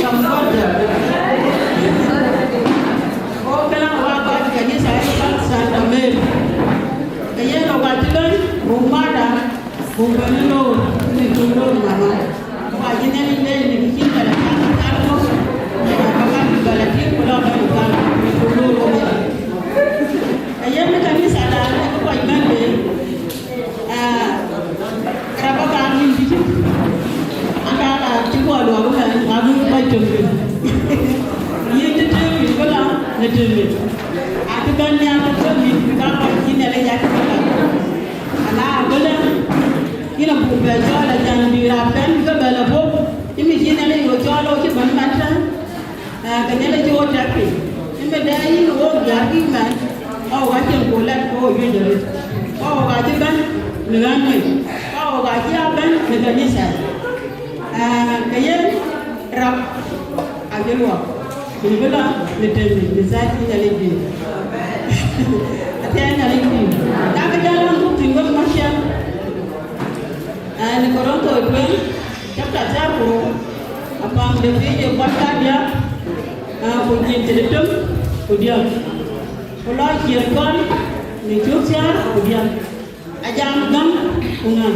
Kam bɔ̈ jɔt. Go kënë wa kɔc kanitha ë Santa Mary. Ke yen ë wa cï bɛ̈n, buk mada, buk bɛ̈n ë loor, në cuk loor mama. Ku acï Nhialic leec në kë cï Galatiayo kaar thök, ka mat Galatiayo ku lɔ bɛ̈n kaar, ku loor wok. Ee yen ë kanitha dan ë kɔc bɛ̈n bei, aa, rap aka ŋïny cï cït. Aka la cï guɔ luɔk ëmɛn, abï kɔc töŋ piny. Yïn të tëëk piny bï la në tëëk piny. Acï bɛ̈n nhial të tëëk piny, bï ka kɔc cï Nhialic acï bï la. Ala abëlë, yïn abuk bɛ cɔɔl, acan bï rap bɛ̈n bï ke bɛ lɔ bɔ̈, cïmën cï Nhialic ɣo cɔɔl ɣo cï bɛ̈n mat tɛ̈n. Aa, ke Nhialic cï ɣo tɛ̈k piny, cïmën dɛ yïn ɣok diäär kï mɛn, ɣok acïn ku lɛ̈k ke ɣo juëc arëët, ɣok acï bɛ̈n në ɣän mec, ɣok acï a bɛ̈n në kanitha. Aa, ke yen rap acï luɔk, ku bï lɔ në tëëk piny, në thaar cï Nhialic bï. Athiɛɛi Nhialic bï. Na kë jɔl an, buk tïŋ wek macë, aa, në Korinthoi tueŋ, chapter thirty-four, apaŋ de thiëc ë kuat kadiäk, aa, ku jim tëde töŋ ku diäk, ku lɔ ciëër kɔn në cök thiäär ku diäk. Ajam gäm ku ŋa?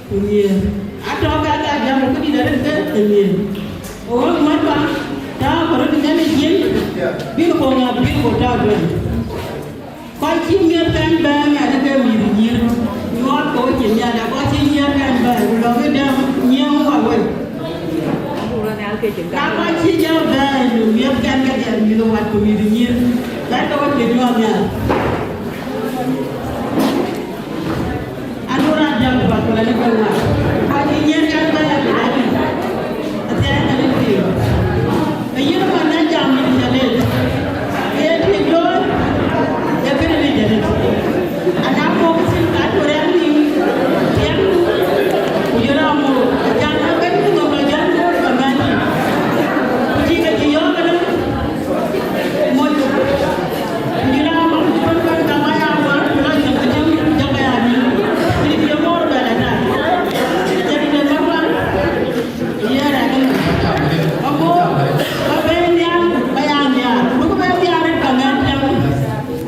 Ku nhiëër. Atɔ̈ ka ka jam ku dït arëët ke ë nhiëër. Ku wek mät ba, tääu ku röt ë Nhialic yen, bï ku ŋa bï ku tääu tueŋ. Kɔc cï miɛt kɛn bɛ̈ɛ̈i, ŋɛk ke mïth nyïïr, nyuɔɔth ke wo cïn nhial, kɔc cï miɛt kɛn bɛ̈ɛ̈i, ku lɔ ke dɛm nyiɛɛŋ wä wei. Na kɔc cï jɔ bɛ̈ɛ̈i, ku miɛt kɛn ke dɛm mïth wat ku mïth nyïïr, bɛ̈ɛ̈i ke wo cïn nyuɔɔth nhial. Anu raan jam ku ba ku la ni bɛ̈ɛ̈i ŋa? Kɔc cï miɛt kɛn bɛ̈ɛ̈i, ku la ni. Athiɛɛi Nhialic pïïr. Ke yïn man na jam yïn ca lec. Ke ye tik looi, ye kënë lec arëët. Ana muk thïn ka tu rɛ̈ɛ̈r nïïm, tiɛm, ku jɔl a muk, acan abɛ̈n ku nɔm la jɔl muk ka mɛ̈n. Ku tik acï yɔ̈ɔ̈k ëlë, moc. Ku jɔl a muk bɛ̈n bɛ̈n ka ba ya wan, ku la jɔl ka jɔl, jɔl ka ya nïïm. Tik ye mor bɛ̈n ata. Tik ye mor bɛ̈n. Ye rɛ̈k ëmën. Ago, ba bɛ̈ɛ̈i nhial, ba ya nhial. Duku bɛ̈ɛ̈i nhial rɛ̈k ka ŋɛ̈n tiɛm.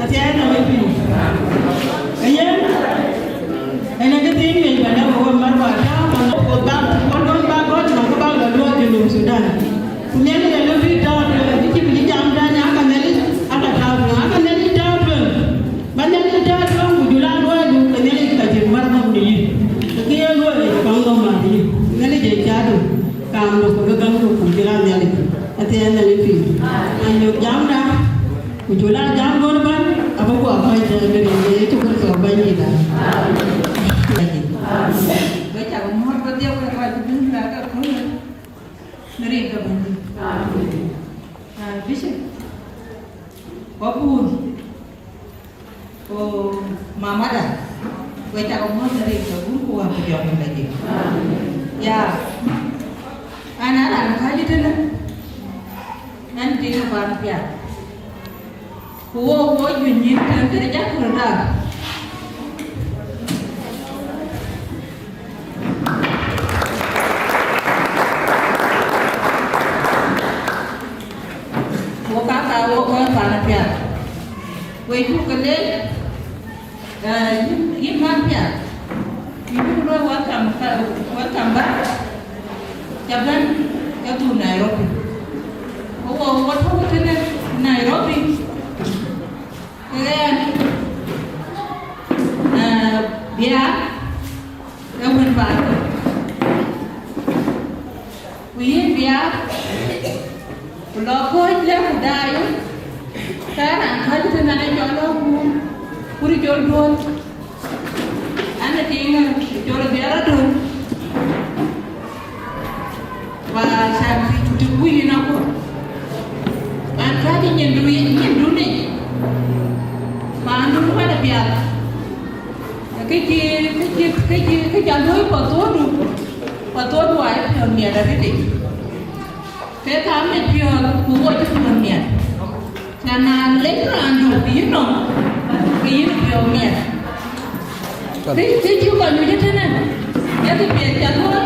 Athiɛɛi Nhialic pïïr. Ke yen, ënë kë thiin wiëc ba lɛ̈k wek mär ba tääu, ba nɔm ku bak, ku nɔm ba gɔ̈t nɔm ku bak lɔ luɔ̈k Junub Thudan. Ku Nhialic alɔ bï tääu tueŋ, bï cï bï cï jam tɛ̈n, aka Nhialic, aka tääu tueŋ, aka Nhialic tääu tueŋ. Ba Nhialic tääu tueŋ ku jɔl a luɔidu, ke Nhialic ka cïn mär nɔm në yïn. Ke kë ye luɔi, kɔŋ nɔm mat yïn. Nhialic ee caatdu, kaam nɔm ke gämdu ku jɔl a Nhialic. Athiɛɛi Nhialic pïïr. Anyök jamda, ku jɔl a jam duɔ̈n ëbɛ̈n, abï guɔ kɔc tɛ̈n në rin ke Yecu Kërtho Bɛ̈nydït. Amen. Wek cak muɔ̈ɔ̈th wedhie wek kɔc cï bï bɛ̈n ke köölë në rin ke Bɛ̈nydït. Amen. Ah, Bishop, ku abun, ku mamada, wek cak muɔ̈ɔ̈th në rin ke Wun ku Wät ku Jɔŋ Bɛ̈nydït. Ya, an, an raan kääc tënë, an, tiŋ ë paan piath. Ku wo, wo juëc nyïïn tɛ̈n këde jak röt daak. Wo kaka wo kɔc paan piath. Wek cuk ke leec, eh, yïn, yïn man piath. Yïn cuk luɔi welcome, welcome back. Ca bɛ̈n ke dhuk Nairobi. Ku wo, wo tɔ̈u tënë Nairobi. Ke ɣɛn, eh, Biaar, ee wën paan. Ku yïn Biaar, ku lɔ kɔ̈ɔ̈c lɛ̈k ku daai, ke raan kääc tënë an, ee cɔl Akur, Kur Jol Duɔ̈l. An, ee tiŋ, eh, Cɔl biɛl adun. Ba can ti ti ku yin aku. An ka ti nyin du yin nyin du ni. Ba an du ba da biɛl. Ke ji ke ji ke ji ke ja lu pa to du. Pa to du ai pion mi da ri de. Ke ka mi pion ku wo ti pion mi. Cän na lec raandu, yïn nɔm, ke yïn piɔ̈u miɛt. Kë, kë cï kɔc nyuc ëtënë, ee kë piɛth ca luɔ̈i,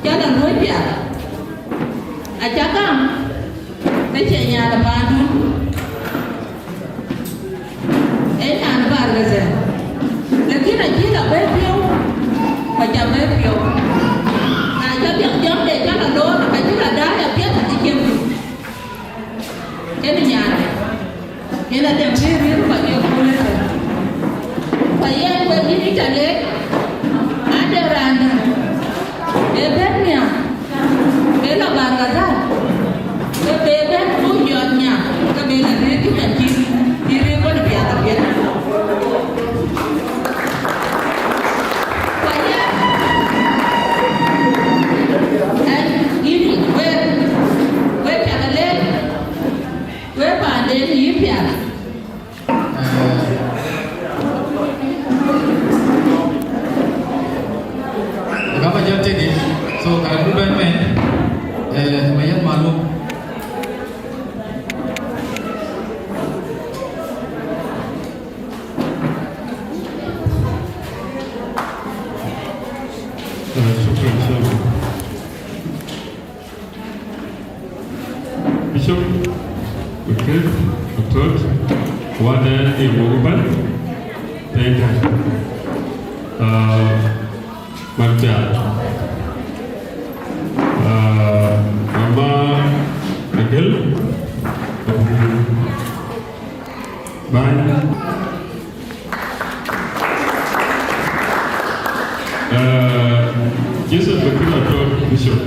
ca la luɔ̈i piath. Aca gam, ke cie nyan ë paandun. Ee nyan ë Bargazal. Lakin acï la bɛ̈ɛ̈i piɔ̈u, ku aca bɛ̈ɛ̈i piɔ̈u. Na ca piɛth jɔ̈m de ca la loor, acï la daai apiɛth ë ciem. Kënë nyanë, yen adɛ̈m bï rïïr kɔc ye kööl ëtën. Ku yen wek yïn ca lek, ade raan dɛ̈, be bɛ̈n nhiam, be lɔ Bargazal, ke be bɛ̈n buk jɔt nhiam, ke be lɔ rëër cï man cï, cï rëër kɔn piath apiɛth. Ku yen, ɛn, yïn, wek, wek ca lek, wek paanden yï piath. Kama jɔt tëdï, so ka du bɛ̈n mɛn, eh, ma yɛn malum. Eh, shukran, shukran. Bishop, Bikir, Atot, Wada, Yemogban, Tenda, uh, Marja, uh, Mama Agil, Bany. Eh, Joseph Bikir Atot Bishop.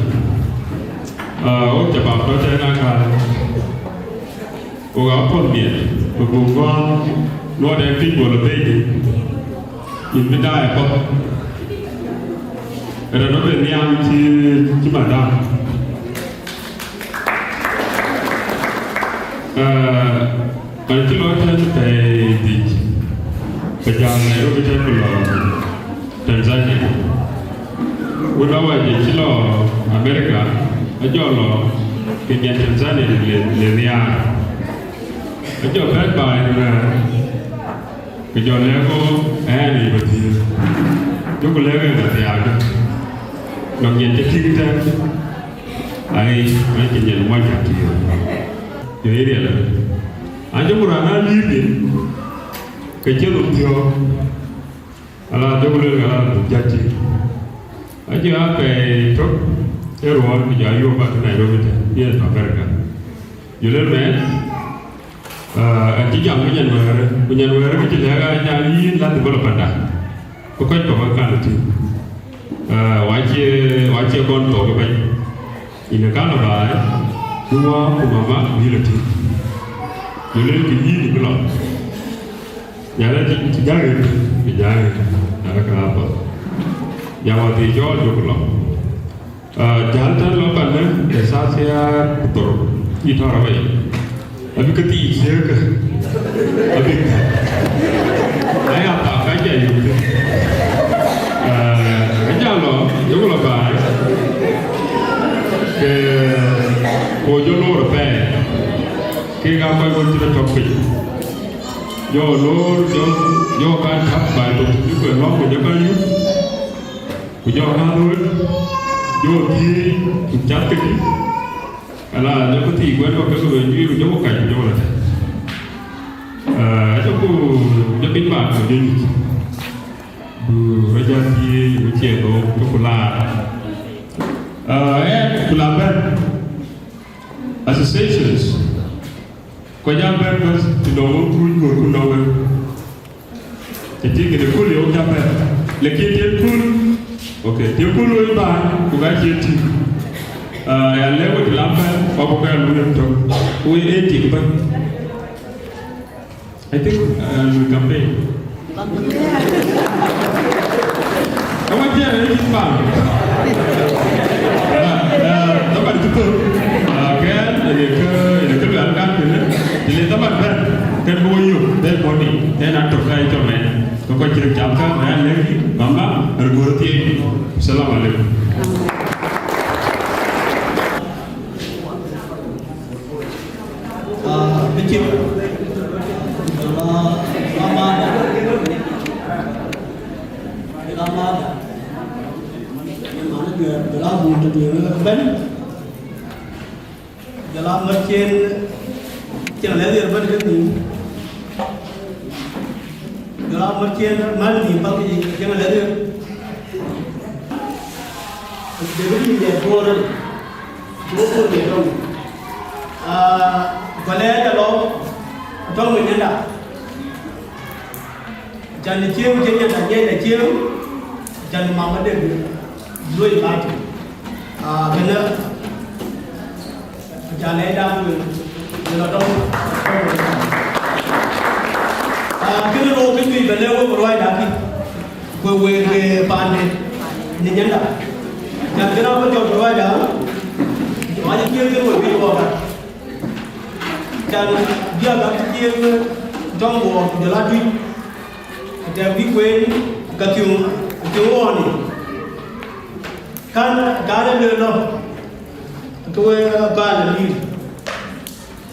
Eh, wok ca bap tɔ̈ tɛ̈n akäl. Wok aa puɔ̈th miɛt, ku buk gɔ̈ɔ̈r nuɔɔt ɛn piny bol abëëcde. Yïn bï daai apath. Rɛn rɔt ben nhiam cï, cï madam. Eh, An cï lɔ tɛ̈n pɛɛi dhïc, ke jäl Nairobi tɛ̈n ku lɔ Tanzania. Wun awäc ë cï lɔ America, ajɔ lɔ ke nyan Tanzania le, le nhiaar. Ajɔ bɛ̈n baai në rɛ̈ɛ̈r, ke jɔ lɛ̈k ɣo ɛn ë bä thiëëk. Jɔku lɛ̈k ɛn athiaakë, nɔŋ nyan cï tïŋ tɛ̈n. Ai, ai, cï nyan mɔc athiëëk. Jɔ ye riɛl. An jɔku raan aa lïïr yen, ke cï nhom thiɔ̈ɔ̈k, ala jɔku lueel, ala buk jäl tïŋ. Ajɔ aa pɛɛi tök ë ruɔɔn, ku jɔ ayuɔ̈p bä ke Nairobi tɛ̈n, yen tɔ̈ America. Jɔ lueel mɛn, ah, ɛn cï jam ke nyan wɛ̈ɛ̈rë, ku nyan wɛ̈ɛ̈rë ke cï lɛ̈k an, nyan yïn la development da. Ku kɔc kɔ̈k ë kan tïŋ. Ah, wacie, wacie kɔn thok ëbɛ̈n. Yïn ë kan lɔ baai, bï wä ku mama bï lɔ tïŋ. Jɔ lueel kë yïn bï lɔ. Nyan ë cï, cï jäl ɣet, cï jäl ɣet, nyan ë ka apath. Jam wäthii cɔɔl jɔku lɔ. Ah, jäl tɛ̈n lɔ panë, ë thaa thiäär ku dhorou, cï tɔ̈ rɔt bei. Abï ke thiic thiëëkë, abï ke. Aya thaa ka jai yök thïn. Ah, ajal lɔ, jɔku lɔ baai. Ke, ku jɔ loor apɛi. Kek aa kɔc wën cï rɔt tɔ̈k piny. Jɔ loor, jɔ, jɔ ka täp baai tök, cï kuɛn lɔ̈ŋ, ku jɔ ka yup. Ku jɔ ŋath ɣöt, jɔ thiëëc, ku cath kedï, ala jɔ ku thiic guɛ̈t kɔ̈k ke ke bɛ juëc, ku jɔ ku kac, ku jɔ ku la tɛ̈n. Ah, ajɔku jɔ piny baaŋ, ku jɔ nyuc. Du rɔt jɔ thiëëc, ku cie dhou, ku ku laar. Ah, ɛn, ku la bɛ̈n. Associations. Kɔc aa bɛ̈n bas të nɔŋ wek kuc, kuc ku nɔŋ wek. Të tïŋ kënë kööl ye wek cä bɛ̈n. Lakin tiɛt kööl, okay, tiɛt kööl wek bä, ku ka cie tïŋ. Ah, ya lɛ̈k wek të la bɛ̈n, ku abuk ya luui yök tök. Ku wek ee tik bɛ̈n. I think, uh, we campaign. Awa Taban cï thök, ah, kɛn, ë kë, ë kë luɛl kan kënë, të le taban bɛ̈n, kën bï wɔ yök, bɛ̈n bɔ̈ tïŋ, tɛ̈n atök ka ye cɔl mɛn. Ke kɔc cï röt cam kä, bɛ ya lɛ̈k yï, bä ma, ë göör thiëëc. Salam alaikum. Ah, Bishop, jɔl a, jɔl a mother, jɔl a mother, jɔl a bun tëtui ëbɛ̈n, jɔl a mät cïn, cïn alɛ̈th ëbɛ̈n ke nhïïm, jɔl a mät cïn män nhïïm bäk cïn alɛ̈th ëbɛ̈n. Debit in the forum, go for the tongue. Ah, Gɔlɛɛc alɔ, tɔŋ ë nyanda. Can ë cieŋ, cï nyanda nyiɛc ë cieŋ, can mama Debit, luɔi bati. Ah, kënë, can ë dam luel, luel atɔŋ. Ah, kënë rou kë juëc bɛ lɛ̈k wek ruac dak kï. Ku wek, eh, paande në nyanda. Can kënë abï jɔt ruac dak, ma cï kiëër kën wek bï wɔ gat. Can biäk abï kiëër tɔŋ wɔ ku jɔl a tuc. Tɛ̈ bï kueen ka thiöŋ, thiöŋ ɣɔn yic. Kan, kan ë lueel lɔ, ke we bä lɔ lir.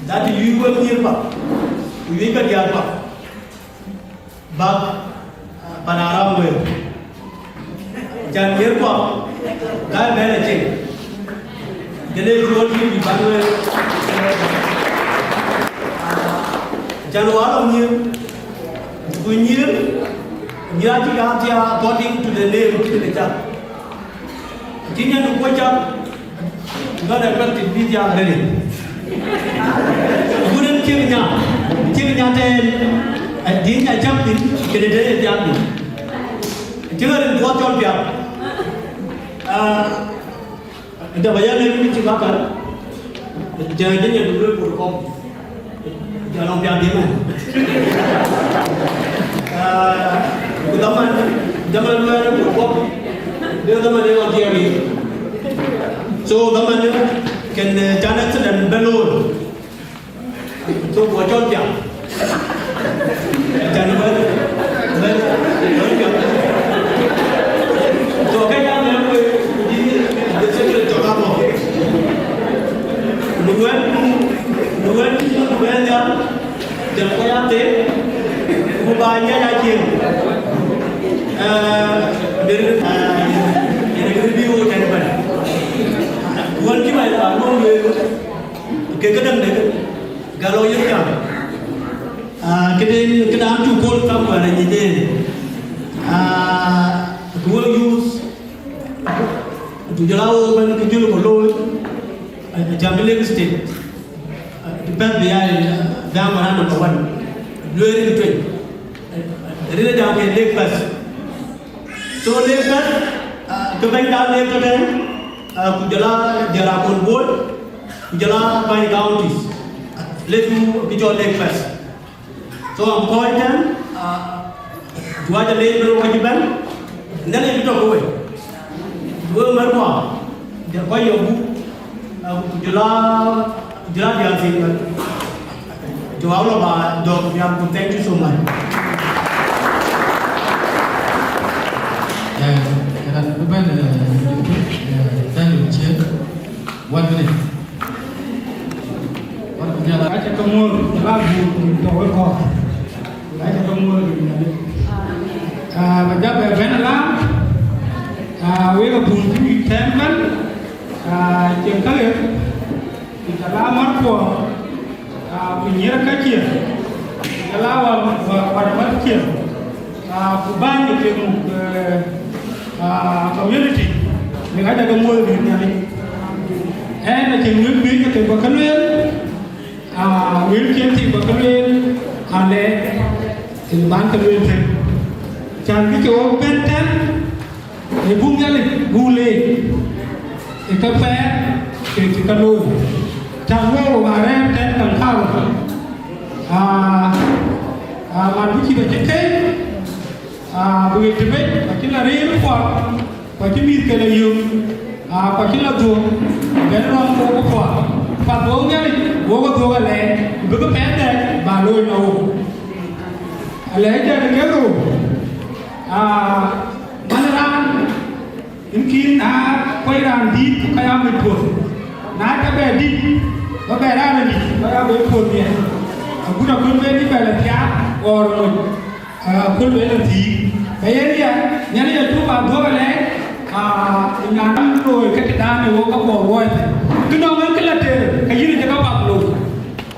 That yuc wek nhiëër path, ku yuc ka diäär path. Bäk, ah, pan Arab wëër. Can yer kuak, gal bɛ̈n acïn. Jël ë cuɔl yïn bï bän wëër. Can wä lɔ nyïïr, ku nyïïr, nyïïr acï gam thia according to the name cï ke cak. Cï nyan ku cak, God affected bï thiaak arëëtë. Wun en cïk nya, cïk nya tɛɛn, adï nya cäk thïn, kënë tëë ye thiaak thïn. Cïk rin thuɔɔth cɔl piath. Ah, dap aya lɛ̈k cï bä kal, jai jë nya du rëër por kɔm. Jɔl nɔŋ piath diëmën. Ah, ku dhaman, dhaman luɛɛl ku kɔk, de dhaman ë ɣɔn tiɛɛr yic. So dhaman kën, eh, can accident bɛ looi. So ku acɔl piath. Can bɛ, bɛ, bɛ piath. So ke jam ë ku, ku jï, the secret to come up. Në wɛ̈t, në wɛ̈t, në wɛ̈t nhial, jɔl kɔc aa thek, ku bä nyiɛc aa cieŋ. Eh, bï, eh, yen kë bï wo tɛ̈n ëbɛ̈n. Wën cï bä, bä luɔ̈ŋ lueel, ke këdäŋ dek, gäl ɣɔn yeth jam. Ah, këde, këde an cuk pol kam wën anyic en. Ah, ku wek youth, ku jɔl a wok ëbɛ̈n kë jɔl ku looi, eh, jam Lake State. Eh, bɛ̈n bï ya, eh, dhaŋ wën a number one. Lueel rin tueny. Eh, rin ë jam ke Lake First. So Lake First, ah, ke bɛ̈ny da Lake tɔ̈ tɛ̈n, ah, ku jɔl a jɔl a Kon Bol, ku jɔl a bäny counties. Lake two kë cɔl Lake First. So am kɔc tɛ̈n, ah, juac alec bï röt kɔc ëbɛ̈n, Nhialic bï tɔ̈ ke we. Wek mär kuɔ, jɔl kɔc yök buk, ah, ku jɔl a, jɔl a diäär thiin bɛ̈n. Jɔ wä lɔ ba dɔ̈k nhial ku thank you so much. Eh, raan bï bɛ̈n, eh, eh, Daniel Chieng. One minute. One minute. Aca ke muɔ̈th, la buk tɔ̈ wek kɔ̈k. Aca ke muɔ̈th, Nhialic. Ah, ba jam bɛ bɛ̈n la. Ah, wek abun cï wïc tɛ̈n bɛ̈n. Ah, cieŋ käŋ, ku jɔl a märkuɔ, ah, ku nyïïr käckiɛ̈, ku jɔl a wä, wä, wä märkiɛ̈, ah, ku bäny ë kek muk, eh, ah, community, wek aca ke muɔ̈th rin Nhialic. Ɛn acïn wël bï ke thek bä ke lueel, ah, wël cïn thek bä ke lueel, alɛɛc, ë bän ke lueel tën. Can bï ke wok bɛ̈n tɛ̈n, ë buk Nhialic buk leec ë ke pɛɛr kek cï ke looi. Can wok wok arɛ̈ɛ̈r tɛ̈n kaŋ kaarou. Aa, aa, man bï cït acï keec, aa, bï ɣet tëbec acï la rëër kuɔɔr. Ku acï mïth ke lɔ yök, aa, ku acï lɔ dhuök, bɛ̈n rɔm wok ë puɔth, path wok Nhialic, wok ë dhuök alɛɛc, ku bï kë pɛ̈ɛ̈r dɛ̈t bä looi në wok. Alɛɛc dɛ̈t ke rou, aa, man raan, yïn kïn na kuɔc raan dïït, ku ka ya mit puɔ̈th. Na ca bɛ dït, ba bɛ raan adït, ba ya bɛ puɔ̈th nhial. Agut aköl bɛ dït bɛ lɔ thiaak, ɣɔɔr moc. Aa, ku lueel ë thïïk, ke yen ya, Nhialic acuk bä dhuɔ̈k alɛɛc, aa, nyan looi ke tëdan ë wok kakuɔ luɔi thïn. Kë nɔŋ en kë la teer, ke yïn cï kapath looi.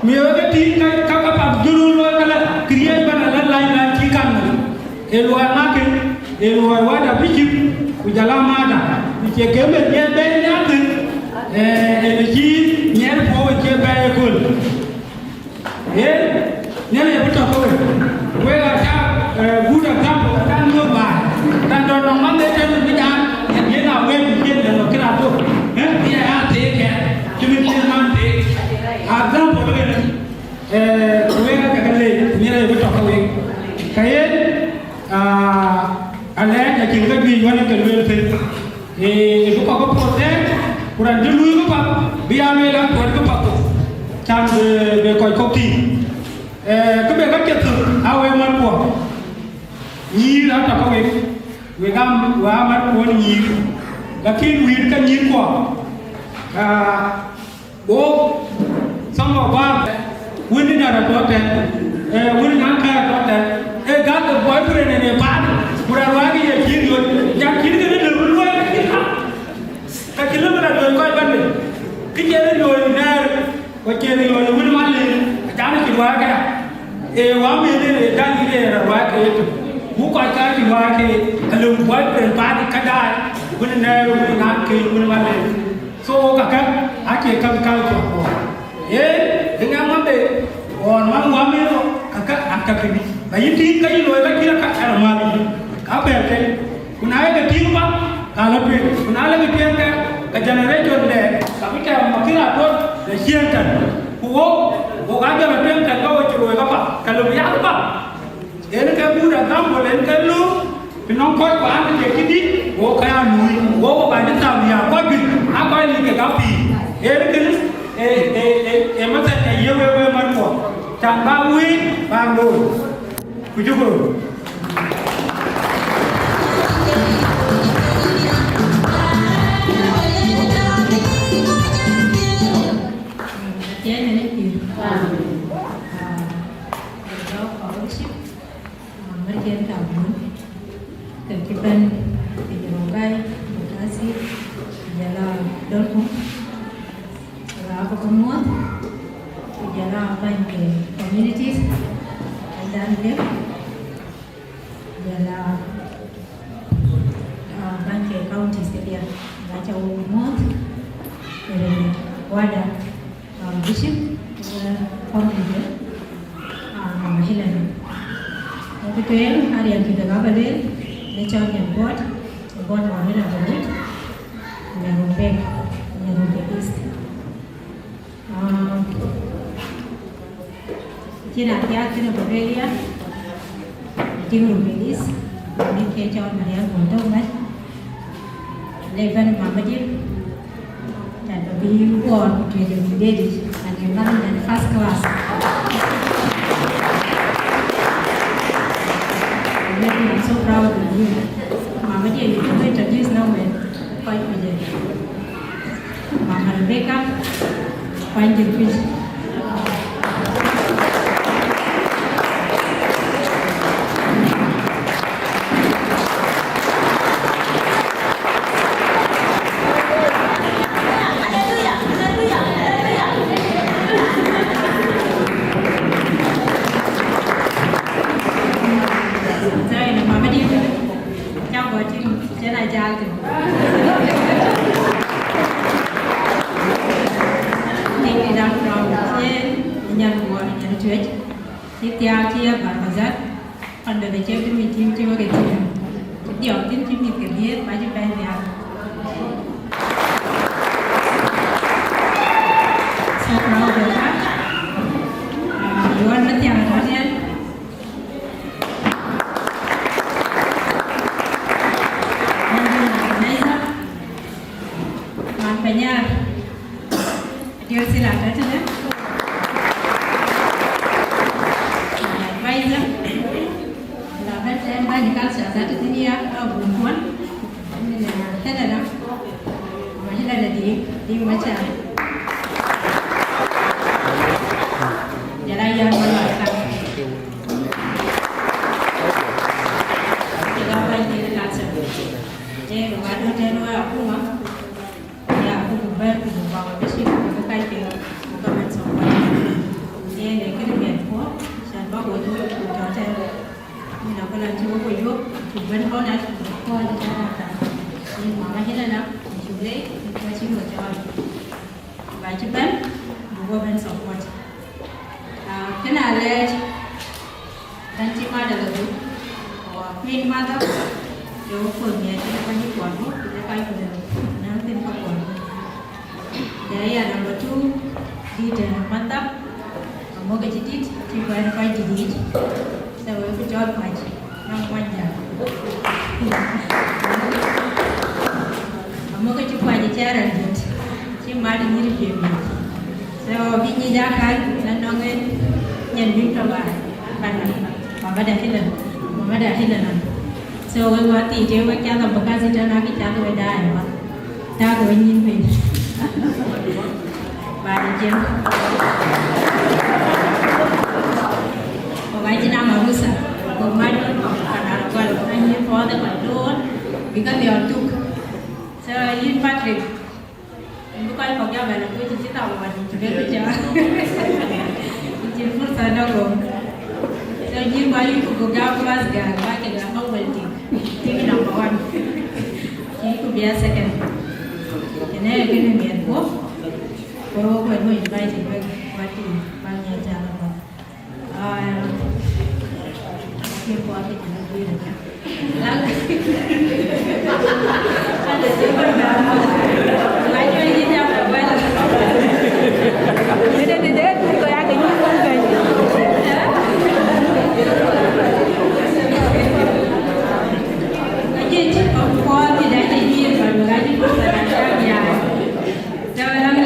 Miëë wek ë tïŋ ka, ka kapath jɔl looi këlä, këriëëc bän ala lac lac cï kaŋ nɔm. Ee luɔi ŋakin, ee luɔi wada bï cïk, ku jɔl a mada, ku cie ke meth nyiɛɛr bɛ̈ɛ̈i nhial thïn, ee, ee cï nyiɛɛr puɔ̈u ë cie bɛ̈ɛ̈i ëkööl. Ee, Nhialic abï tɔ̈ ke we. Wek aa cak, ee, good example, aa cak nyuɔ̈th baai. Raan dɔ̈ nɔŋ man de tënë bï jam, yen aa wek bï yen dɛ̈ nɔ̈k kën aa thok. Ee, bï aa ya theek kɛn, cï bï yen man theek. Example ënë, ee, wek aa cak leec, Nhialic abï tɔ̈ ke wek. Ka yen, aa, alɛɛc acïn kë juëc wën ke lueel thïn. Ee, bï kɔc ke puɔ̈th thɛɛr, ku raan cï luui këpath, bï ya lueel an, tuɔ̈t këpath thok, can bï, bï kɔc kɔ̈k tïŋ. Ee, kë bï ka piɛth thök, aa wek mat kuɔ. Nyïïr aa tɔ̈ ke wek, wek aa, wek aa mat kuɔ nyïïr. Lakin wïïr ke nyïïr kuɔ. Aa, Go, some of us, wën ë däär atɔ̈ tɛ̈n, ee, wën ë nɔn kɛ̈ɛ̈r atɔ̈ tɛ̈n, ee, gat de boyfriend ë paat, ku raan wääk ye cïï riöt, nyan cïn kënë lëu bï luɔi, ka cï lëu bï raan luɔi kɔc bɛ̈n bei. Kë cï raan luɔi nɛ̈ɛ̈r, ku cï raan luɔi wën ë man lëu, acän cï wääk këya. Ee, wä meth ë raan ë däny ë raan wääk ke ye tök. Ku kɔc ka cï wääk ke, alëu boyfriend paat ë këdaai, wën ë nɛ̈ɛ̈r, wën ë nɔn kë, wën ë man lëu. So, kakë acie käŋ culture kuɔ. Ee, ëŋa ŋuɔ̈t de ɣɔn man wä meth ɣɔn, kakë aa käk këdï. Ba yï tïŋ ke yï looi ka cïn aka ɛn amäth yï. Ka bɛ̈ɛ̈r ke. Ku na ye ke tïŋ bä, ka lɔ tueŋ. Ku na lɔ ke tueŋ ke, ke generation de, ka bï tɛ̈ɛ̈u makïn atöt de ciëën tɛ̈n. Ku wok, wok aa jɔl a tueŋ tɛ̈n ke wo cï looi kapath, ke lëu bï yak path. Yen ke good example, yen ke lööm, të nɔŋ kɔc kuan ke cï dït, wo ka ya luui, wo wo ka cï tham ya kɔc juëc, aa kɔc lik ke ka pïïr. Yen kënë, ee, ee, ee, ee, method ke ye wek, wek man kuɔ, can bä wëët, bä looi. Ku cuk röt. Amen. Aa, aa, aa, worship. Mama Jane Kamun, ke cï bɛ̈n, ke jɔl Rongai, Bokasi, ku jɔl a Dolku, ku jɔl a Bogomor, ku jɔl a bäny ke communities, bäny dan Dek, ku jɔl a, ah, bäny ke counties kedhie, ba ca wok muɔ̈th, ke rem wada. Ah, Bishop, eh, Kɔŋ Bishop, ah, Mama Helen. Ku tueŋ, ariɛɛnkï kek aa ba lueel, në cɔl Nyan Buɔt, Buɔt Mama Helen Buɔt, Nyan Rumbek, Nyan Rumbek East. Ah, cïn a thiaak cïn ë Bavaria, tim Rumbek East, mïth ke cɔl Marial Buɔt Dɔ̈k Mac, le bɛ̈n Mama Jane, Can ba bï wuɔɔr ku tuec ë bï deet yic, and you manage in first class. Maybe I'm so proud of you. Mama Jane, you can introduce now, man. Quite good. Mama Rebecca, quite good. Thank you, Doctor Yen, nyan kuɔn, nyan tuec. Cï thiaak cï ye Barkazat, pande de cek tïm tim cï wek e tim. Cï diɔk tïm cï mïth ke dhiëëth ba cï bɛ̈n nhial. So proud of her. Uh, you want me to tell her? Nyar. Dior sila tatene. Advisor. La bɛ̈n tɛ̈n bäny culture that is in here, au bun kuɔn. Min, eh, Canada. Majina da di, di macha. Jala yar ma la ka. Jala bäny di culture. Eh, wa do tɛ̈n wa akuma. Ya, ku buk bɛ̈n, ku buk bak, ku cï, ku buk kac piŋ, ku government support. Yen ee kënë miɛt puɔ̈u, cän bä ku juöc, ku jɔt ɛn. Min abï lan cï wek ku yök, ku bɛ̈n bɔ̈ na, ku buk kɔc ë tɛ̈n athar. Yen mama Helena, ku cuk leec, ku cï wek cɔɔl. Ku ba cï bɛ̈n, buk wek bɛ̈n support. Ah, kënë alɛɛc, bɛ̈n cï madë lɔ dhuk, ku Queen Mother, ke wek kuöth miɛt cï bɛ̈ny kuɔn ku, ku jɔ kac ku lëu, nɛ̈ŋ thïn ke kuɔn ku. Jɔ ya number two, dit, eh, Mother, amɔ̈k ke cï dit, cï bɛ̈n kɔc dït yic. So, wek bï cɔɔl kuac, nɔŋ Monyjäŋ. Amɔ̈k ke cï kuac ë cɛɛr adït, cï mat ë nyïïr piɛ̈m yic. So, bï nyic akan, na nɔŋ en, nyen bï tɔ ba, ba nɔm, ba ba da hila, ba ba da hila nɔm. So, wek wa thii, të wek cath ambassador tɛ̈n, akë cath wek daai ba. Tak wek nyïn piny. Ba de jiël. Wek acï naŋ arusa. Wek mac wek kɔ̈k, ka na gɔl, wek anyïn puɔth ë kɔc door, bï ke dhiɔl tuk. So, yïn Patrick, Yïn bï kɔc kɔ̈k jɔ bɛ̈n, ku cï cï thaw wan, cï bɛ̈n bï jɔ. Cïn fursa nɔŋ ɣöö. So, yïn ba yïn ku buk jɔ class girl, ba ke jɔ awal tik. Tik number one. Yïn ku bï a second. Kënë ee kënë miɛt guɔ̈p. Ku wek wek wek invite wek, ba tik, ba ŋiɛc jal apath.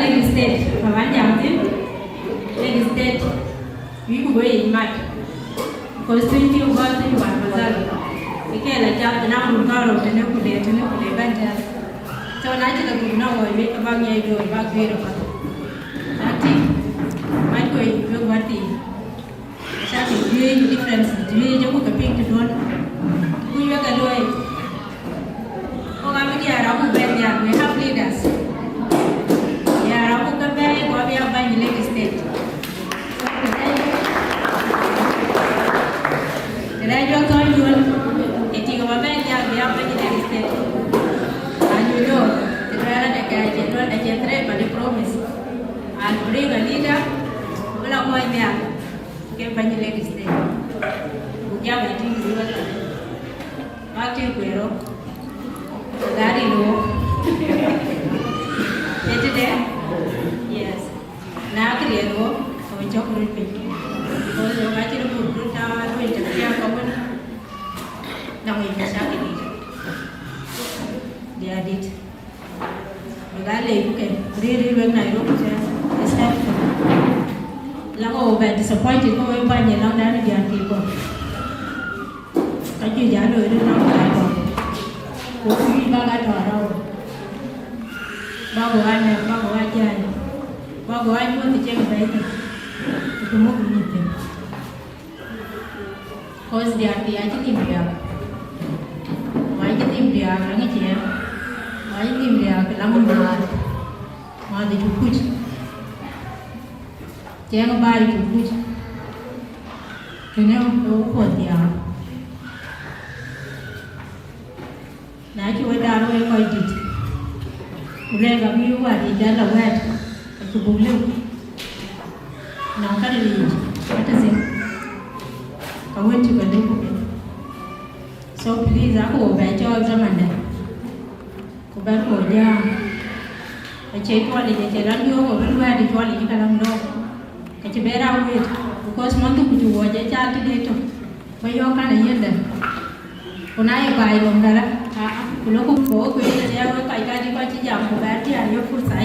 Lake State, Pawan Jamtin, Lake State. Wïc ku bï yic mat, because tuny cï gɔ̈ɔ̈r thïn wään Mazal, ke ke la cath, na run karou tënë ku le, tënë ku le bɛ̈n tɛ̈n. So, na cï la dhuk nɔm woi, wek ke bäk ŋiɛc doi, bäk guiir apath. Na tïŋ, mac koi wek wär thii. Cak juëc, difference juëc, ku ke piŋ tëduön. Ku wek ke luɔi. Wok abï diäär abuk bɛ̈n nhial, we have leaders. Diäär abuk ke bɛ̈ɛ̈i, ku abï a bäny Lake State. Kërɛɛc wek thɔ̈ɔ̈c juön, ë tik aba bɛ̈n nhial, bï a bäny Lake State. And you know, the brother, the guy, the brother, the threat, but the promise. I'll bring a leader, wala kɔc nhial. Ke bäny Lake State. Ku jam ë tïŋ riwël. Bäk tïŋ kueer rɔt. Gari lo. Ë tëde? Yes. Na kë riɛl wo, ke we cɔk röt piny. Because wo ka cïn muk röt ta lo interfere ka wën. Nɔŋ yic mashakil yic. Dia dit. Wek aa lei ku ke rëër, rëër wek Nairobi tɛ̈n, ë staff. Lak wo bɛ disappointed ke wek bäny ë lɔ̈ŋdan ë diäär kek kɔ̈k. Ka juëc aa loi röt nɔm diäär kɔ̈k. Ku wïc bäk aa tɔ̈ arɔ̈u. Bäk wo aa nɛ̈k, bäk wo aa jai. Bäk wo aa nyuɔ̈th ë cek bɛ̈ɛ̈i thïn. Ku muk mïth thïn. Cause diäär thii acï nhïïm riääk. Ku acï nhïïm riääk, aŋic ciɛɛŋ. Ku acï nhïïm riääk, laŋ määr. Määr de cuk kuc. Ciɛɛŋ baai cuk kuc. Kënë ë wok puɔth diäär. Na cï we daar wek kɔc dït, ku lɛ̈k abï wäär yic jal la wɛ̈ɛ̈t, acï buk lëu. Nɔŋ ka de yic, ka tɔ̈ thïn, ka wën cï ke lëu ku piɛth. So please, aku wo bɛ cɔɔl zaman dɛ̈, ku bɛ̈n ku wo jääm. Acie cuɔl yic, acie lɔn yöök wo bï wɛ̈ɛ̈t cuɔl yic ka lɔn lɔ̈ɔ̈k. Ka cï bɛ raan wëët, because mɔnh thuk ku cï wuɔɔc ë caal tëde tök, bä yɔ̈ɔ̈k kan ë yiëndë. Ku na ye baai nɔm dära, aa, ku lok ku bä wek kueer tëde wek kɔc kadï kɔc cï jam, ku bɛ diäär yök fursa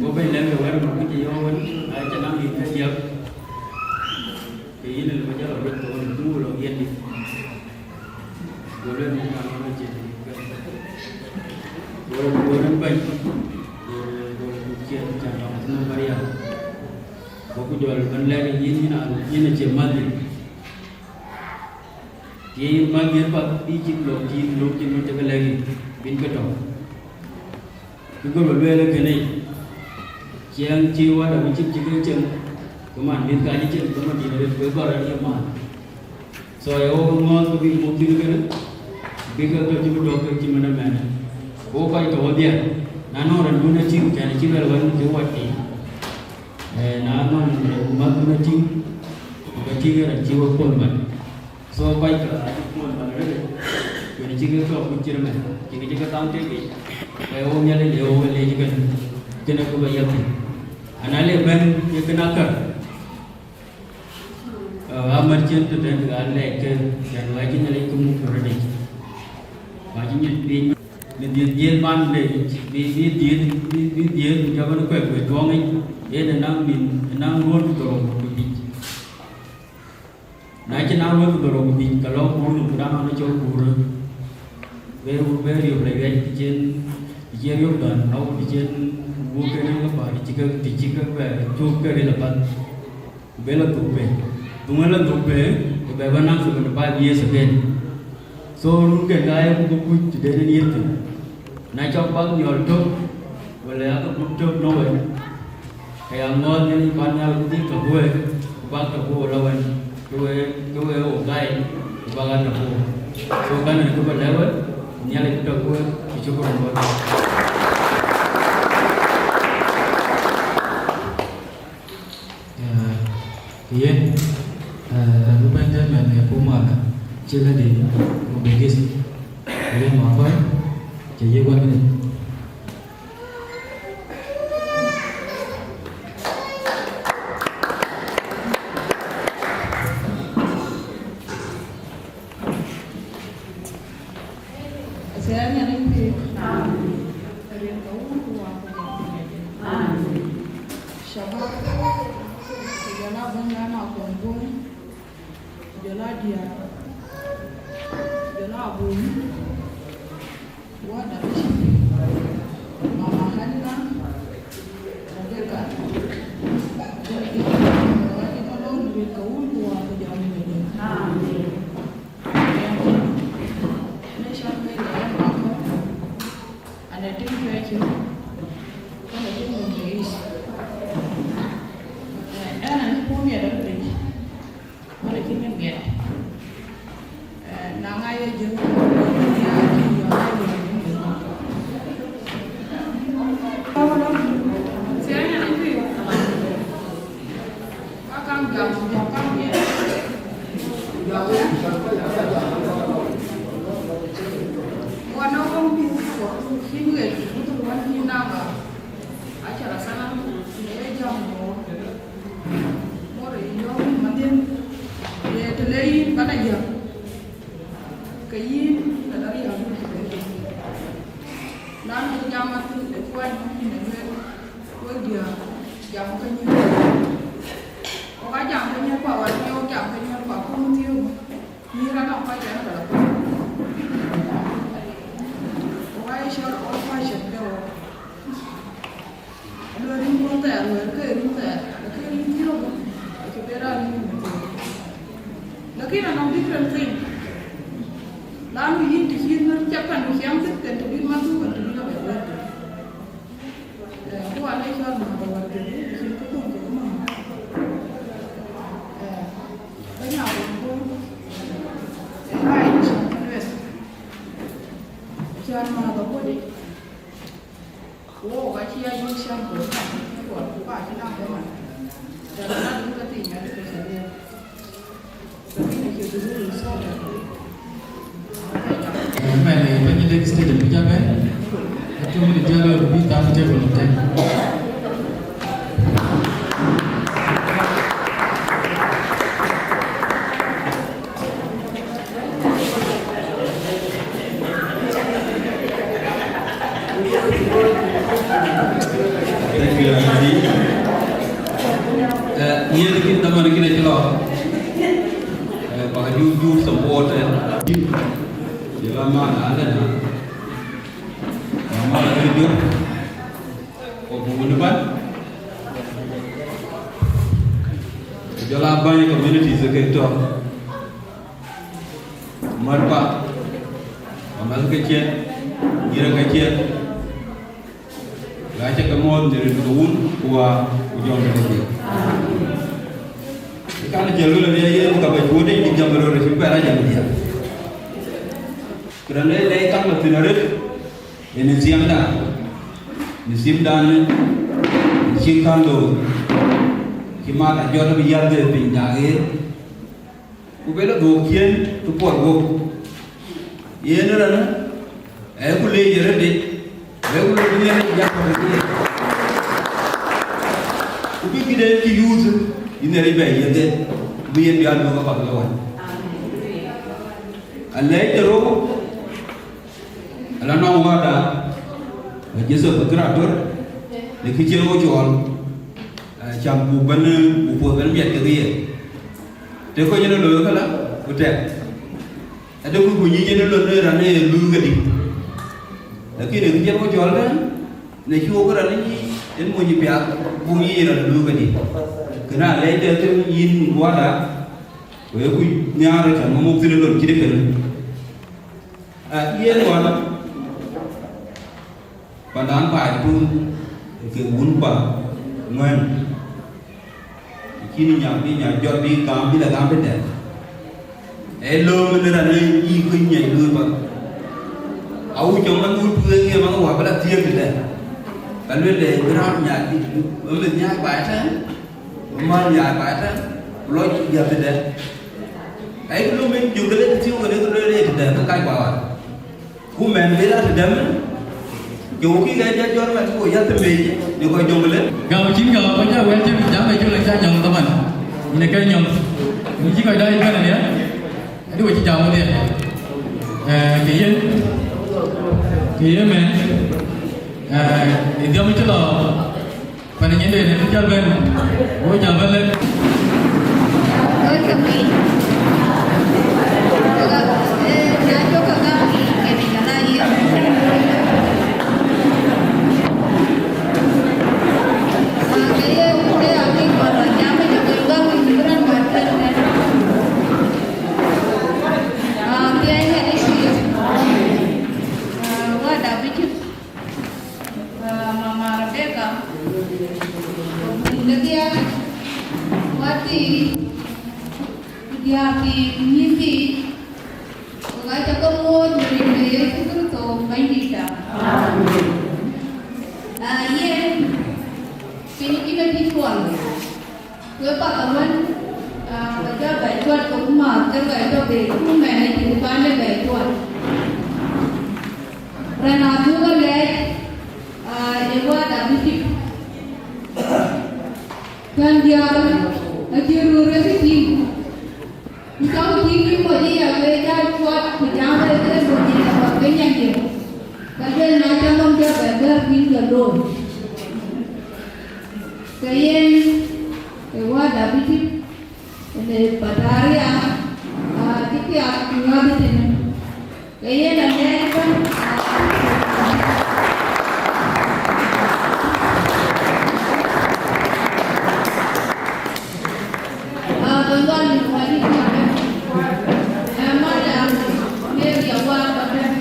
Go bɛ̈ny lɛ̈k ke wɛ̈t, ku cï yɔ̈ɔ̈k wën, aa, ca naŋ dït ke diäk. Ke yïn ë lɔ jɔl a wek thok, ku lɔ yen dït. Go lueel, muk kan lɔ cïn. Go, go rɔt bɛ̈ny. Go, go, go ciɛɛt, ca lɔ thïn Maria. Ku jɔl bɛ̈n lɛ̈k yïn, yïn a, yïn acie mäthdiɛ̈. Të ye yïn mäthdiɛ̈ path, bï cïk lɔ tïŋ löŋ cïn wën cï ke lɛ̈k yïn, bïn ke tɔ̈u. Kë gɔl bä lueel ee kënë, ciɛɛŋ cï wada wën cïk cïk ke cieŋ, ku man mïth ka cï cieŋ, ke man dït arëët, ku ë gɔl rɔt ye maan. So, ee wok ŋɔ̈ɔ̈th ke bïk muk thïn kënë, bïk ke tɔ cï bï dɔ̈k ke cï mën ëmɛnë. Ku wok kɔc tɔ wodhie, na nɔŋ rɔt dun ë tïŋ, kɛn cï luɛl wën cï wat tïŋ. Eh, na nɔŋ rɔt mäth dun ë tïŋ, ku ke tïŋ rɔt cï wek puɔ̈l man. So, kɔc ke acï puɔ̈l man rëër, kën cï ke tɔ kuc cït ëmɛn, cïn cï ke thaŋ tek yic. Ee wok Nhialic, ee wok ë leec kënë, kënë ku bä yɛk thïn. Ana le bɛ̈n ye kën akär, Aa, amär cïn tëtën, ɣa lɛc ke, cän ɣa cï Nhialic ke muk tɔ rɔt yic. Ɣa cï nyuc piny në dhiëth, dhiëth man de, bï, bï dhiëth, bï, bï dhiëth, ku jɔ bɛ̈n kuɛk wëi tuɔŋ yic, yen ë naŋ min, ë naŋ ruɔ̈n ku dhorou ku bïc. Na cï naŋ ruɔ̈n ku dhorou ku bïc, ke lɔ kuur nɔm, ku daŋ ɣɔn ë cɔl kuur. Be, be riöp lɔ yuɛc, të cïn, të cïn riöp dhɔ̈n, au, të cïn wuk ke ril ke päl, të cï ke, të cï ke bɛ cuk ke ril apath. Ku be lɔ dhuk pei. Dhuŋ ë lɔ dhuk pei, ku bɛ bä naŋ seventy five years again. So, run ke ka ye ku kuc të den en yiëth thïn. Na cɔk bak nyɔl tök, wala yak gup tök në wek, ke ya ŋɔ̈ɔ̈th Nhialic bän nhial ku dhil tök wek, ku bak tök wek lɔ wën, ke we, ke we wo gai, ku bak a tök wek. So, kän ë kë bä lɛ̈k wek, Nhialic bï tök wek, ku cuk rɔt wek. Ee, yen, ee, ë bï Benjamin ë puk mak, cï lɔ dï, ku bï gith, ë yen ma kɔc, cï yï wën ë. Acie Nhialic pïïr. Amen. Rin ke Wun ku Wät ku Jɔŋdït Lajik. Amen. Shabab, ku jɔl a bɛ̈nydan Akuɔn Bol, ku jɔl a diäär, ku jɔl a abun, Wada Bishop, Mama Halima, Rebecca, Rebecca, Rebecca, Rebecca, Wun ku Wät ku Jɔŋdït Lajik. Amen. Yen, yen ë cɔl Mary Ayen Makɔ̈u, an ee tiŋ cuɛcï, an ee tiŋ Rumbek East. Ee, ɛn, an ee puɔ̈u miɛt arëëtic, an ee tiŋ ë miɛt. Ee, na ŋa ye jël, ya tiŋ yɔn ë yɔn. Ka kaŋ jam, ku jam kaŋ miɛt. Wan a wok mïth kuɔ, cïn ɣet, ku wan cïn nama, acara sana, në ye jam mor. Mor ë yɔ̈ɔ̈k mïth madhin, ye të le yïn bän a jam, ke yïn, ke la riääk. Lanu jam athïn ë kuany nɔm yïn ë lueel, wek diäär, jam ke nyuɔ̈th. Wok aa jam ke nyuɔ̈th, ku awär ke wok jam ke nyuɔ̈th, ku aköl thiëëu, nyïïr anɔŋ kɔc yen ke la kuany. Wok aa ye cɔl old fashioned ke wok. Luel rin kuɔn thɛɛr, luel ke rin thɛɛr, lakin rin thiëëu, acï ben raan rin rin thëëu. Lakin anɔŋ different thing. Lanu yïn të cï ŋär cak pan du ciɛm thïn, kën të bïn man thuk, kën të bïn abɛ wɛ̈t. Eh, ku wan ë cɔl määth awär kedhie, acïn kë döŋ kek määth. Eh, bɛ̈ny Akuɔn Bol, eh, ɣaac cïn kë lueth. Acän määth awär yic. Ku wok acï ya yïn cäm, ku ka cï kuɔt, ku ka cï naŋ bɔ̈ man. Cän na dun ke thïn, adï ke cï riëëu. Lakini cï dun yïn thok. Amen. Eh, bɛ̈ny Lake State, bï ja bɛ̈n. Atu min jalo bï tap table tɛ̈n. Thank you, Andy. Eh, yen kïn dhaman kïn acï lɔ. Eh, ba jur jur support, eh. Jël amana alena. Amana kïn jur. Ko bu wun ban. Jɔl aa bäny communities ke tɔ̈, mät pa, amäth ke ciɛth, nyïïr ke ciɛth, ɣa cä ke muɔ̈ɔ̈th në rin ke Wun ku Wä ku Jɔŋdït Lajik. Ë kan jël wël ë yen ka bä cuöt dec bï jam röt acï bɛ̈n a jam diäk. Këdäŋ de lɛc kaŋ lɔ thïn arëët, yen ë thiëmda, në thiëmdan ë cï kaŋ looi, cï mat ajɔt abï yäth de piny dak ɣer, ku bë lɔ dhuök ciëën ë puɔl guöp. Yen ë rɛn ë, ee ku leec ë rëëtde, ee ku lɔ bï Nhialic jam tɔ̈ kek yen. Ku bï këden cï yuuth ë Nhialic bɛ yiëk ë, ku bï yen bï aa luöök apath ëlë wän. Alɛɛc de rou, ala nɔŋ Wäda, ë Joseph Akër Ator, në kë cï rou cɔɔl, ë, cam ku bɛ̈n, ku puɔth bɛ̈n miɛt kekë ye. Të kɔc yen ë looi këlä, ku tɛk. Ade ku ku nyic yen ë lon ë raan ë luui kedï. Lakin ë kë cï rou cɔɔl tɛ̈n, në cï wok raan ë nyic, yen mony piath, ku nyic yen raan ë luui kedï. Kënë alɛɛc de thïn yïn Wäda, ku ye ku nhiaar cam ŋö muk thïn ë lon cït kënë. Aa, yen wan, pandan baai tuŋ ke wun pa ŋuɛ̈n, cïn nya bï nya jɔt bï gam bï la gam bï dɛ̈t. Ee lööm ënë raan ë yï kuc nya luui path. Awuc cɔŋ man wut tueŋ ë man wä bï la thiëëk tëdɛ̈. Ka luel le bï raan nya bï, bï meth nya baai tɛ̈n, bï man nya baai tɛ̈n, ku lɔ nya tëdɛ̈. Ayï lööm en jök le thiëëk wën ë ke lueel ë tëdɛ̈ ke kac baai. Ku mɛn bï la tëdɛ̈ mën, ke wok kï ɣɛn jɔ jɔt mɛn ku ya të mec në kɔc Jonglei. Gam cïn gam, kɔc jɔ wɛ̈ɛ̈t cïn jam ë cï lɔ ca nyɔŋ dhaman. Në ke nyɔŋ, në cï kɔc dai ëbɛ̈n aya, adï we cï jam wedhie. Ee, ke yen, ke yen mɛn, ee, ë dhiɔm cï lɔ, Pan nyin de ne jal ben, wo jal ben le. Oi, ka piny. Ka, eh, na jɔ ka gam ki, ke ni jana ye. Ah, ke ye, ke ya ki kɔn jam, ke gam ki, gran ma ter ne. Ah, ke ye ni shi. Ah, Wäda Bishop. Ah, Mama Rebecca, ku bun kedhie, wäthii, ku diäärthii, ku nyïïrthii, ku ka cä ke muɔ̈ɔ̈th në rin de Yecu Kërtho Bɛ̈nydïtda. Ah, yen, piny cïn ë tïc ɣɔn. Ku ë path awën, ah, ba jɔ bɛ cuat ke ku mäth ke bɛ tɔ be ku mɛn ë cïn pande bɛ cuat. Rɛn adhuk alɛɛc, ah, ë Wäda Bishop. Kɛn diäär acï röör ë kë tïŋ. Ku cɔk tïŋ kë kɔc ë ya be jal cuat ku jam ë ke bɔ̈ nyin ë kɔc ke nyan ye. Ka luel na cä nɔm jɔ bɛ bɛ̈r bïn jɔ looi. Ke yen ë Wäda Bishop, ënë Pataria, ah, cï piath ku ŋäth tënë. Ke yen alɛɛc ëbɛ̈n. Ah, bä luɔl wadït ëbɛ̈n. Eh, Madam Mary Awar ëbɛ̈n.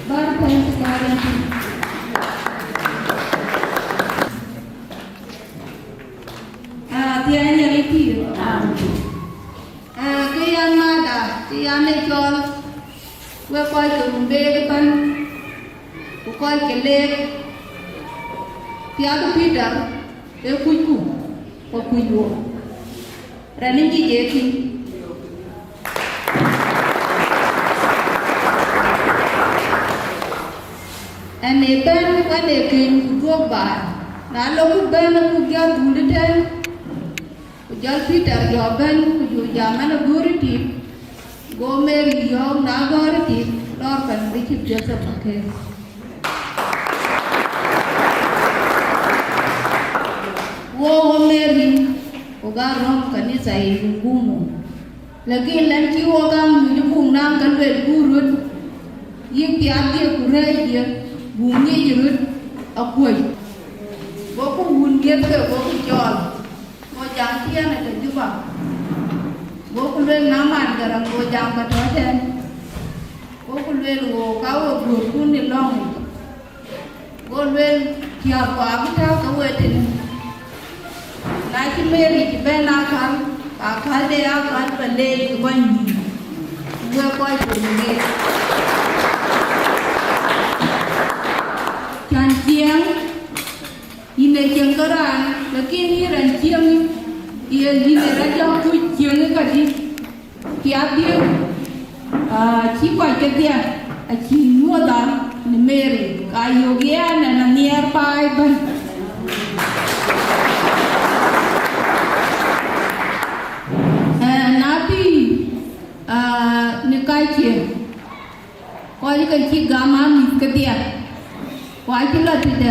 Bär pɛ̈n cï bär ëbɛ̈n. Ah, thiëëc Nhialic pïïr. Ah, ke yɛn Madam, ke yɛn ë cɔl, wek kɔc ke Rumbek ëbɛ̈n, ku kɔc ke Leek, piath Peter, ee kucku, ku kuc wo. Rɛn ë nyic ee kïn. Ɛn ee bɛ̈n, ɛn ee keny ku dhuɔ̈k baai. Na lok ku bɛ̈n, ku jɔ dhul ëtɛ̈ɛ̈n, ku jɔl Peter jɔ bɛ̈n, ku jɔ jam ɛn ë gɔ̈ɔ̈r ë tït. Go Mary yɔ̈ɔ̈k, na gɔ̈ɔ̈r ë tït, lɔɔr pan Bishop Joseph Akër. Wo, wo Mary, wo ga rɔ̈m kanitha yic në guum. Lakin lɛn cï wo kaŋ nyuc ë buk naŋ ke luel buk röt, yïk piathdiɛ̈ ku rɛ̈ɛ̈cdiɛ̈, buk ŋic röt akuöc. Goku wun miɛ̈thke, goku cɔɔl. Ku Jam tiɛɛn ë ke Juba, goku lueel na man Garaŋ, go jam ke tɔ̈ tɛ̈n, goku lueel wo ka we guöörkun ë lɔ̈ŋ yic. Go lueel, tiääk ku abï tääu ke we tënë. Na cï Mary cï bɛ̈n akäl, ka akäl de akäl ba leec ë kɔc nyïïn, ku wek kɔc ku ŋeer. Can ciɛɛŋ, yïn ee cieŋ ke raan, lakin yïn raan ciɛɛŋ, ye yïn ee raan jɔ kuc ciɛɛŋ ë kadï. Piathdiɛ̈, aa, cï kɔc kedhie acï nyuɔɔth aa në Mary, ka yök yɛn ë nhiɛɛr baai ëbɛ̈n. Ee, na bï, aa, në kackiɛ̈, kɔc ke cï gam aa mïth kedhie, ku acï lɔ tëde,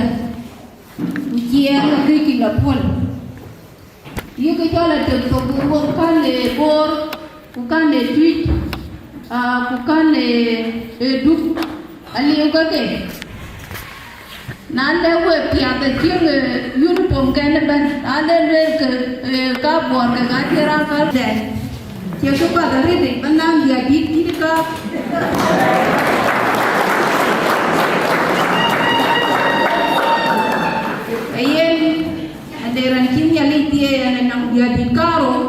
ku ciɛɛŋ akëc lɔ puɔ̈l. Yïk cɔl atök thok, ku wok kän ë Bor, ku kän ë Tuic, aa, ku kän ë, ë Duk, aliu ke ke. Na le we piath acieŋ, ë, uniform kɛn ëbɛ̈n, na le lueel ke, ë, ka Bor ke ka cï raan päl dɛn. Cie kë path arëët, bä naŋ diäär dït dït ka. Ee yen, ade raan cï Nhialic thiëëc, yen anɔŋ diäär dït kaarou,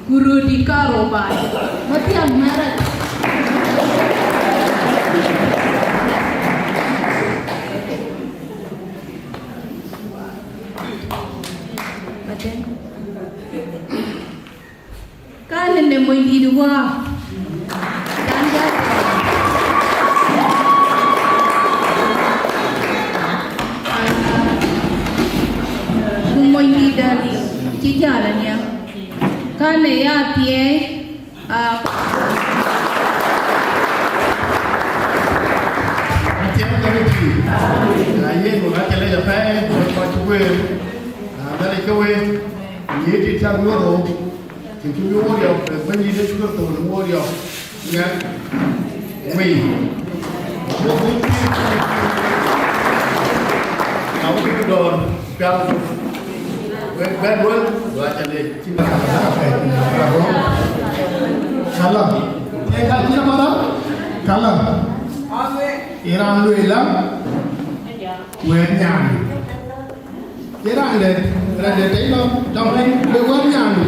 ku röör dït kaarou baai. Mathiäŋ mɛ̈rɛ. Kan ë mony dït wä. Ku mony dït dä cï jäl aniäŋ. Kan ë ya thiëëi, aa, Atiɛm ke röt tïŋ. Na yen, wek aca lec apɛi, wek kɔc cï wëër. Na bɛ̈n ke wek, yïn dït cak nyuɔ̈th ɣok. Cï cï wïc wok riɔp, bɛ̈ny yïn Yecu Kërtho në wok riɔp. Ŋɛk wei. Wok wun cï, na wok cï dɔɔr pial. Wek bɛ̈n wël, wek aca lec. Cïn ka kala. Tiɛ̈ ka cïn ka kala. Kala. Ë raan lueel la. Wɛ̈ɛ̈t nyaandu. Ye raan dɛ̈t, raan dɛ̈t tei lɔ, tɔŋ piny, le wɛ̈ɛ̈t nyaandu.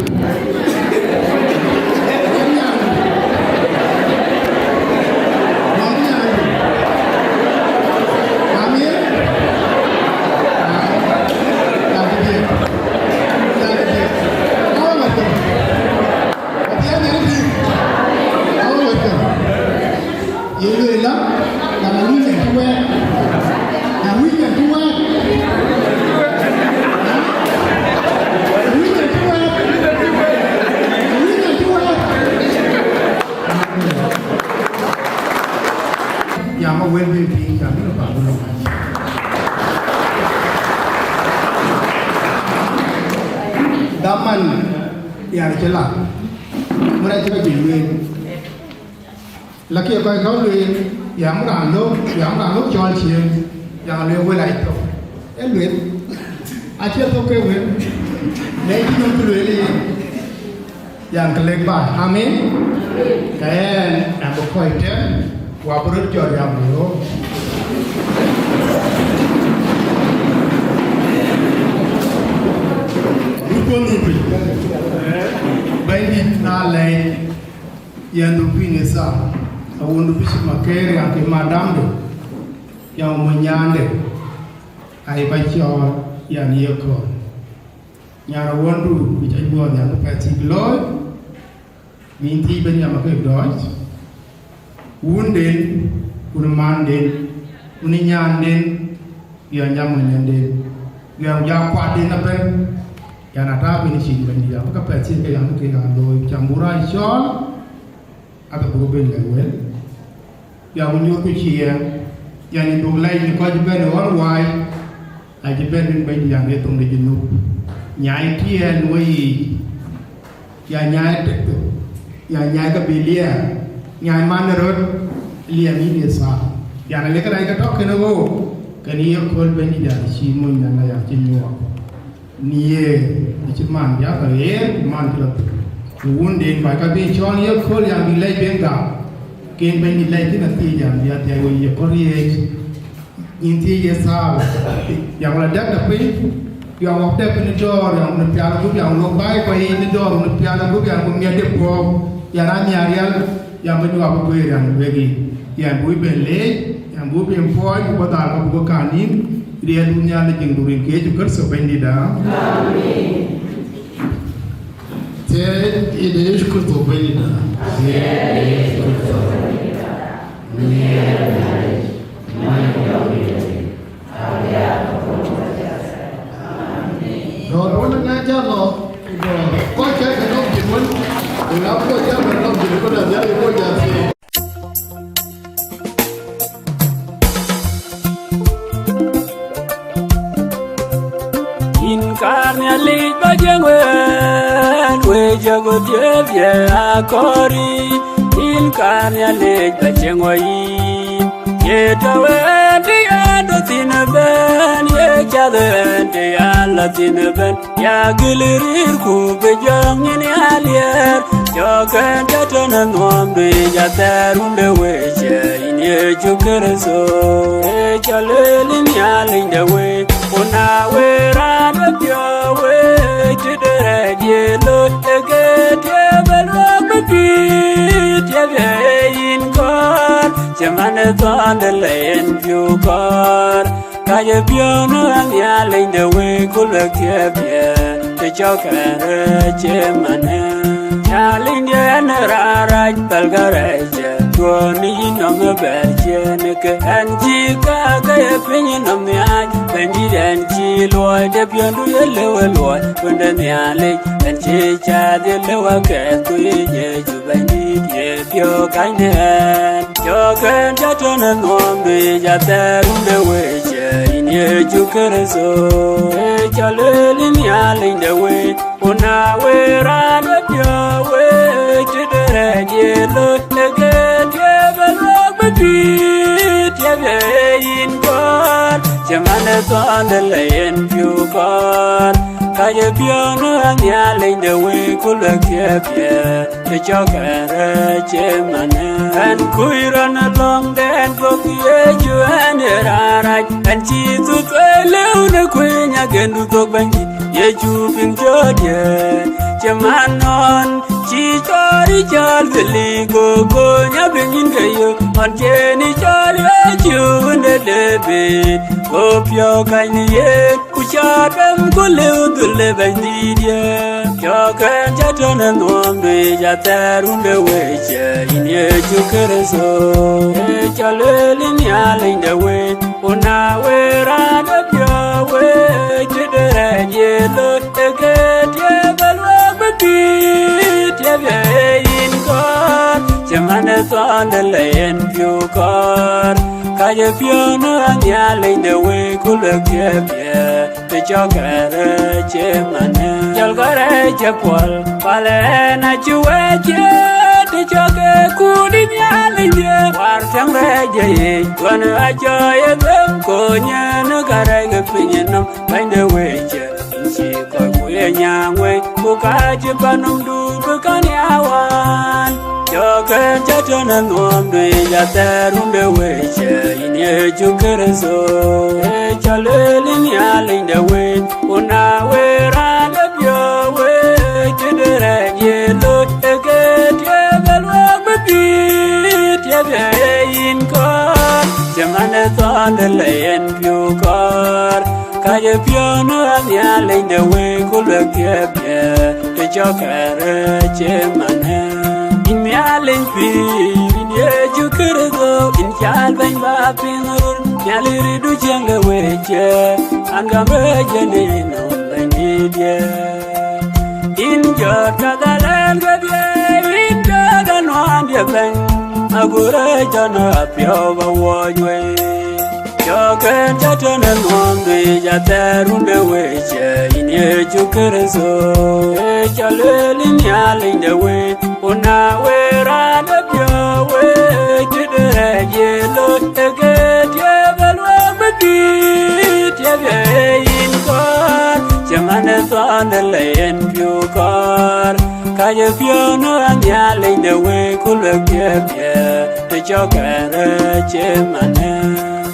Wɛ̈ɛ̈t nyaandu. Wɛ̈ɛ̈t nyaandu. Amin. Ai, dak diɛ̈. Dak diɛ̈. Awa wɛ̈ɛ̈t tei. Atiɛɛr Nhialic pïïr. Awe wɛ̈ɛ̈tkë. Ye lueel la, na wïc nyan cï wɛ̈ɛ̈t. Na wïc nyan cï wɛ̈ɛ̈t. Na wïc nyan cï wɛ̈ɛ̈t. Na wïc nyan cï wɛ̈ɛ̈t. Jam awël bï piny, jam bï lɔ paan bï lɔ mac. Dhaman, yan cï la. Mën acï ke juëc lueel. Lakë kɔc kɔ̈k lueel, yam raan lok, yam raan lok cɔl ciëën, yan lueel wël aa thok. Ee lueel, acie thok ke wël, le cï nɔm kë lueel yen, yan kë lek baai. Amin. Ka ɣɛn, abï kɔc tɛ̈n, ku abï röt jɔt yam në ɣöö. Bï Bɛ̈nydït na lɛc. Yɛn du piny ë thaa, awundu bï cï Makëër, yan ke madamde, yan mony nyaande, ayï ba cɔɔl, yan ye kɔn. Nyan awundu, ku ca juɔɔth, yan ke pɛth cïk looi, bï yïn thiëc Benjamin ke dɔɔc, wunden, ku në manden, ku në nyanden, Bï a nyam ë nyanden, bï a jak kuatden ëbɛ̈n, yan ata bï në cïn Bɛ̈nydït, abï ke pɛth cïn ke yan ke ya looi, cam bï rac cɔɔl, abï bï ben lɛ̈k wël. Bï a ku nyuöth ku ciɛɛŋ, yan ë dhuk lɛc në kɔc ëbɛ̈n ë ɣɔn wai, acï bɛ̈n rin Bɛ̈nydït yan ke thoŋ de Junub. Nyai tiɛɛl në weyiic, ya nyai TikTok, ya nyai kabilia, nyai man röt, liɛm yïn ye thaa. Yan alek rac ke tɔ̈ kënë ɣook, kënë ye kööl Bɛ̈nydït yan cï mony nyan aya cï nyuɔɔth. Në ye acït man bï aa ke ɣeer, ku man cï lɔ thïn. Ku wunden kɔc ka bï cɔl ye kööl, yan bï lɛc ben gam. Ken Bɛ̈nydït lɛc thïn athiëc, yan bï athiɛɛi wei ye kɔ̈r yiëëc. Nyin thiëëc ye thaar, yan wala dɛ̈k tɔ piny, yan wok dɛ̈k në dɔ̈ɔ̈r, yan në pial gup, yan wok baai kɔc yiic në dɔ̈ɔ̈r, në pial gup, yan ku miɛt de puɔ̈u, yan aa nhiaar rial, yan bï nyuak bï kueer, yan wek yiic. Yan bï wïc ben leec, yan bï wïc ben puɔɔc, ku bä dhal ka buk kaŋ nïïm, riɛldu Nhialic, jiŋdu rin ke Yecu Kërtho Bɛ̈nydït aa. Amen. Thiëëc ë de Yecu Kërtho Bɛ̈nydït aa. Thiëëc ë de Yecu Kërtho Bɛ̈nydït aa. Rɔt wën ë ŋɛc jal lɔ, kɔc kɛ̈k ke nɔm cït wën, ë ŋa bï kɔc jal bɛ̈n nɔm cït wën, Nhialic bï kɔc jal thiëëc. Yïn kaar Nhialic ba cieŋ wën, we jɔk tiëëp ye akɔ̈ric. Yïn kaar Nhialic ba cieŋ wɔ yïn. Ye tɔ̈ wën të yɛn tɔ̈ thïn ëbɛ̈n, ye cath wën të yɛn lɔ thïn ëbɛ̈n. Ya gël rïïr ku bï jɔŋ nyin ya liɛɛr, cɔk ɛn jɔ tɔ̈ në nuɔmdu yic athɛɛr runde wei cë yïn Yecu Kërtho. Ee cä lueel yïn Nhialic de wei, ku na wëë raan ë piɔ̈u wei cï de rɛɛc ye looi, ee ke tiëëp ë luɔk bï pïïr tiëëp ye yïn kɔɔr, cï man ë thɔn de lɔ yen piu kɔɔr. Ka ye piɔ̈u në ɣän Nhialic de wei ku luɛk thiëëp ye, të cɔk ɛn rɛɛc cï manë. Nhialic de ɛn raan rac päl kärɛc cë, tuɔɔn yï nɔm ë bɛ̈ɛ̈r ciëën ke ɛn cï ka ke ye piny nɔm nhiaac. Bɛ̈nydït ɛn cï luɔi de piɔ̈ndu ye lëu ë luɔi, wën de Nhialic ɛn cï cath ye lëu akɛɛth ku ye Yecu Bɛ̈nydït ye piɔ̈u kany në ɛn. Cɔk ɛn jɔ tɔ̈ në nuɔmdu yic athɛɛr runde wei cë yïn Yecu Kërtho. Ee cä lueel yïn Nhialic de wei, ku na wëë raan ë piɔ̈u wei cï de rɛɛc ye looi, ee ke tiëëp ë luɔk bï pïïr tiëëp ye yïn kɔɔr, cï man ë thɔn de lɔ yen piu kɔɔr. Ka ye piɔ̈u në ɣän Nhialic de wei ku luɛk thiëëp ye, të cɔk ɛn rɛɛc cï manë. Ɛn kuc rɔn ë lɔ̈ŋ de ɛn thok Yecu, ɛn ë raan rac, ɛn cï thuth ë lëu në kuëny agendu thok Bɛ̈nydït Yecu piŋ cööt ye. Cï man nɔn cï cɔɔr ë cɔl dhili, go kony abï nyin ke yök, ɣɔn cïn ë cɔl Yecu wën de Debit, go piɔ̈u kany në yen. Ku cä dɛm ku lëu dhil ë Bɛ̈nydït ye. Cɔk ɛn jɔ tɔ̈ në nuɔmdu yic athɛɛr runde wei cë yïn Yecu Kërtho. Ee cä lueel yïn Nhialic de wei, ku na wëë raan ë piɔ̈u wei cï de rɛɛc ye looi, ee ke tiëëp ë luɔk bï pïïr tiëëp ye yïn kɔɔr, cï man ë thɔn de lɔ yen piu kɔɔr. Ka ye piɔ̈u në ɣän Nhialic de wei ku luɛk thiëëp ye, të cɔk ɛn rɛɛc cï manë. Jɔl kärɛc cï puɔl, palë ɛn acï wɛɛc cï, të cɔk ë kuurdït Nhialic de, war thiäŋ rɛɛc ë yic, ɣɔn acɔ ye dhuëëŋ kony ɛn kärɛc ke piny nɔm, Bɛ̈ny de wei cë. Yïn cï kɔc ku ye nyaaŋ wei, ku ka cï pan nɔmdu bï kän ya wään. Cɔk ɛn jɔ tɔ̈ në nuɔmdu yic athɛɛr runde wei cë yïn Yecu Kërtho. Ee cä lueel yïn Nhialic de wei, ku na wëë raan ë piɔ̈u wei cï de rɛɛc ye looi, ee ke tiëëp ë luɔk bï pïïr tiëëp ye yïn kɔɔr, cï man ë thɔn de lɔ yen piu kɔɔr. Ka ye piɔ̈u në ɣän Nhialic de wei ku luɛk thiëëp ye, të cɔk ɛn rɛɛc cï manë. Yïn Nhialic pïïr, yïn Yecu Kërtho, yïn cɔl Bɛ̈ny ba piŋ röl. Nhialic rëëtdu ciëŋ de wei cë, an gam rɛɛc ë nïn nɔm Bɛ̈nydït ye. Yïn jɔt ka dhal ɛn kedhie, yïn jɔt anuandiɛ Bɛ̈ny, ago rɛɛc tɔ̈ në apiɔ̈u ba wuɔɔc wei. Cɔk ɛn jɔ tɔ̈ në nuɔmdu yic athɛɛr runde wei cë yïn Yecu Kërtho. Ee cä lueel yïn Nhialic de wei, ku na wëë raan ë piɔ̈u wei cï de rɛɛc ye looi, ee ke tiëëp ë luɔk bï pïïr tiëëp ye yïn kɔɔr, cï man de le yen piu kɔɔr. Ka ye piɔ̈u në Nhialic de wei ku luek piɛth piɛth, të cɔk kɛɛr cie manë.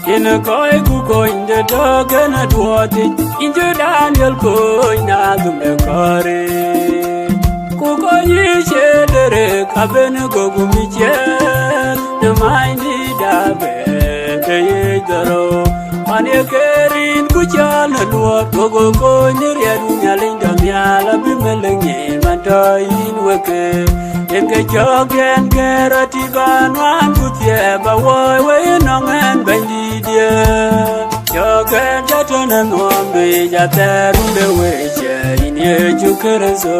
Yen kɔc ku kony de tɔ̈ kën duɔɔtic, yen cï Daniel kony në adhum de kɔɔric. Ku kony yï cie derek Abednego ku Micael në many dït Abel ke yic dhorou. Man ye ke rin ku cɔl në luɔt, gogo kony riɛt Nhialic dɔm nhial abï mel ŋic man tɔ̈ yïn weke. Yen ke cɔk yen ke rɔt tï ba nuan ku thiɛɛp awɔɔi wei nɔŋ ɛn Bɛ̈nydït ye. Cɔk ɛn ca tɔ̈ në nuɔm duic athɛɛr runde wei cɛ yïn Yecu Kërtho.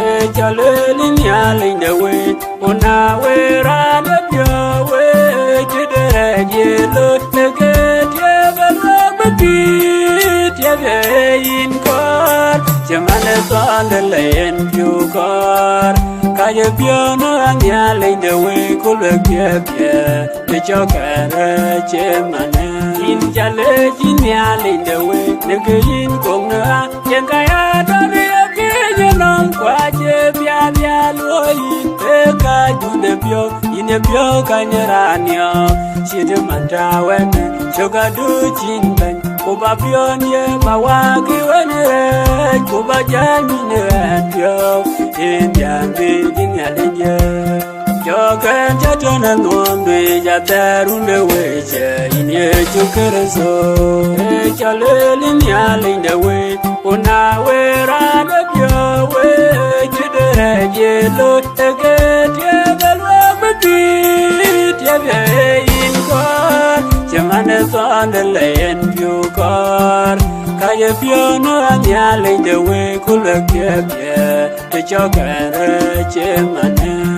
Ee ca lueel yïn Nhialic de wei. Ku na wëë raan ë piɔ̈u wëë cï de rɛɛc ye looi, në ke tiɛɛp ë luɔk bï pïïr tiɛɛp ye yïn kɔɔr, cï man ë thɔn de le yen piu kɔɔr. Ka ye piɔ̈u në Nhialic de wei ku luek piɛth piɛth, të cɔk kɛɛr cie manë. Yïn ca lec yïn Nhialic de wei, në ke yïn kok në ɣa. Yen ka ya dɔ̈ɔ̈r ye piëëc ënɔɔn, ku acie piath ya luɔ̈i yïn, ee ka jun de piɔ̈u, yïn ye piɔ̈u ka nye raan niɔp. Cït man tɔ̈ wën, cök aduc yïn Bɛ̈ny, ku ba piɔ̈n ye ba waak ë wën rɛɛc, ku ba jam yïn ë ɣɛn piɔ̈u, yen jam bï yïn Nhialic ye. Cɔk ɛn ca tɔ̈ në nuɔm duic athɛɛr runde wei cɛ yïn Yecu Kërtho. Ee ca lueel yïn Nhialic de wei, ku na wëë raan ë piɔ̈u wëë cï de rɛɛc ye looi, ee ke tiɛɛp ë luɔk bï pïïr tiɛɛp ye yïn kɔɔr, cï man ë thɔn de le yen piu kɔɔr. Ka ye piɔ̈u në Nhialic de wei ku luek piɛth piɛth, të cɔk kɛɛr cie manë.